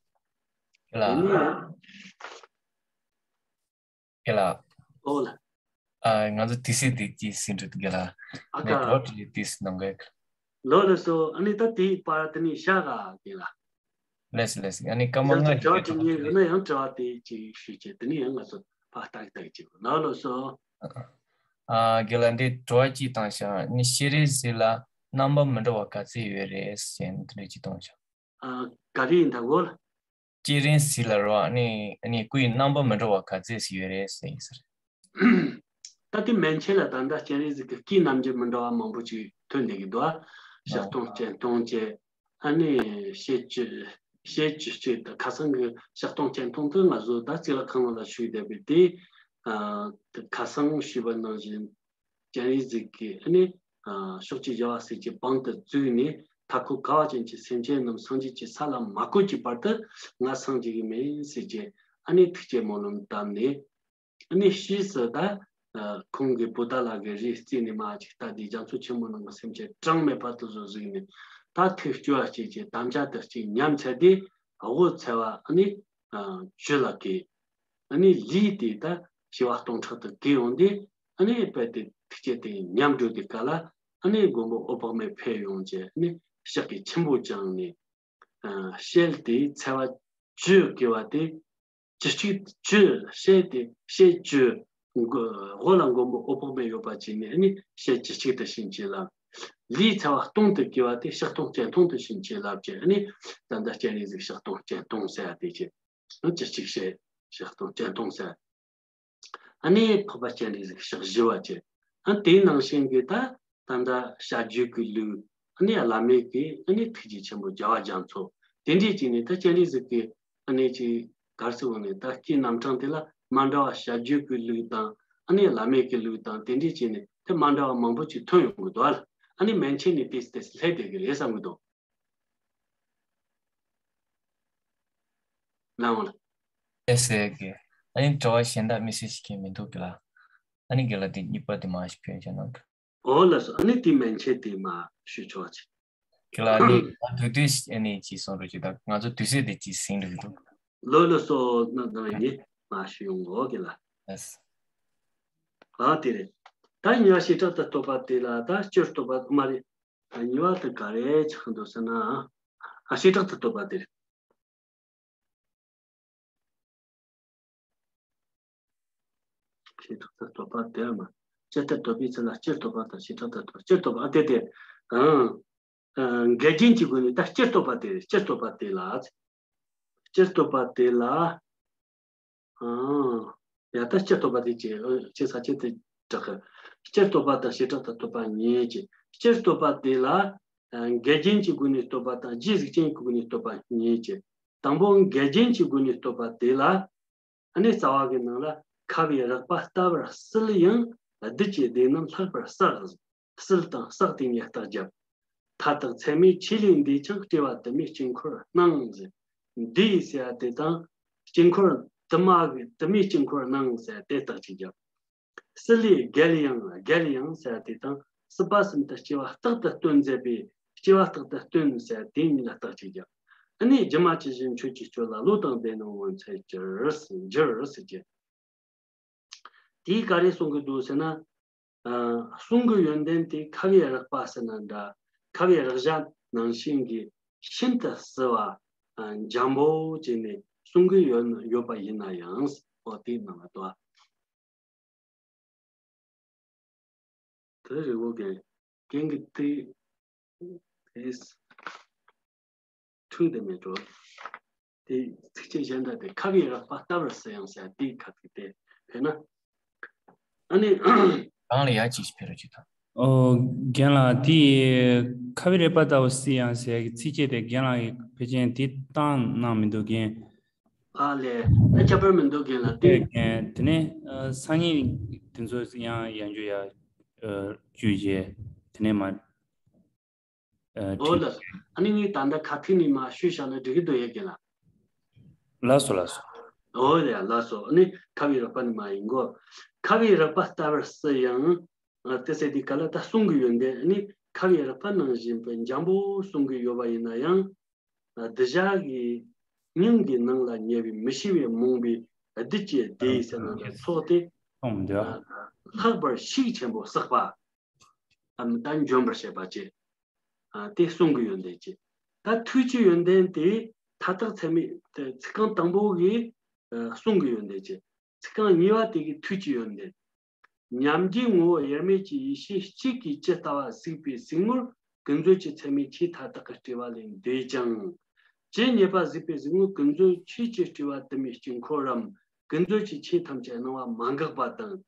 ལ། དེ་ནས། ཁྱེད་ལ། ཨོ་ལ། ཨ། ང་ཚོ་དུས་ཚོད་འདི་ཀྱི་ཟིན་འགྲོ་འདུག་ག་ལ། ཨ་ནས་ཀ། དྲི་བ་དྲིས་ལན་དུས་ཚོད་གནང་གི། ལོ་ལ་སོ། ཨ་ནི་ད་དེའི་པར་དེ་ནས་བཞག་ག་གི་ལ། ལེས་ལེས། ཨ་ནི་སྐར་མ་ལ་ལྔ་ཞིག་དྲི་བ་དྲི་ངེས་ཡོད་ན་ཡང་དྲི་བ་དེ་ཅིག་ཞུས་བྱས་དེ་ནས་ཡང་ང་ཚོ་ཕར་ལྟ་གི་ལྟ་གི་བྱེད་དགོས། ལོ་ལ་སོ། ཨ། རྒན་ལགས་འདི་དྲི་བ་གཅིག་བཏང་ཤག་ཨ་ནི་སྤྱན་རས་གཟིགས་ལ་རྣམ་པ་མི་འདྲ་བ་ག་ཚོད་ཡོད་རེད་ཟེར་ནས་དེ་འདྲ་གཅིག་བཏང་ཤག་ཨ། ག་རེ་ཡིན་ད་གོ་ལ། སྤྱན་རས་གཟིགས་ལ་རོ། ཨ་ནི་ཨ་ནི་སྐུའི་རྣམ་པ་མི་འདྲ་བ་ག་ཚོད་ཞིག་ཡོད་རེད་ཟེར་ཡིན་ཟེར། ད་དེ་མན་ཆད་ལ་ད་ལྟ་སྤྱན་རས་གཟིགས་ཀྱི་སྐུའི་རྣམ་འགྱུར་མི་འདྲ་བ་མང་པོ་ཅིག་ཐོན་བསྡད་ཀྱི་འདུག་ཨ། ཕྱག་སྟོང་སྤྱན་སྟོང་བཅས། ཨ་ནི་ཞལ་བཅུ། ཞལ་བཅུ་གཅིག་དང་ཁ་སང་གི་ཕྱག་སྟོང་སྤྱན་སྟོང་དེ་ང་ཚོ་ད་གཙུག་ལག་ཁང་ནང་ལ་ཞུས་བསྡད་པའི་དེ། ཨ། ཁ་སང་ཞུས་པ་ནང་བཞིན། སྤྱན་རས་གཟིགས་ཀྱི་ཨ་ནི་ཕྱོགས་བཅུའི་རྒྱལ་བ་སྲས་བཅས་པང་དུ་བཙུགས་ནས་མཐའ་འཁོབ་ག་བ་ཅན་གྱི་སེམས་ཅན་རྣམས་སངས་རྒྱས་ཀྱི་ས་ལ་མ་བཀོད་ཀྱི་བར་དུ་ང་སངས་རྒྱས་ཀྱི་མིན་ཟེར་གྱི་ཨ་ནི་ཐུགས་བསྐྱེད་སྨོན་ལམ་བཏབ་ནས། ཨ་ནི་ཕྱིས་སུ་ད་ཁོང་གིས་བུདྡྷ་ལ་གི་རིགས་བརྩིས་ནས་མ་ཅིག་ལྟ་དེ་རྒྱ་མཚོ་ཆེན་མོ་ནང་གི་སེམས་ཅན་གྲངས་མེད་པ་དེ་ཚོ་གཟིགས་ནས་ད་ཐུགས་སྐྱོ་བ་སྐྱེས་ཀྱི་དམ་བཅའ་དེ་གཅིག་ཉམས་ཚར་དུས་དབུ་ཚ་བ་ཨ་ནི་བཅུ་ལ་གི་ཨ་ནི་ལུས་དེ་ད་བྱེ་བ་སྟོང་ཕྲག་ཏུ་གས་ཡོང་དུས་ཨ་ནི་དཔེ་དེ་ཐུགས་བསྐྱེད་དེ་ཉམས་འགྲོ་དུས་སྐབས་ལ་ཨ་ནི་མགོན་པོ་འོད་དཔག་མེད་ཕེབས་ཡོང་བྱས་ཨ་ནི་ཞག་གི་ཆེན་པོ་བཅངས་ནས། ཨ། ཞལ་དེ་ཚ་བ་བཅུ་གས་པ་དེ་བཅུ་གཅིག་བཅུ། ཞལ་དེ་ཞལ་བཅུ། མགོ་ལ་མགོན་པོ་འོད་དཔག་མེད་ཡོད་པ་བྱས་ནས་ཨ་ནི་ཞལ་བཅུ་གཅིག་དེ་བྱིན་གྱིས་བརླབས། ལུས་ཚ་བ་སྟོང་དུ་གས་པ་དེ་ཕྱག་སྟོང་སྤྱན་སྟོང་དེ་བྱིན་གྱིས་བརླབས་བྱས་ཨ་ནི་ད་ལྟ་སྤྱན་རས་གཟིགས་ཕྱག་སྟོང་སྤྱན་སྟོང་ཟེར་ཡ་དེ་བྱས། བཅུ་གཅིག་ཞལ་ཕྱག་སྟོང་སྤྱན་སྟོང་ཟེར། ཨ་ནི་འཕགས་པ་སྤྱན་རས་གཟིགས་ཕྱག་བཞི་པ་བྱས། ཨ་དེའི་ནང་བཞིན་གྱི་ད་ད་ལྟ་བྱ་རྒྱུད་ཀྱི་ལུགས་ཨ་ནི་བླ་མེད་ཀྱི་ཨ་ནི་ཐུགས་རྗེ་ཆེན་པོ་རྒྱལ་བ་རྒྱ་མཚོ་དེ་འདྲས་ཀྱིས་ནི་ད་སྤྱན་རས་གཟིགས་ཀྱི་ཨ་ནི་ཅིག་གར་སི་འོང་ནས་ད་སྐུའི་རྣམ་གྲངས་དེ་ལ་མ་འདྲ་བ་བྱ་རྒྱུད་ཀྱི་ལུགས་དང་ཨ་ནི་བླ་མེད་ཀྱི་ལུགས་དང་དེ་འདྲས་ཀྱིས་ནི་དེ་མ་འདྲ་བ་མང་པོ་ཅིག་ཐོན་ཡོང་གི་འདུག་ཨ། ཨ་ནི་མན་ཆད་ནས་ཏེས་ཏེས་སླེབས་བསྡད་ཀྱི་རེད་བསམ་གྱི་འདུག་ལའང་། ཨེ་ཟེར་གི། ཨ་ནི་དྲི་བ་གཞན་དག་དམིགས་བསལ་ཞིག་གི་མི་འདུག་གི་ལ། ཨ་ནི་རྒན་ལགས་དེ་གཉིས་པ་དེ་མ་ཞིག་ཕུལ་བྱ་གནང་གི། ཨོ་ལགས་སོ། ཨ་ནི་དེ་མན་ཆད་དེ་མ་ཞུ་ཆོག་ཅིག་གི་ལ་ཨ་ནི་ང་དུས་དུས་ཨ་ནི་ཅིག་གསུང་རོགས་ཅིག་ད་ང་ཚོ་དུས་ཚོད་དེ་ཅིག་ཟིན་འགྲོ་གི་འདུག་ལོ་ལོ་སོ་ན་ད་ཡིན་མ་ཞུ་ཡོང་གོ་གི་ལ། ཨ་དེ་རེད། ད་ཉི་མ་བྱེ་བྲག་ཏུ་བསྟོད་པ་དེ་ལ་ད་སྤྱིར་བསྟོད་པ་མ་རེད། ཉི་མ་དེ་ག་རེ་ཆགས་འདུག་ཟེར་ན། ཨ་བྱེ་བྲག་ཏུ་བསྟོད་པ་དེ་རེད། བྱེ་བྲག་ཏུ་བསྟོད་པ་དེ་མ། སྤྱིར་ཏུ་བསྟོད་པའི་ཚུལ་ལ་སྤྱིར་བསྟོད་པ་དང་བྱེ་བྲག་ཏུ་བསྟོད། སྤྱིར་བསྟོད་པ་ཨ་དེ་དེ། ཨང་། འགལ་རྐྱེན་གྱི་སྒོ་ནས་ད་སྤྱིར་བསྟོད་པ་དེ་རེད། སྤྱིར་བསྟོད་པ་དེ་ལ། སྤྱིར་བསྟོད་པ་དེ་ལ། ཨང་། ཡ་ད་སྤྱིར་བསྟོད་པ་དེ་ཅི་ཅི་ས་ཆེ་དེ་དྲག་གི། སྤྱིར་བསྟོད་པ་དང་བྱེ་བྲག་ཏུ་བསྟོད་པ་གཉིས་ཀྱི། སྤྱིར་བསྟོད་པ་དེ་ལ། འགལ་རྐྱེན་གྱི་སྒོ་ནས་བསྟོད་པ་དང་རྗེས་གཟུགས་ཅན་གྱི་སྒོ་ནས་བསྟོད་པ་གཉིས་ཀྱི། དང་པོ་འགལ་རྐྱེན་གྱི་སྒོ་ནས་བསྟོད་པ་དེ་ལ། ཨ་ནི་རྩ་བ་གི་ནང་ལ་ཁ་བའི་རེག་པ་ལྟ་བུར་བསིལ་ཡང་བདུད་ཀྱི་སྡེ་རྣམས་ལྷག་པར་བསགས། བསིལ་དང་བསགས་ཏེ་ཉེས་རྟགས་བརྒྱབ། མཐའ་དག་ཚད་མའི་ཆོས་ལས་འདས་ཀྱང་སྐྱེ་བ་དུ་མའི་དཀྱིལ་འཁོར་སྣང་ཟེར། འདས་ཟེར་ཡ་དེ་དང་དཀྱིལ་འཁོར་དུ་མ་གི་དུ་མའི་དཀྱིལ་འཁོར་སྣང་ཟེར་ཡ་དེ་རྟགས་ཅིག་བརྒྱབ། བསིལ་ལས་རྒྱལ་ཡང་རྒྱལ་ཡང་ཟེར་ཡ་དེ་དང་སྲིད་པ་གསུམ་དུ་སྐྱེ་བ་རྟག་ཏུ་སྟོན་མཛད་པའི་སྐྱེ་བ་རྟག་ཏུ་སྟོན་ཟེར་ཡ་དེ་གཉིས་ལ་རྟགས་ཅིག་བརྒྱབ། ཨ་ནི་སྒྱུ་མ་ཇི་བཞིན་ཆོས་ཀྱི་སྤྱོད་ལ་བློ་དང་ལྡན་ནོ་ངོ་མཚར་གྱུར་འགྱུར་ཟེར་གྱི། དེས་ག་རེ་གསུང་གི་འདུག་ཟེར་ན། ཨ་གསུང་གི་ཡོན་ཏན་དེ་ཁ་བའི་རེག་པ་ཟེར་ན་འདྲ། ཁ་བའི་རེག་བྱ་ནང་བཞིན་གྱི་ཤིན་ཏུ་བསིལ་བ། ཨ་འཇམ་པོ་བྱས་ནས་གསུང་གི་ཡོད་ཡོད་པ་ཡིན་ན་ཡང་། འོ་དེའི་ནང་ལ་དོ། དེ་རི་བོ་རྒན། རྒན་གྱི་དེ། དེས། འཁྲུལ་དེ་མེད་འགྲོ། དེ་ཚིགས་བཅད་གཞན་དག་དེ་ཁ་བའི་རེག་པ་ལྟ་བུར་སུ་ཡང་ཟེར་དེའི་ཁ་ཐུག་དེ་ཕེབས་ན། ཨ་ནི། གང་ལ་ཡ་གཅིག་ཕེབས་རོགས་གྱིས་དང་། ཨོ། རྒན་ལགས་དེ་ཁ་བའི་རེག་པ་ལྟ་བུར་སུ་ཡང་ཟེར་གྱི་ཚིགས་བཅད་དེ་རྒན་ལགས་ཀྱིས་ཕལ་ཆེར་དེ་བཏང་གནང་མི་འདུག་རྒན། ཨ་ལས། ད་ཁྱད་པར་མི་འདུག་རྒན་ལགས་དེ། རྒན་དེ་ནས་ཨ་སང་ཉིན་དེ་ཚོ་ཡང་ཡང་འཇུ་ཡ་ཨ་བཅུ་བཞི་དེ་ནས་མ། ཨ་འོ་ལགས་སོ། ཨ་ནི་ངས་ད་ལྟ་ཁ་ཐུག་ནས་མར་ཞུས་བཞག་ན་འགྲིག་གི་འདུག་ཡ་རྒན་ལགས། ལགས་སོ་ལགས་སོ། འོ་ཡ་ལགས་སོ། ཨ་ནི་ཁ་བའི་རེག་པ་ནི་མ་ཡིན་གོ། ཁ་བའི་རེག་པ་ལྟ་བུར་སུ་ཡང་། ཨ་དེ་ཟེར་དུས་ག་ལ་ད་གསུང་གི་ཡོན་ཏན་ཨ་ནི་ཁ་བའི་རེག་པ་ནང་བཞིན་པའི་འཇམ་པོ་གསུང་གི་ཡོད་པ་ཡིན་ན་ཡང་། ཨ་གདུལ་བྱ་གི་སྙིང་གི་ནང་ལ་ཉལ་བའི་མི་ཤེས་པའི་རྨོངས་པའི་བདུད་ཀྱི་སྡེ་ཟེར་ན་ལ་སོགས་ཏེ། གསུངས་འདུག་ལྷག་པར་ཤུགས་ཆེན་པོ་བསགས་པ། ཨ་ད་འཇོམས་པར་བྱེད་པ་བཅས། ཨ་དེ་གསུང་གི་ཡོན་ཏན་བཅས། ད་ཐུགས་ཀྱི་ཡོན་ཏན་དེ་མཐའ་དག་ཚད་མེད་དེ་ཚིག་རྐང་དང་པོ་གི་ཨ་གསུང་གི་ཡོན་ཏན་བཅས། ཚིག་རྐང་གཉིས་པ་དེ་གི་ཐུགས་ཀྱི་ཡོན་ཏན། མཉམ་རྒྱལ་ངོ་བོ་དབྱེར་མེད་ཀྱི་ཡེ་ཤེས་གཅིག་གིས་ཇི་ལྟ་བ་གཟིགས་པའི་གཟིགས་ངོར་ཀུན་རྫོབ་ཀྱི་ཚད་མས་ཆོས་མཐའ་དག་གི་སྤྲོས་པ་ལས་འདས་ཀྱང་། ཇི་སྙེད་པ་གཟིགས་པའི་གཟིགས་ངོར་ཀུན་རྫོབ་ཆོས་ཀྱི་སྤྲོས་པ་དུ་མའི་དཀྱིལ་འཁོར་རམ་ཀུན་རྫོབ་ཀྱི་ཆོས་ཐམས་ཅད་སྣང་བ་མ་འགགས་པ་དང་།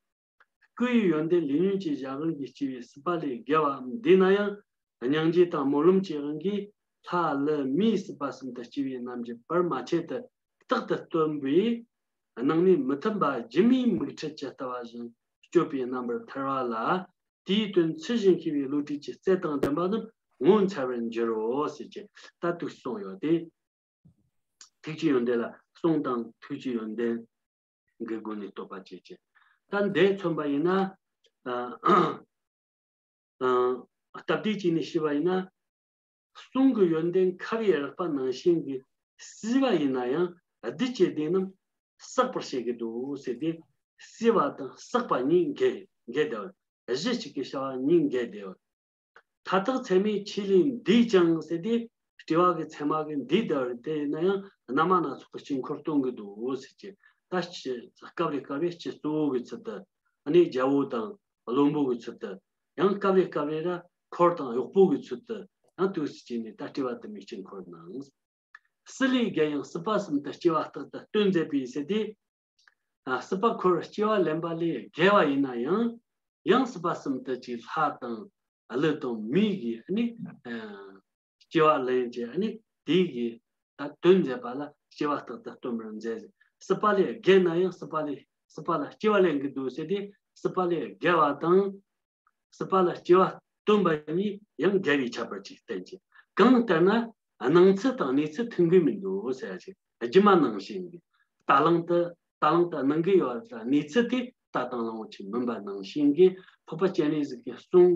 སྐུ་ཡི་ཡོན་ཏན་ལས་ཉོན་གྱི་གཞན་དབང་གིས་སྐྱེ་བའི་སྲིད་པ་ལས་བརྒལ་བའམ་འདས་ན་ཡང་སྙིང་རྗེ་དང་སྨོན་ལམ་གྱི་དབང་གིས་ལྷ་ཀླུ་མིའི་སྲིད་པ་གསུམ་དུ་སྐྱེ་བའི་རྣམ་འགྱུར་བར་མ་ཆད་དུ་རྟག་ཏུ་སྟོན་པའི་སྣང་མེད་མི་མཐུན་པ་སྒྱུ་མའི་མིག་འཕྲུལ་ཇི་ལྟ་བ་བཞིན་སྤྱོད་པའི་རྣམ་པར་ཐར་བ་ལ། དེའི་དོན་ཚུལ་བཞིན་ཤེས་པའི་བློ་གྲོས་ཀྱི་རྩལ་དང་ལྡན་པ་རྣམས་ངོ་མཚར་བར་འགྱུར་རོ་ཟེར་གྱི་ད་དུ་གསུངས་ཡོད་དེ། ཐུགས་ཀྱི་ཡོན་ཏན་ལ་གསུང་དང་ཐུགས་ཀྱི་ཡོན་ཏན་གྱི་སྒོ་ནས་བསྟོད་པ་བྱེད་ཅིང་། ད་འདི་མཚོན་པ་ཡིན་ན། ཨ་ཨ་སྟབས་བདེ་བྱས་ནས་ཤེས་པ་ཡིན་ན། གསུང་གི་ཡོན་ཏན་ཁ་བའི་རེག་པ་ནང་བཞིན་གྱི་སྲིད་པ་ཡིན་ན་ཡང་བདུད་ཀྱི་སྡེ་རྣམས་བསགས་པར་བྱེད་ཀྱི་འདུག་ཟེར་ཏེ། སྲིད་པ་དང་བསགས་པ་གཉིས་འགལ་འགལ་བསྡད་པ། གཞི་གཅིག་གི་བྱ་བ་གཉིས་འགལ་བསྡད་པ། མཐའ་དག་ཚད་མས་ཆོས་ལས་འདས་ཀྱང་ཟེར་ཏེ། སྤྲོས་པ་གི་མཚན་མ་གིས་འདས་བསྡད་པ་རེད། དེ་ཡིན་ན་ཡང་རྣམ་པ་སྣ་ཚོགས་ཀྱི་དཀྱིལ་འཁོར་སྟོན་གྱི་འདུག་ཟེར་གྱི། ད་སྤྱི་སྐབས་རེ་སྐབས་རེ་སྤྱི་གཙོ་བོ་གི་ཚུལ་དུ། ཨ་ནི་རྒྱལ་པོ་དང་བློན་པོ་གི་ཚུལ་དུ། ཡང་སྐབས་རེ་སྐབས་རེ་ར་འཁོར་དང་གཡོག་པོ་གི་ཚུལ་དུ་ཡང་དུས་སུ་བྱས་ནས་ད་སྤྲོས་པ་དུ་མའི་དཀྱིལ་འཁོར་ནང་། སྲིད་ལས་བརྒལ་ཡང་སྲིད་པ་གསུམ་དུ་སྐྱེ་བ་རྟག་ཏུ་སྟོན་མཛད་པའི་ཟེར་ཏེ། ཨ་སྲིད་པ་འཁོར་སྐྱེ་བ་ལེན་པ་ལས་བརྒལ་བ་ཡིན་ན་ཡང་། ཡང་སྲིད་པ་གསུམ་དུ་ཅིག་ལྷ་དང་ཀླུ་དང་མི་གི་ཨ་ནི་ཨ་སྐྱེ་བ་ལེན་ཅིང་ཨ་ནི་དེ་གི་ད་དོན་མཛད་པ་ལ་སྐྱེ་བ་རྟག་ཏུ་སྟོན་པར་མཛད། སྲིད་པ་ལས་བརྒལ་ན་ཡང་སྲིད་པ་ལས་སྲིད་པ་ལ་སྐྱེ་བ་ལེན་གྱི་འདུག་ཟེར་ཏེ། སྲིད་པ་ལས་བརྒལ་བ་དང་། སྲིད་པ་ལ་སྐྱེ་བ་སྟོན་པ་གཉིས་ཡང་འགལ་བའི་ཁྱད་པར་ཅིག་བསྟན་ཅིང་། གང་ལྟར་ན་སྣང་ཚུལ་དང་གནས་ཚུལ་མཐུན་གྱི་མི་འདུག་ཟེར་ཡ་ཅིག་སྒྱུ་མ་ནང་བཞིན་གྱི། རྟ་གླང་དུ་རྟ་གླང་དུ་སྣང་གི་ཡོད་ལ་གནས་ཚུལ་དེ་རྟ་དང་གླང་པོ་ཆེ་མིན་པ་ནང་བཞིན་གྱི། འཕགས་པ་སྤྱན་རས་གཟིགས་ཀྱི་གསུང་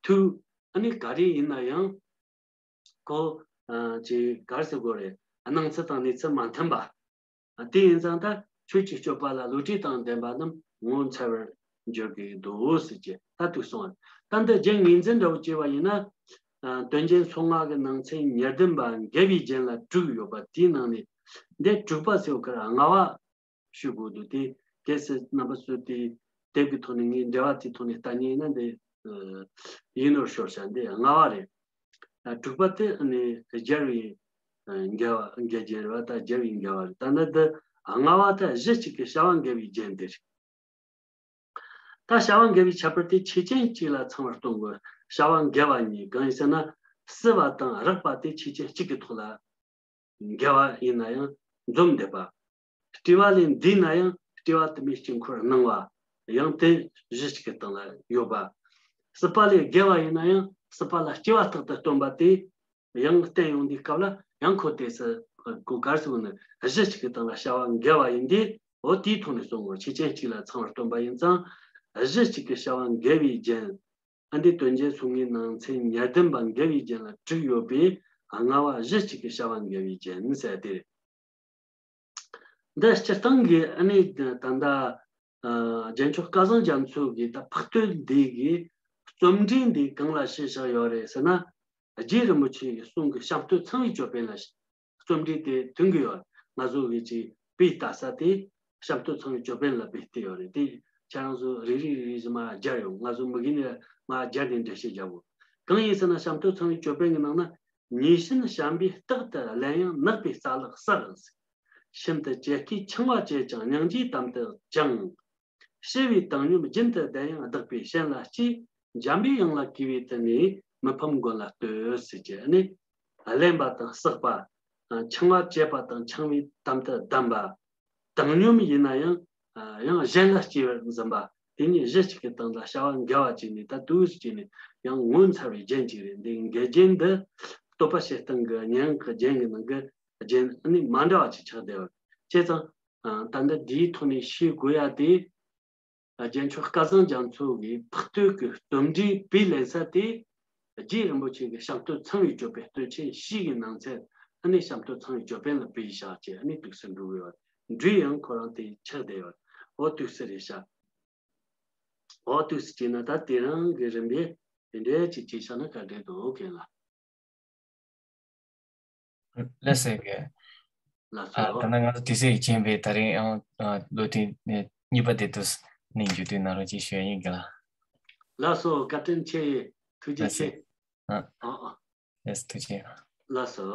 ཐུགས་ཨ་ནི་ག་རེ་ཡིན་ན་ཡང་། ཁོ་ཨ་ཅིག་ག་རེ་ཟེར་དགོས་རེད། སྣང་ཚུལ་དང་གནས་ཚུལ་མ་མཐུན་པ། དེ་ཡིན་ཙང་ད་ཆོས་ཀྱི་སྤྱོད་པ་ལ་བློ་གྲོས་དང་ལྡན་པ་རྣམས་ངོ་མཚར་བར་འགྱུར་གྱི་འདུག་ཟེར་གྱི་ད་དུ་གསུངས། ད་འདི་རྒྱན་ངོས་འཛིན་འདྲ་བོ་བྱས་པ་ཡིན་ན། ཨ་དོན་རྒྱན་སོ་ལྔ་གི་ནང་ཚན་ཉེར་བདུན་པ་འགལ་བའི་རྒྱན་ལ་དྲུག་ཡོད་པ་དེའི་ནང་ནས་འདི་དྲུག་པ་ཟེར་བ་ཀར་ལྔ་པ་ཞུ་དགོས་འདུག་དེ་གལ་སྲིད་རྣམ་པ་ཚོས་དེ་དེབ་ཀྱི་ཐོག་ནས་ངའི་འགྲེལ་བ་དེའི་ཐོག་ནས་ལྟ་མཁན་ཡིན་ན་འདི་ཡིད་ནོར་ཤོར་ཤག་འདི་ལྔ་པ་རེད། དྲུག་པ་དེ་ནི་སྦྱར་བའི་འགལ་བ་འགལ་རྒྱན་རེད་བ། ད་སྦྱར་བའི་འགལ་བ་རེད། ད་ནི་འདི་ལྔ་པ་དང་གཞི་གཅིག་གི་བྱ་བ་འགལ་བའི་རྒྱན་དེ་རེད། ད་བྱ་བ་འགལ་བའི་ཁྱད་པར་དེ་ཆོས་ཅན་གཅིག་ལ་ཚང་བར་སྟོན་དགོས། བྱ་བ་འགལ་བ་གཉིས་གང་ཡིན་ཟེར་ན། སྲིད་པ་དང་རེག་པ་དེ་ཆོས་ཅན་གཅིག་གི་ཐོག་ལ་འགལ་བ་ཡིན་ན་ཡང་འཛོམས་བསྡད་པ། སྤྲོས་པ་ལས་འདས་ན་ཡང་སྤྲོས་པ་དུ་མའི་དཀྱིལ་འཁོར་སྣང་བ། ཡང་དེ་གཞི་གཅིག་གི་སྟེང་ལ་ཡོད་པ། སྲིད་པ་ལས་བརྒལ་བ་ཡིན་ན་ཡང་སྲིད་པ་ལ་སྐྱེ་བ་རྟག་ཏུ་སྟོན་པ་དེ། ཡང་བསྟན་ཡོང་དུས་སྐབས་ལ་ཡང་ཁོ་དེ་སུ་གོ་གར་སུ་ནི་གཞི་གཅིག་གི་སྟེང་ལ་བྱ་བ་འགལ་བ་ཡིན་ཏེ། འོ་དེའི་ཐོག་ནས་གསུང་ངོ་། ཆོས་ཅན་གཅིག་ལ་ཚང་བར་སྟོན་པ་ཡིན་ཙང་། གཞི་གཅིག་གི་བྱ་བ་འགལ་བའི་རྒྱན། ཨ་འདི་དོན་རྒྱན་སོ་ལྔའི་ནང་ཚན་ཉེར་བདུན་པ་འགལ་བའི་རྒྱན་ལ་དྲུག་ཡོད་པས། ལྔ་པ་གཞི་གཅིག་གི་བྱ་བ་འགལ་བའི་རྒྱན་ཟེར་ཏེ། འདི་སྤྱིར་བཏང་གི་ཨ་ནི་ད་ལྟ་ཨ་རྒྱལ་མཆོག་སྐལ་བཟང་རྒྱ་མཚོ་གིས་ད་འཕགས་བསྟོད་འདི་གི་རྩོམ་སྒྲིག་འདི་གང་ལ་བྱས་བཞག་ཡོད་རེད་ཟེར་ན། རྗེ་རིན་པོ་ཆེ་གི་གསུང་གི་བྱམས་བསྟོད་ཚངས་པའི་ཅོད་པན་ལ་རྩོམ་སྒྲིག་དེ་ཐོན་གི་ཡོད། ང་ཚོ་གི་ཅིག་དཔེ་ལྟ་ས་དེ་བྱམས་བསྟོད་ཚངས་པའི་ཅོད་པན་ལ་དཔེ་བལྟས་ཡོད་རེད། དེ་ཁྱེད་རང་ཚོ་རེ་རེ་རེ་རེ་བཞིན་མར་སྦྱར་ཡོང་། ང་ཚོ་མི་གི་ནས་མར་སྦྱར་ནས་འགྲེལ་བཤད་རྒྱག་དགོས། གང་ཡིན་ཟེར་ན་བྱམས་བསྟོད་ཚངས་པའི་ཅོད་པན་གི་ནང་ན། ཉེས་ཞན་བྱམས་པས་རྟག་ཏུ་བརླན། ཡང་ནག་པའི་རྩ་ལག་བསགས། ཤིན་ཏུ་བཅད་ཁོས་འཆིང་བ་བཅད་ཀྱང་སྙིང་རྗེའི་དམ་དུ་བཅངས། ཞི་བའི་བཏང་སྙོམས་རྒྱུན་དུ་ལྡན། ཡང་བདག་པོས་གཞན་ལ་གཅེས། འཇམ་པའི་དབྱངས་ལ་གུས་པས་དུ་ནས། མི་ཕམ་མགོན་ལ་བསྟོད་ཟེར་གྱི་ནི། བརླན་པ་དང་བསགས་པ། འཆིང་བ་བཅད་པ་དང་འཆིང་བའི་དམ་དུ་བསྡམས་པ། བཏང་སྙོམས་ཡིན་ན་ཡང་ཡང་གཞན་ལ་གཅེས་པར་འཛིན་པ། དེ་ཉིད་གཞི་གཅིག་གི་སྟེང་ལ་བྱ་བ་འགལ་བ་བྱས་ནས། ད་དུས་སུ་བྱས་ནས་ཡང་ངོ་མཚར་བའི་རྒྱན་གཅིག་རེད། འདི་འགལ་རྒྱན་འདི་བསྟོད་པ་བྱེད་སྟངས་ཀྱི་སྙན་ངག་གི་རྒྱན་གྱི་ནང་གི་རྒྱན་ནི་མ་འདྲ་བ་ཅིག་ཆགས་བསྡད་པ་རེད། བྱས་ཙང་ད་འདི་འདིའི་ཐོག་ནས་ཤེས་དགོས་ཡ་དེ། རྒྱན་མཆོག་སྐལ་བཟང་རྒྱ་མཚོ་གིས་འཕགས་བསྟོད་ཀྱི་རྩོམ་འབྲིའི་བེད་ལེན་ས་དེ། རྗེ་རིན་པོ་ཆེ་གི་བྱམས་བསྟོད་ཚངས་པའི་ཅོད་པན་བསྟོད་ཆེན་བཞི་གི་ནང་ཚན། ཨ་ནི་བྱམས་བསྟོད་ཚངས་པའི་ཅོད་པན་ལ་བེད་བཞག་བྱས། ཨ་ནི་དུས་སུ་འགྲོ་བའི་བར་འབྲི་ཡང་ཁོ་རང་དེ་ཆགས་བསྡད་ཡོད། འོ་དུས་སུ་རེད་ཤག་འོ་དུས་སུ་བྱས་ན་ད་དེ་རང་གི་རིམ་པས་དེ་འདྲའི་ཅིག་བྱས་བཞག་ན་ག་འདྲས་འདུག་མཁན་ལ། ལགས་སོ་གི། ལགས་ཨ། ད་སོ། ནང་ང་ཚོ་དུས་ཚོད་ཀྱིས་རྐྱེན་པས་ད་རིང་ཡང་ཨ། ལོ་དེ་ནས་གཉིས་པ་དེ་དུས་ནས་མཇུག་སྡུད་གནང་རོགས་ཅེས་ཞུ་ཡ་ཡིན་གི་ལ། ལགས་སོ། བཀའ་དྲིན་ཆེ། ཐུགས་རྗེ་ལགས་སོ། ཆེ། ཨ། ཨ་ཨ། ལགས་སོ། ཐུགས་རྗེ་ཆེ། ལགས་སོ།